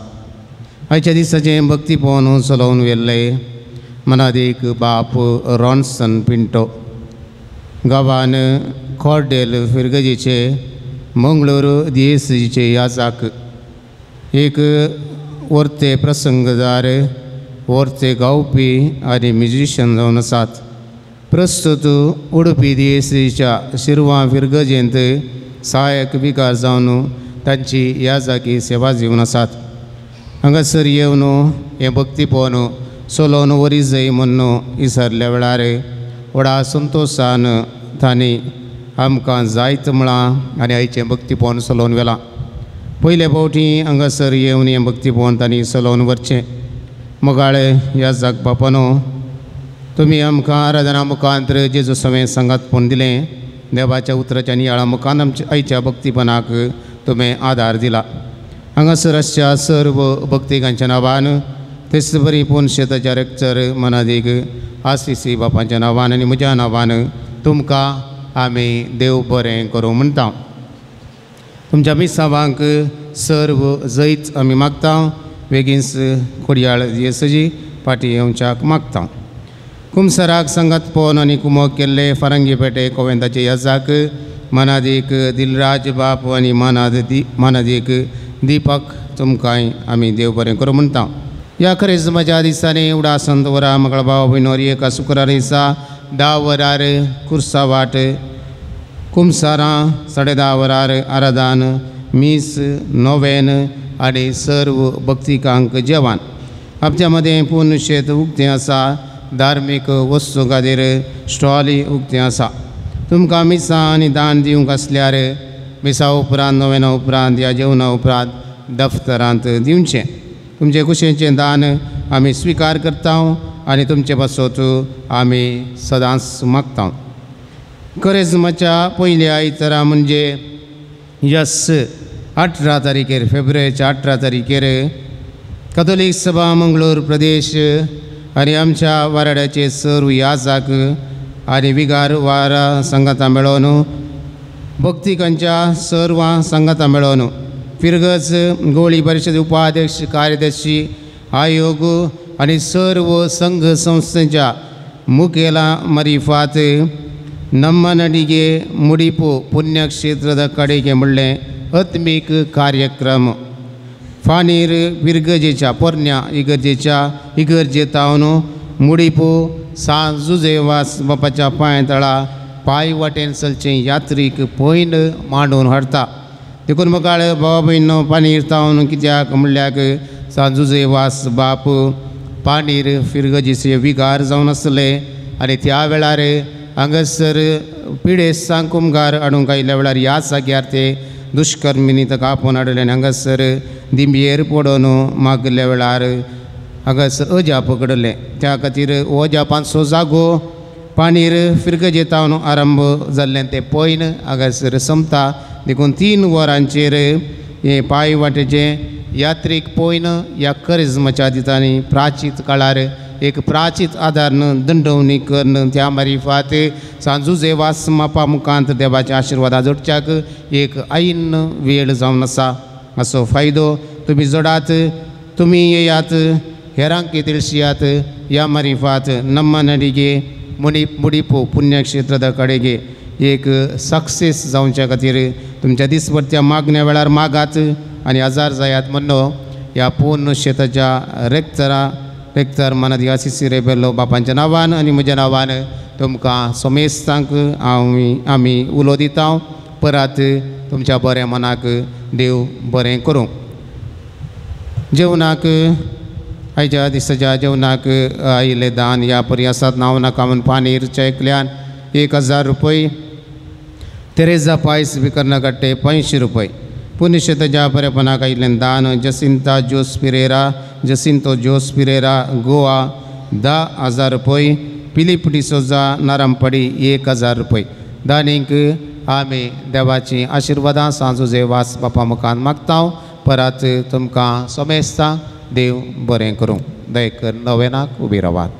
आयच्या दिसाचें भक्ती पवन चलोवन व्हेल्लें मनादीक बाप रॉन्सन पिंटो, गांवान कॉर्डेल फिरगजीचे मंगळूर दियेसीचे याजाक, एक वर्ते प्रसंगदार, वर्ते गावपी आनी म्युजिशियन जावन आसात. प्रस्तुत उडुपी दियेसीच्या शिरवां फिरगजेंत सहायक विकार जावन तांची याजाकी सेवा दिवन आसात. हांगासर येवन हें भक्ती पवन चलोवन वरी जय म्हूण इसरल्या वेळार व्हडा संतोशान तांणी आमकां जायत म्हळां आनी आयचें भक्तीपवन चलोवन व्हेलां. पयले फावटी हांगासर येवन हें भक्तीपवन तांणी चलोवन व्हरचें. मोगाळे ह्या जाग बापानो, तुमी आमकां आराधना मुखांत जेजू सवें सांगातपण दिलें. देवाच्या उतराच्या नियाळा मुखान आमच्या आयच्या भक्तीपणाक तुमी आदार दिला. हांगासर आसच्या सर्व भक्तिकांच्या नांवान तेच बरी पुनशेताच्या रेक्चर मनादीक आसिसी बापांच्या नांवान आनी म्हज्या नांवान तुमकां आमी देव बरें करूं म्हणटा. तुमच्या मिसावांक सर्व जैत आमी मागता. बेगीनच खोडयाळ येसजी फाटीं येवच्याक मागता. कुमसराक संगत पोवन आनी कुमोक केल्ले फारंगी पेटे कोवेंताचे याजाक मनादीक दिलराज बाप आनी मानादीक दीपक तुमकांय आमी देव बरें करूं म्हणटा. ह्या खरेजमाच्या दिसांनी उडासन दवरा मंगळ भाव भयणोर एका शुक्रार दिसा 10 वरार कुर्सावाट कुमसारां 10:30 वरार आराधन मीस नोवेन आनी सर्व भक्तिकांक जेवण. आमच्या मदें पूर्ण शेत उक्तें आसा. धार्मीक वस्तू खातीर स्टॉलय उक्तें आसा. तुमकां मिसां आनी दान दिवंक आसल्यार मिसा उपरांत नोवेना उपरांत ह्या जेवणा उपरांत दफ्तरांत दिवचें. तुमचे कुशेचें दान आमी स्विकार करता आनी तुमचे पासत आमी सदांच मागता. करेजमाच्या पयल्या आयतारा म्हणजे यस 18 तारखेर फेब्रुवारीच्या 18 तारखेर कथोलीक सभा मंगळूर प्रदेश आनी आमच्या वाराड्याचे सर्व याजाक आनी विगार वारा संगाता मेळोवन भक्तिकांच्या सर्वां संगाता मेळोवन फिरगज गोळी परिशद उपाध्यक्ष कार्यदर्शी आयोग आनी सर्व संघ संस्थेच्या मुखेला मारिफात ನಮ್ಮ ನಡಿಗೆ ಮುಡಿಪು ಪುಣ್ಯಕ್ಷೇತ್ರದ ಕಡೆಗೆ म्हणलें आत्मीक कार्यक्रम फानीर विरगजेच्या पोरण्या इगर्जेच्या इगर्जेतावन मुडिपू सांत जुजे वास बापाच्या पांय तळा पांय वाटेन चलचें यात्रीक पयन मांडून हाडटा. देखून मुखार भावा भयणो पानीर तावन कित्याक म्हणल्याक सांत जुजे वास बाप पानीर फिरगजेचे विगार जावन आसले आनी त्या वेळार हांगासर पिडेस्तांक कुमगार हाडूंक आयिल्ल्या वेळार ह्या जाग्यार ते दुश्कर्मींनी ताका आपोवन हाडलें आनी हांगासर दिंबयेर पडोवन मागिल्ल्या वेळार हांगासर अजाप घडलें. त्या खातीर हो अजापांचो जागो पानीर फिरगजेतावन आरंभ जाल्लें तें पयन हांगासर सोंपता. देखून 3 वरांचेर हें पांय वाटेचें यात्रीक पयन ह्या करिज्माच्या दिसांनी प्राचीत काळार एक प्राचीत आदारन दंडवणी करून त्या मारिफात सांत जुजे वास मापा मुखांत देवाच्या आशिर्वादा जोडच्याक एक ऐन वेळ जावन आसा. असो फायदो तुमी जोडात, तुमी येयात, हेरांक तिळशियात. ह्या मारिफात नम्मा नडिगे मुडिपू पुण्यक्षेत्रा कडेगे एक सक्सेस जावच्या खातीर तुमच्या दिसभरच्या मागण्या वेळार मागात आनी आजार जायात म्हणून ह्या पूर्ण शेताच्या रेक्टर मानादी आसिसी रेबेलो बापांच्या नांवान आनी म्हज्या नांवान तुमकां सोमेस्तांक आमी उलो दिता. परत तुमच्या बऱ्या मनाक देव बरें करूं. जेवणाक आयच्या दिसाच्या जेवणाक आयिल्ले दान ह्या परी आसात. नांव नाका म्हूण पानीरच्या एकल्यान 1000 रुपये, तेरेजा पायस विकर्नाकट्टे 500 रुपये. पुण्यक्षेत्राच्या बरेपणाक आयिल्लें दान Jacinta Jos Pereira, Jacinto Jos Pereira Goa 10,000 रुपये, पिलीप डिसोजा नारामपडी 1000 रुपये. दानीक आमी देवाची आशिर्वादां सांत जुजे वास बापा मुखार मागता. परत तुमकां सोमेस्तां देव बरें करूं. दयकर नवेनाक उबी रावात.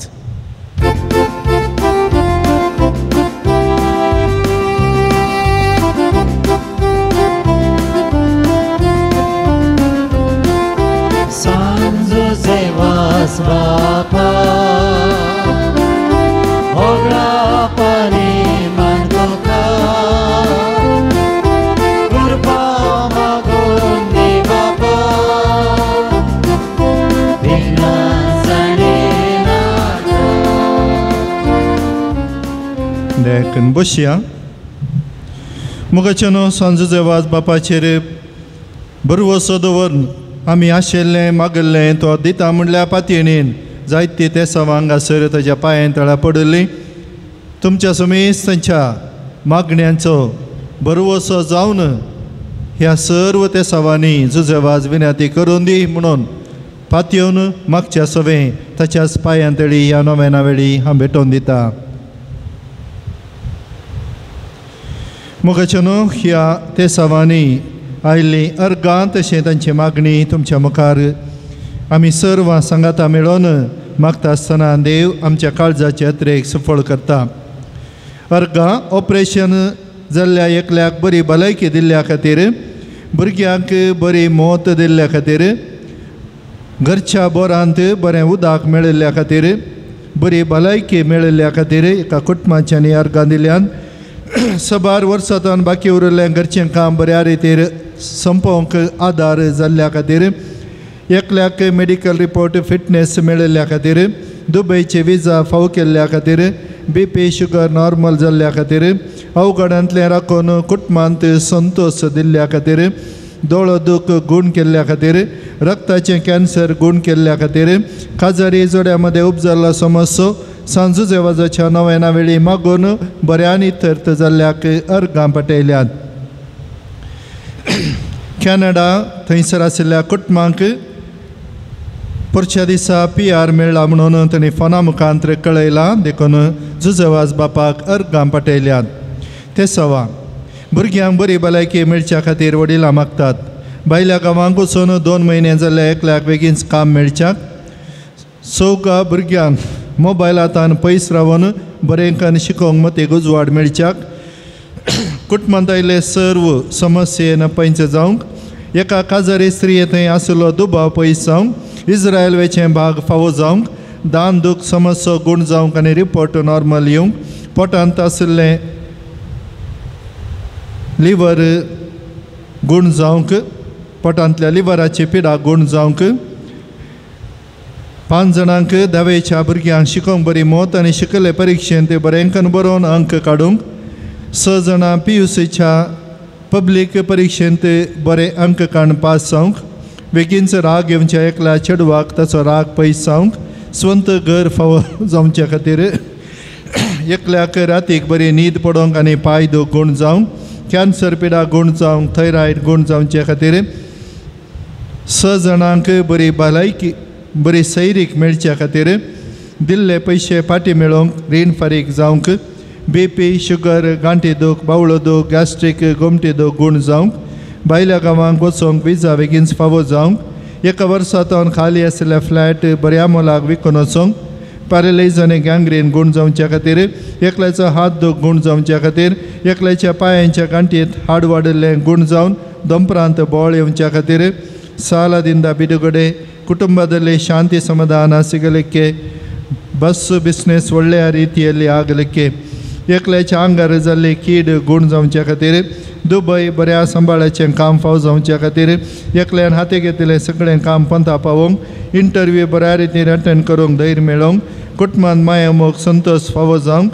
बापा होगळापाने मान तुका कृपा मागून दे बापा देखून बसया. मुखाच्यानो सांत जुजे वास बापाचेर भरवसो दवरून आमी आशिल्लें मागिल्लें तो दिता म्हणल्या पातयेन जायते ते सवांगासर ताज्या पांयां तळा पडिल्ली. तुमच्या समेस्तांच्या मागण्यांचो भरवसो जावन ह्या सर्व ते सवांनी जुजे वाज विनंती करून दी म्हणून पातयेवन मागच्या सवें ताच्याच पांयां तळी ह्या नोवेना वेळी हांव भेटोवन दिता. मुखाच्यानो ह्या ते सवांनी आयिल्ली अर्गां तशें तांची मागणी तुमच्या मुखार आमी सर्वां सांगाता मेळोवन मागता आसतना देव आमच्या काळजाचे यात्रेक सफळ करता. अर्गां ऑपरेशन जाल्ल्या एकल्याक बरी भलायकी दिल्ल्या खातीर, भुरग्यांक बरी मौत दिल्ल्या खातीर, घरच्या बोरांत बरें उदक मेळिल्ल्या खातीर, बरी भलायकी मेळिल्ल्या खातीर एका कुटुंबाच्यानी अर्गां दिल्यान सबार वर्सांतल्यान बाकी उरिल्लें घरचें काम बऱ्या रितीर संपोवंक आदार जाल्ल्या खातीर, एकल्याक मेडिकल रिपोर्ट फिटनेस मेळिल्ल्या खातीर, दुबयचे विजा फाव केल्ल्या खातीर, बी पी शुगर नॉर्मल जाल्ल्या खातीर, अवघडांतलें राखून कुटुंबांत संतोश दिल्ल्या खातीर, दोळो दूख गूण केल्ल्या खातीर, रक्ताचें कॅन्सर गूण केल्ल्या खातीर, काजारी जोड्या मदें उपजाल्लो समस्यो सांत जुजे वाजाच्या नवेना वेळी मागून बऱ्यानी थर्त जाल्ल्याक अर्गां पटयल्यात. कॅनडा थंयसर आशिल्ल्या कुटुंबांक पुरच्या दिसा पी आर मेळ्ळा म्हणून तांणी फोना मुखांत कळयलां. देखून जुजे वाज बापाक अर्गां पटयल्यात. ते सवा भुरग्यांक बरी भलायकी मेळच्या खातीर वडिलां मागतात. भायल्या गांवांक वचून 2 म्हयने जाल्ल्या एकल्याक बेगीन काम मेळच्याक, चौगा भुरग्यांक मोबायलांत पयस रावन बरें करून शिकोवंक मतीक उजवाड मेळच्याक, कुटुंबांत आयिल्ले सर्व समस्येन पैंच जावंक, एका काजारी स्त्रिये थंय आशिल्लो दुबाव पयस जावंक, इस्रायल वेचें भाग फावो जावंक दान दूख समस्या गूण जावंक आनी रिपोर्ट नॉर्मल येवंक पोटांत आशिल्लें लिवर गूण जावंक पोटांतल्या लिवराची पिडा गूण जावंक 5 जाणांक धावेच्या भुरग्यांक शिकोवंक बरी मत आनी शिकले परिक्षेंत बरें अंकन बरोवन अंक काडूंक 6 जाणां PUCच्या पब्लीक परिक्षेंत बरे अंक काडून पास जावंक बेगीनच राग येवच्या एकल्या चेडवाक ताचो राग पयस जावंक स्वंत घर फावो जावच्या खातीर एकल्याक रातीक बरी न्हीद पडोवंक आनी पांय दूख गूण जावंक कॅन्सर पिडा गूण जावंक थायरॉयड गूण जावचे खातीर 6 जाणांक बरी भलायकी बरी सैरीक मेळच्या खातीर दिल्ले पयशे फाटीं मेळोवंक रीण फारीक जावंक BP sugar गांठी दूख बावळो दूख गॅस्ट्रीक गोमटी दूख गूण जावंक भायल्या गांवांक वचोंक विजा बेगीन फावो जावंक एका वर्सा तावन खाली आशिल्ले फ्लॅट बऱ्या मोलाक विकून वचोंक पॅरलायज आनी गँग्रीन गूण जावच्या खातीर एकल्याचो हात दूख गूण जावच्या खातीर एकल्याच्या पांयांच्या गांठींत हाड वाडिल्लें गूण जावन दोंपरांत बोळ येवच्या खातीर ಸಾಲದಿಂದ ಬಿಡುಗಡೆ ಕುಟುಂಬದಲ್ಲಿ ಶಾಂತಿ ಸಮಾಧಾನ ಸಿಗಲಿಕ್ಕೆ ಬಸ್ಸು ಬಿಸ್ನೆಸ್ ಒಳ್ಳೆಯ ರೀತಿಯಲ್ಲಿ ಆಗಲಿಕ್ಕೆ एकल्याच्या आंगार जाल्ली कीड गूण जावच्या खातीर दुबय बऱ्या सांबाळाचें काम फाव जावच्या खातीर एकल्यान हाती घेतिल्लें सगळें काम पंथा पावोवंक इंटरव्यू बऱ्या रितीन अटेंड करूंक धैर्य मेळोवंक कुटुंबान माया मोग संतोश फावो जावंक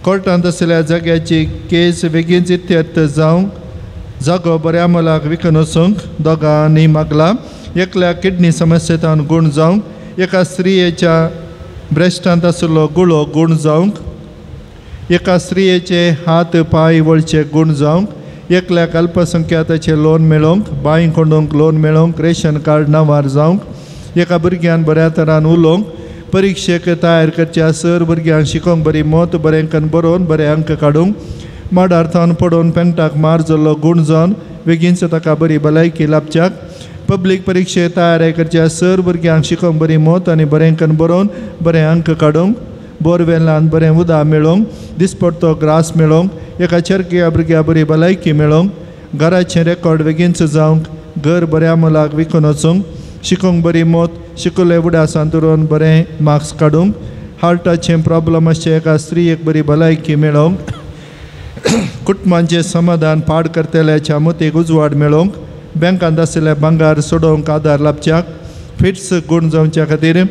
कोर्टांत आशिल्ल्या जाग्याची केस बेगीन इत्यर्थ जावंक जागो बऱ्या मोलाक विकून वचूंक दोगांनी मागला एकल्या किडनी समस्येंत गूण जावंक एका स्त्रियेच्या ब्रेस्टांत आशिल्लो गुळो गूण जावंक एका स्त्रियेचे हात पांय वळचे गूण जावंक एकल्याक अल्पसंख्याताचें लोन मेळोवंक बांय कोंडूंक लोन मेळोवंक रेशन कार्ड नांवार जावंक एका भुरग्यान बऱ्या तरान उलोवंक परिक्षेक तयार करच्या सर भुरग्यांक शिकोवंक बरी मत बरें अंकन बरोवन बरे अंक काडूंक माडार थावन पडोवन पेंटाक मार जाल्लो गूण जावन बेगीनच ताका बरी भलायकी लाभच्याक पब्लीक परिक्षे तयार करच्या सर भुरग्यांक शिकोवंक बरी मत आनी बरें अंकन बरोवन बरे अंक काडूंक बोरवेलान बरें उदक मेळोवंक दिसपडतो ग्रास मेळोवंक एका चरक्या भुरग्या बरी भलायकी मेळोवंक घराचें रेकॉर्ड बेगीनच जावंक घर बऱ्या मोलाक विकून वचूंक शिकोवंक बरी मत शिकले उडासान दवरून बरें मार्क्स काडूंक हार्टाचें प्रॉब्लम आसचें एका स्त्रियेक बरी भलायकी मेळोवंक कुटुंबांचें समाधान पाड करतल्याच्या मतीक उजवाड मेळोवंक बँकांत आशिल्ले भांगार सोडोवंक आदार लाभच्याक फिट्स गूण जावच्या खातीर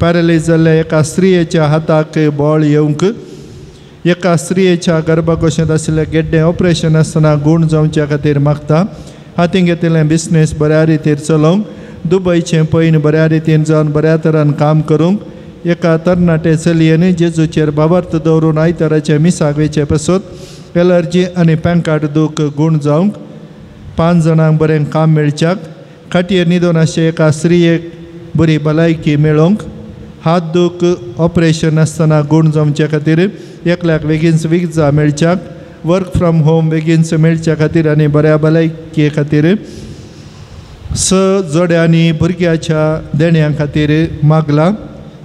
पॅरलायज जाल्ल्या एका स्त्रियेच्या हाताक बळ येवंक एका स्त्रियेच्या गर्भकोशांत आशिल्लें गेड्डें ऑपरेशन आसतना गूण जावच्या खातीर मागता हातीन घेतिल्लें बिजनेस बऱ्या रितीर चलोवंक दुबयचें पयन बऱ्या रितीन जावन बऱ्या तरान काम करूंक एका तरणाटे चलयेन जेजूचेर भावार्थ दवरून आयताराचें मिसाक वयचें पसत एलर्जी आनी पॅनकार्ड दूख गूण जावंक 5 जाणांक बरें काम मेळच्याक खाटयेर न्हिदून आसचे एका स्त्रियेक बरी भलायकी मेळोवंक हात दूख ऑपरेशन आसतना गूण जावच्या खातीर एकल्याक बेगीनच विजा मेळच्याक वर्क फ्रॉम होम बेगीनच मेळच्या खातीर आनी बऱ्या भलायके खातीर 6 जोड्यांनी भुरग्याच्या देण्यां खातीर मागला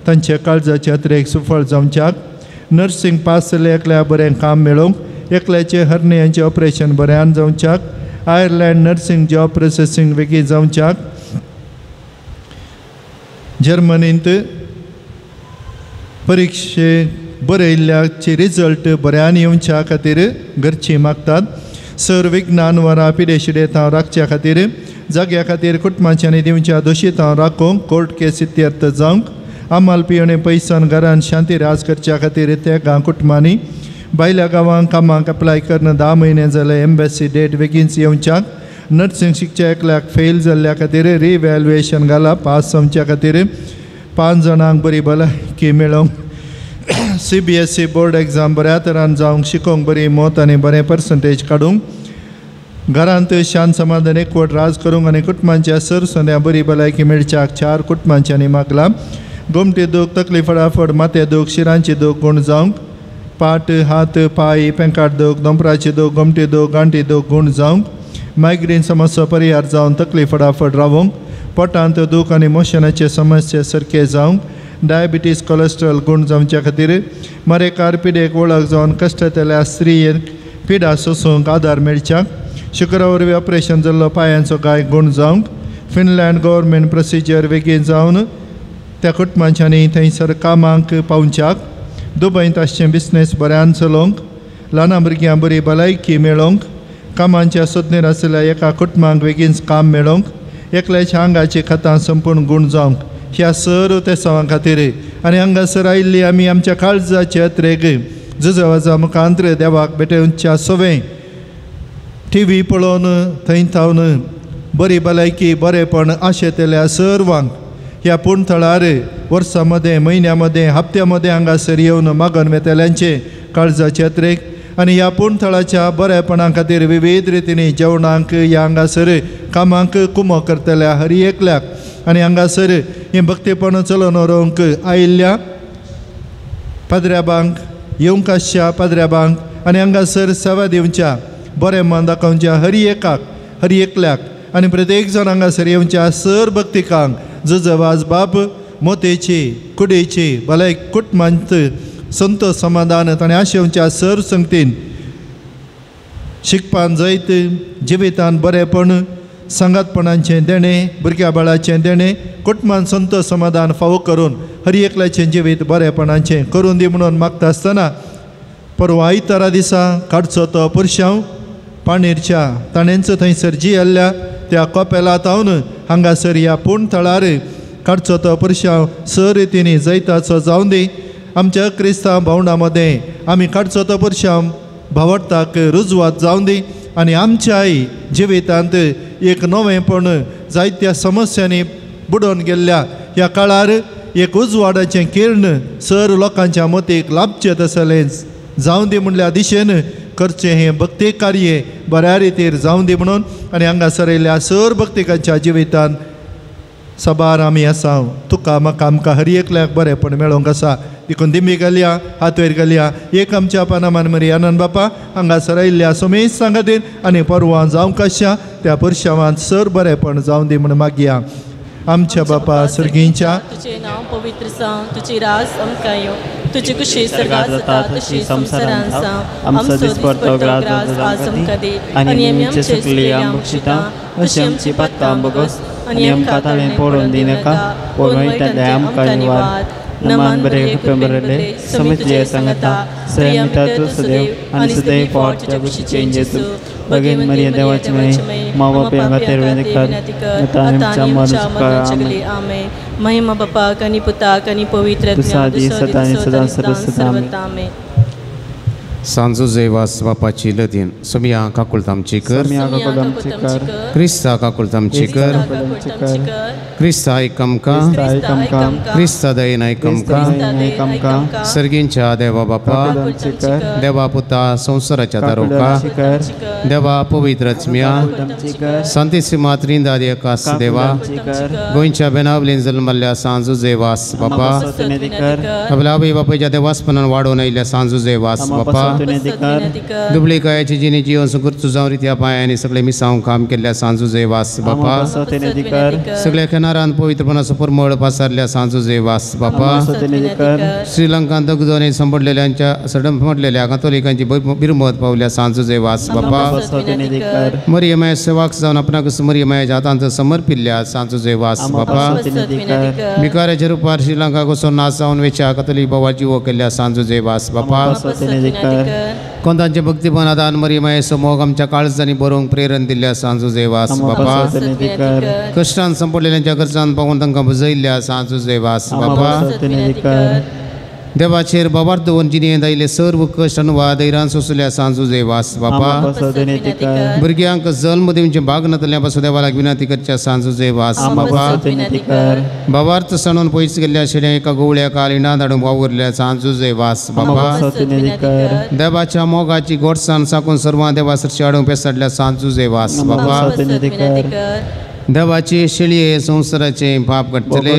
तांच्या काळजाच्या यात्रेक सुफळ जावच्याक नर्सिंग पास जाल्ल्या एकल्या बरें काम मेळोवंक एकल्याचें हर्नियांचें ऑपरेशन बऱ्यान जावच्याक आयर्लंड नर्सिंग जॉब प्रोसेसींग बेगीन जावच्याक जर्मनींत परिक्षे बरयल्ल्याचे रिजल्ट बऱ्यान येवच्या खातीर घरचीं मागतात सर विज्ञान वरां पिडेशिडे तांव राखच्या खातीर जाग्या खातीर कुटुंबाच्या आनी दिवच्या दोशी तांव राखूंक कोर्ट केस इत्यर्थ जावंक आमाल पिवणे पयसान घरान शांती राज करच्या खातीर त्या गांव कुटुंबांनी भायल्या गांवांक कामाक अप्लाय करून 10 म्हयने जाले एम्बॅसी डेट बेगीनच येवच्याक नर्सिंग शिकच्या एकल्याक फेल जाल्ल्या खातीर रिव्हॅल्युएशन घाला पास जावच्या खातीर 5 जाणांक बरी भलायकी मेळोवंक CBSE board exam बऱ्या तरान जावंक शिकोवंक बरी मत आनी बरें पर्संटेज काडूंक घरांत शांत समाधान एकवट राज करूंक आनी कुटुंबांच्या सर संद्या बरी भलायकी मेळच्याक 4 कुटुंबांच्यांनी मागला गोमटी दूख तकली फटाफट माथे दूख शिरांची दूख गूण जावंक पाट हात पांय पेंकाट दूख दोंपराची दूख गोमटी दूख गांठी दूख गूण जावंक मायग्रेन समस्या परिहार जावन तकली फटाफट रावोंक पोटांत दूख आनी मोशनाचे समस्या सारके जावंक डायबिटीज कोलेस्ट्रॉल गूण जावच्या खातीर मरेकार पिडेक वळख जावन कश्टांतल्या स्त्रियेक पिडा सोसूंक आदार मेळच्याक शुक्रा वरवीं ऑपरेशन जाल्लो पांयांचो गाय गूण जावंक फिनलँड गव्हर्मेंट प्रोसिजर बेगीन जावन त्या कुटुंबांच्यांनी थंयसर कामाक पावच्याक दुबयंत आसचें बिजनेस बऱ्यान चलोवंक ल्हान भुरग्यां बरी भलायकी मेळोवंक कामांच्या सोदनेर आशिल्ल्या एका कुटुंबांक बेगीन काम मेळोवंक एकल्याच्या आंगाची खतां संपूर्ण गूण जावंक ह्या सर तेसांवां खातीर आनी हांगासर आयिल्ली आमी आमच्या काळजाचे यात्रेक जुजवाजा मुखांत्र देवाक भेटोवच्या सवें टी व्ही पळोवन थंय थावन बरी भलायकी बरेपण आशेतल्या सर्वांक ह्या पूण थळार वर्सां मदें म्हयन्या मदें हप्त्या मदें हांगासर येवन मागून वेतल्यांचे काळजाचे यात्रेक आनी ह्या पूण थळाच्या बरेपणा खातीर विविध रितींनी जेवणाक ह्या हांगासर कामाक कुमो करतल्या हर एकल्याक आनी हांगासर हें भक्तीपण चलोवन व्हरूंक आयिल्ल्या पाद्र्याबांक येवंक आसच्या पाद्र्याबांक आनी हांगासर सेवा दिवच्या बरें मन दाखोवच्या हर एकाक हर एकल्याक आनी प्रत्येक जाण हांगासर येवच्या सर भक्तिकांक जुजवाज बाब मोतेची कुडीची भलायक कुटुंबांत संतोष समाधान ताणें आशेवच्या सर संगतीन शिकपान जैत जिवितान बरेपण सांगातपणाचें देणें भुरग्या बाळाचें देणें कुटुंबान संतोष समाधान फावो करून हर एकल्याचें जिवीत बरेपणाचें करून दी म्हणून मागता आसतना परवा आयतारा दिसा काडचो तो पुरशांव पाणीरच्या ताणेंच थंयसर जियेल्ल्या त्या कोपेला तावन हांगासर ह्या पूण थळार काडचो तो पुरशांव सर रितींनी जैताचो जावन दी. आमच्या क्रिस्तांव भावंडां मदें आमी काडचो तो पुरशांव भावडताक रुजवात जावन दी आनी आमच्याय जिवितांत एक नवेंपण जायत्या समस्यांनी बुडोवन गेल्ल्या ह्या काळार एक उजवाडाचें किर्ण सर लोकांच्या मतीक लाभचें तसलें जावं दी म्हणल्या दिशेन करचें हें भक्ती कार्य बऱ्या रितीर जावं दी म्हणून आनी हांगासर येयल्ल्या सर भक्तिकांच्या जिवितान सबार आमी आसा तुका म्हाका आमकां हर एकल्याक बरेंपण मेळोवंक आसा. देखून दिमी घालया हात वयर घालया एक आमच्या पानामान मरी आनंद बापा हांगासर आयिल्ल्या समेस्त सांगातीन आनी परवां जावंक आसच्या त्या पुरशावान सर बरेंपण जावं दी म्हूण मागया. आमच्या बापा सर्गींच्या तुझे नाव पवित्र जावं, तुजी राज आमकां येवं, तुजी कुशी स्वर्गात जाता तशी संवसारांत जावं. आमचो दिसपडतो ग्रास आज आमकां दी आनी आमी आमचे चुकले आमकां तशी आमची पातकां भोगस आनी आमकां ताळें पडून दिनाका पूण वयताले आमकां निवार. नमान बरे कृपेन भरले समितले सांगता स्त्रिया तूं सदैव आनी सदैव फावट तुज्या कुशीचें जेजू भगिनी मरिया देवाची माई माँ बापा खातीर विनंती कर आतां आमच्या मरणाच्या काळार. आमेन. महिमा बापाक आनी पुताक आनी पवित्र तुझा आदी सदा आनी सदा सर्वसदा. आमेन. सांजो जयवास बापाची लदीन समिया काकुळत आमची कर, क्रिस्ता काकुळत आमची कर, क्रिस्ता आयक आमकां, क्रिस्ता दयेन आयक आमकां. सर्गींच्या देवा बापा, देवा पुता संवसाराच्या दारोका, देवा पवित्र आत्म्या, सांतिसिमा त्रिंदाद एकास देवा, गोंयच्या बेनावलीन जल्मल्ल्या सांजो जयवास बापा, आपल्या आवय बापायच्या देवासपणान वाडोवन आयिल्ल्या सांजो जयवास बापा, दुबळीकायाची जिणे जीवन सुकृत जावन रित्या पांयांनी सगळे मिसांव काम केल्ल्या सांजो जयवास बापा, सगळ्या किनारान पवित्रपणाचो परमळ पासारल्या सांजो जयवास बापा, श्रीलंकांत दगदोने संपडलेल्यांच्या सडमडलेल्या कातोलिकांची बिरमत पावल्या सांजो जयवास बापा, मरियमाय सेवाक जावन आपणाक मरियमायाच्या हातांत समर्पिल्ल्या सांजो जयवास बापा, भिकाऱ्याच्या रुपार श्रीलंका वचून नाच जावन वेच्या कातोलीक भावाची वो केल्ल्या सांजो जयवास बापा, कोंतांचे भक्तीपण आदान मरियमायेचो मोग आमच्या काळजांनी बरोवंक प्रेरण दिल्ल्या सांजो जयवास बापा, कश्टान संपडलेल्यांच्या गरजान पावून तांकां बुजयल्ल्या सांजो जयवास बापा, देवाचेर बाबार दवरून जिणेंत आयिल्ले सर्व कश्ट अनुवाद धैर्यान सोंसल्या सांजो जयवास बापा, भुरग्यांक जल्म दिवचें भाग नातल्या पासून देवाक विनंती करच्या सांजो जयवास बापा, बाबार्थ सणून पयस गेल्ल्या शेड्या एका गोवळ्या कालिणा धाडून वावुरल्या सांजो जयवास बापा, देवाच्या मोगाची गोडसाण साकून सर्वां देवा सरशी हाडूंक पेसाडल्या सांजो जयवास बापा, देवाचे शेळये संवसाराचे पाप काडटले,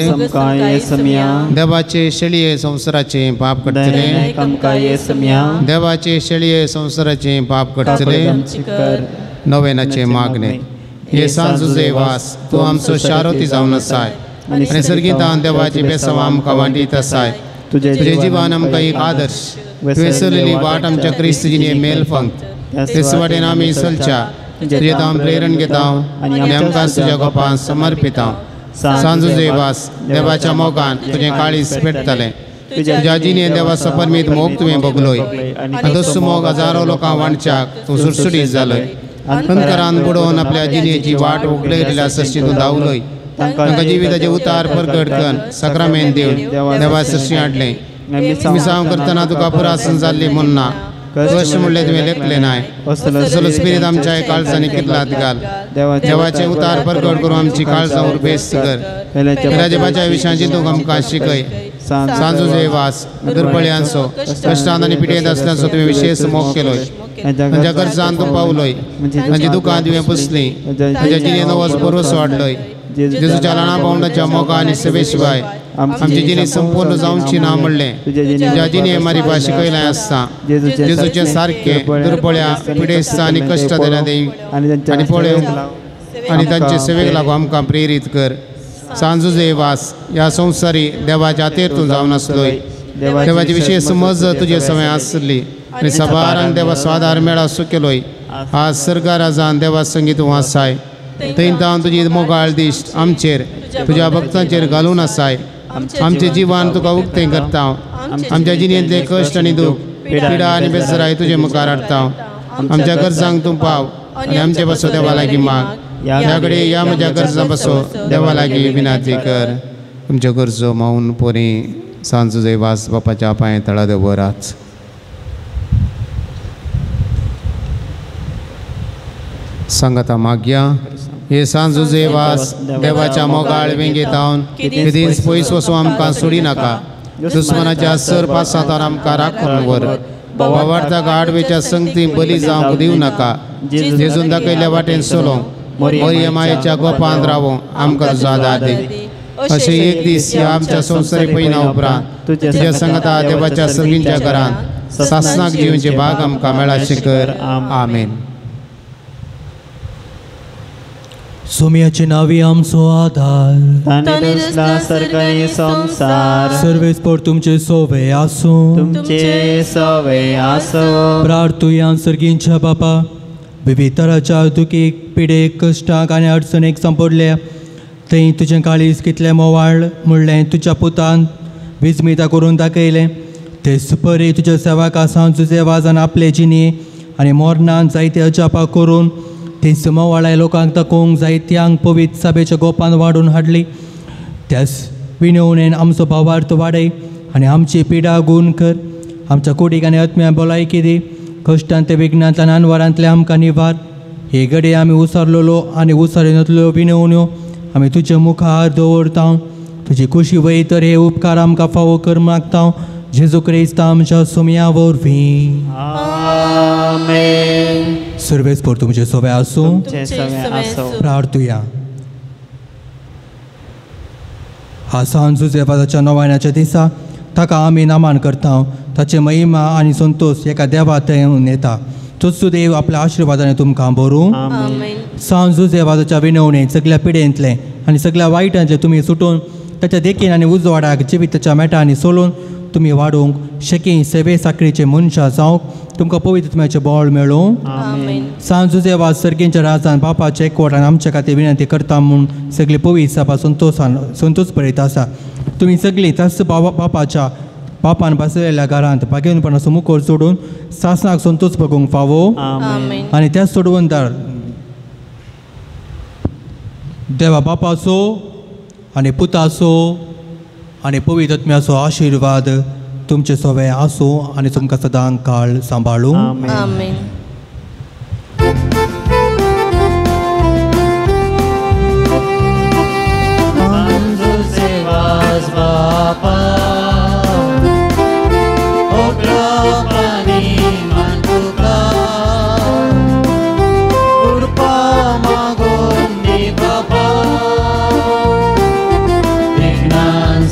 देवाचे शेळये संवसाराचे पाप काडटले, देवाचे शेळये संवसाराचे पाप काडटले. नवेनाचे मागणे. हे सांजो जयवास तूं आमचो शारोती जावन आसाय आनी सर्गींतान देवाची बेसांव आमकां वांटीत आसाय. तुजे जिवान आमकां एक आदर्श, तुवें चलयल्ली वाट आमच्या क्रिस्त जिणे मेल फंक, तेच वाटेन आमी चलच्या तुजें हांव प्रेरण घेता आनी आमकां तुज्या गोपान समर्पिता. सांजुजे वास देवाच्या मोगान तुजें काळीज पेटतलें. तुज्या जिणें देवा सपरमीत मोग तुवें भोगलोय आनी तसो मोग हजारो लोकांक वांटच्याक तूं सुटसुटीत जालोय. अंतरान बुडोवन आपल्या जिणेची वाट उगडयल्या सृश्टी तूं धांवलोय. तांकां जिविताचे उतार परगट करून साक्रामेंत दिवन देवा सृश्टी हाडलें. मिसांव करतना तुका पुरासन जाल्ली म्हूण ना कश्ट म्हणलें तुवें लेखलें नाय. असलो स्पिरीत आमच्या काळजांनी कितलात घाल. देवाचे उतार परगट करून आमची काळजां उर्बेस्त कर. देवाच्या विशयांची तूं आमकां शिकय. सांजुजे वास दुर्बळ्यांचो कश्टान आनी पिडेंत आसल्यांचो तुवें विशेश मोग केलोय. तांच्या गरजान तूं पावलोय. तांची दुकां तुवें पुसलीं. तांच्या जिणेंत नवोच भरवसो हाडलोय. जेजूच्या ल्हाना भावंडाच्या मोगा आनी सेवे शिवाय आमची जिणी संपूर्ण जावची ना म्हणलें. तुज्या जिणे मारी शिकयलें आसता. जेजूचे सारकें दुर्बळ्या पिडेस्ता आनी कश्ट दिल्या आनी पळोवंक आनी तांचे सेवेक लागून आमकां प्रेरीत कर. सांजुजे वास ह्या संवसारी देवाच्या तेर तूं जावन आसलोय. देवाची विशेष मज तुजे सवय आसली आनी सबारांक देवा स्वादार मेळा सुकेलोय. आज सर्गा राजान देवा संगीत तूं आसाय. थंय तावन तुजी मोगाळ दिश्ट आमचेर तुज्या भक्तांचेर घालून आसाय. आमचें जिवन तुका उक्तें करता. आमच्या जिणेंतले कश्ट आनी दूख पिडा आनी बेसराय तुजे मुखार हाडटा. आमच्या गरजांक तूं पाव आनी आमचे बसो देवा लागीं माग. ह्या कडेन ह्या म्हज्या गरजां बसो देवा लागीं विनंती कर. तुमच्यो गरजो मावन पोरी सांजुजे वास बापाच्या पांय तळा दवरात. सांगता मागया हे सांजुजे वास देवाच्या मोगाळ वेंगेतावन केदींच पयस वचूं आमकां सोडी नाका. दुस्मनाच्या सर पासांतान आमकां राखून व्हर. बाबार्था आडवेच्या संगती बली जावंक दिवं नाका. जेजून दाखयल्ल्या वाटेन चलोवंक मोरये मायेच्या गोपान रावों आमकां तुजो आदार दी. अशें एक दीस ह्या आमच्या संवसारी पयना उपरांत तुज्या संगता देवाच्या सर्गींच्या घरांत सासनाक जिवचे भाग आमकां मेळाशें कर. आमेन. सोम्याचे नावी आमचो आधार. सर्वेस्पर तुमचे सोवे आसूं. तुमचे सोवे आसूं. प्रार्थुया सर्गींच्या बापा विविध तराच्या दुखीक पिडेक कश्टाक आनी अडचणीक सांपडल्या थंय तुजें काळीज कितलें मोवाळ म्हणलें तुज्या पुतान विजमिता करून दाखयलें. तेच परी तुज्या सेवका सांजुजे वाजान आपले जिणे आनी मोरनान जायते अजापां करून तेच मोवाळाय लोकांक दाखोवंक जायत्यांक पवित्र सभेच्या गोपान वाडून हाडली. त्याच विनवणेन आमचो भावार्थ वाडय आनी आमची पिडा गूण कर. आमच्या कुडीक आनी आत्म्या भलायकी दी. कश्टांत विघ्नांतल्यान अनवरांतले आमकां निवार. हे घडये आमी उसरलेलो आनी उसरिनातल्यो विनवण्यो आमी तुजे मुखार दवरता. तुजी खुशी वय तर हे उपकार आमकां फावो कर मागता. जेजू क्रिस्त आमच्या सोम्या वरवीं. आमेन. सर्वेस्पर तुमचे सोवे आसूं. प्रार्थुया. सांजुजे वाजाच्या नवायनाच्या दिसा ताका आमी नामान करता. ताचे महिमा आनी संतोष एका देवा थंय येता. तोच देव आपल्या आशिर्वादाने तुमकां भरूं. सांजुजे वाजाच्या विनवणेन सगळ्या पिडेंतलें आनी सगळ्या वायटांतलें तुमी सुटून ताच्या देखीन आनी उजवाडाक जिविताच्या मेटांनी सोलून तुमी वाडोवंक शकी सेवे साखळीचे मनशां जावंक तुमकां पवित्र आत्म्याचें बळ मेळूं. सांजुजे वाज सर्गींच्या राजान बापाचे एकवटान आमच्या खातीर विनंती करता म्हूण सगळी पवित्र सभा संतोशान संतोष पळयत आसा. तुमी सगळीं त्याच बापाच्या बापान बसलेल्या घरांत भाग्यवंतपणाचो मुखर सोडून सासनाक संतोष बघूंक फावो. आनी त्याच सोडवणदार देवा बापाचो आनी पुताचो आनी पवित्र आत्म्याचो आशिर्वाद तुमचे सवे आसूं आनी तुमकां सदां काळ सांबाळूं. आमेन.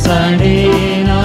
Sanina.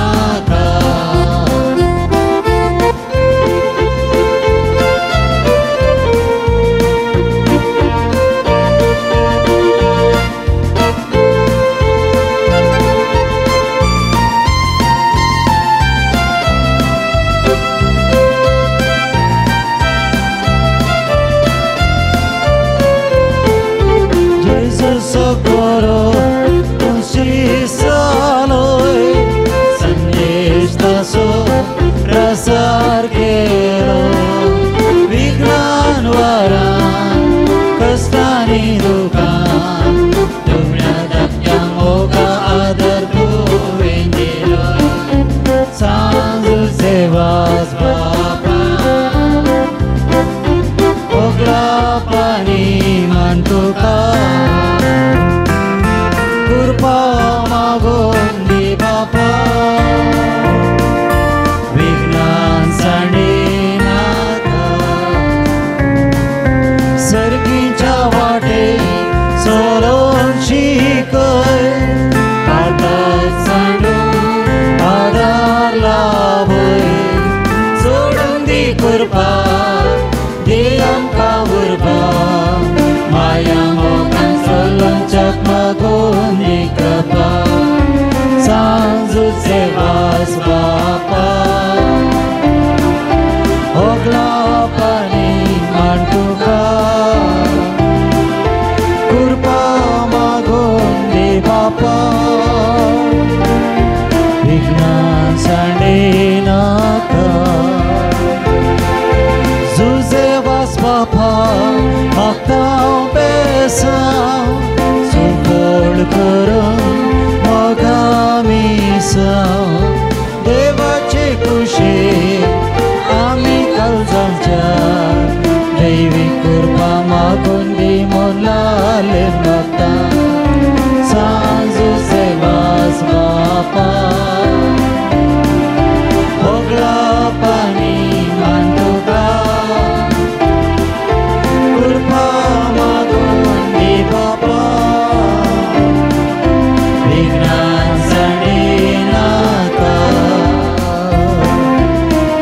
विघ्नां जाणिनाका,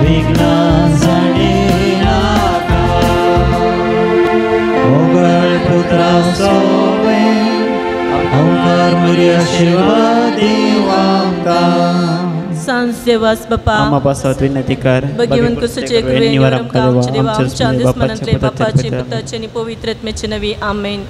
विघ्नां जाणिनाका। मोगळ पुत्रा सोवे ओंकार मुरी आशिर्वाद दिवं आमकां। सांज देवास बापा आमा पासत विनंती कर, भगवंत कुसचे कृपेन निवार आमकां देवा, आमच्या आदेस मनांतले बापाचे पुताचे आनी पवित्र आत्म्याचे नवी आमेन।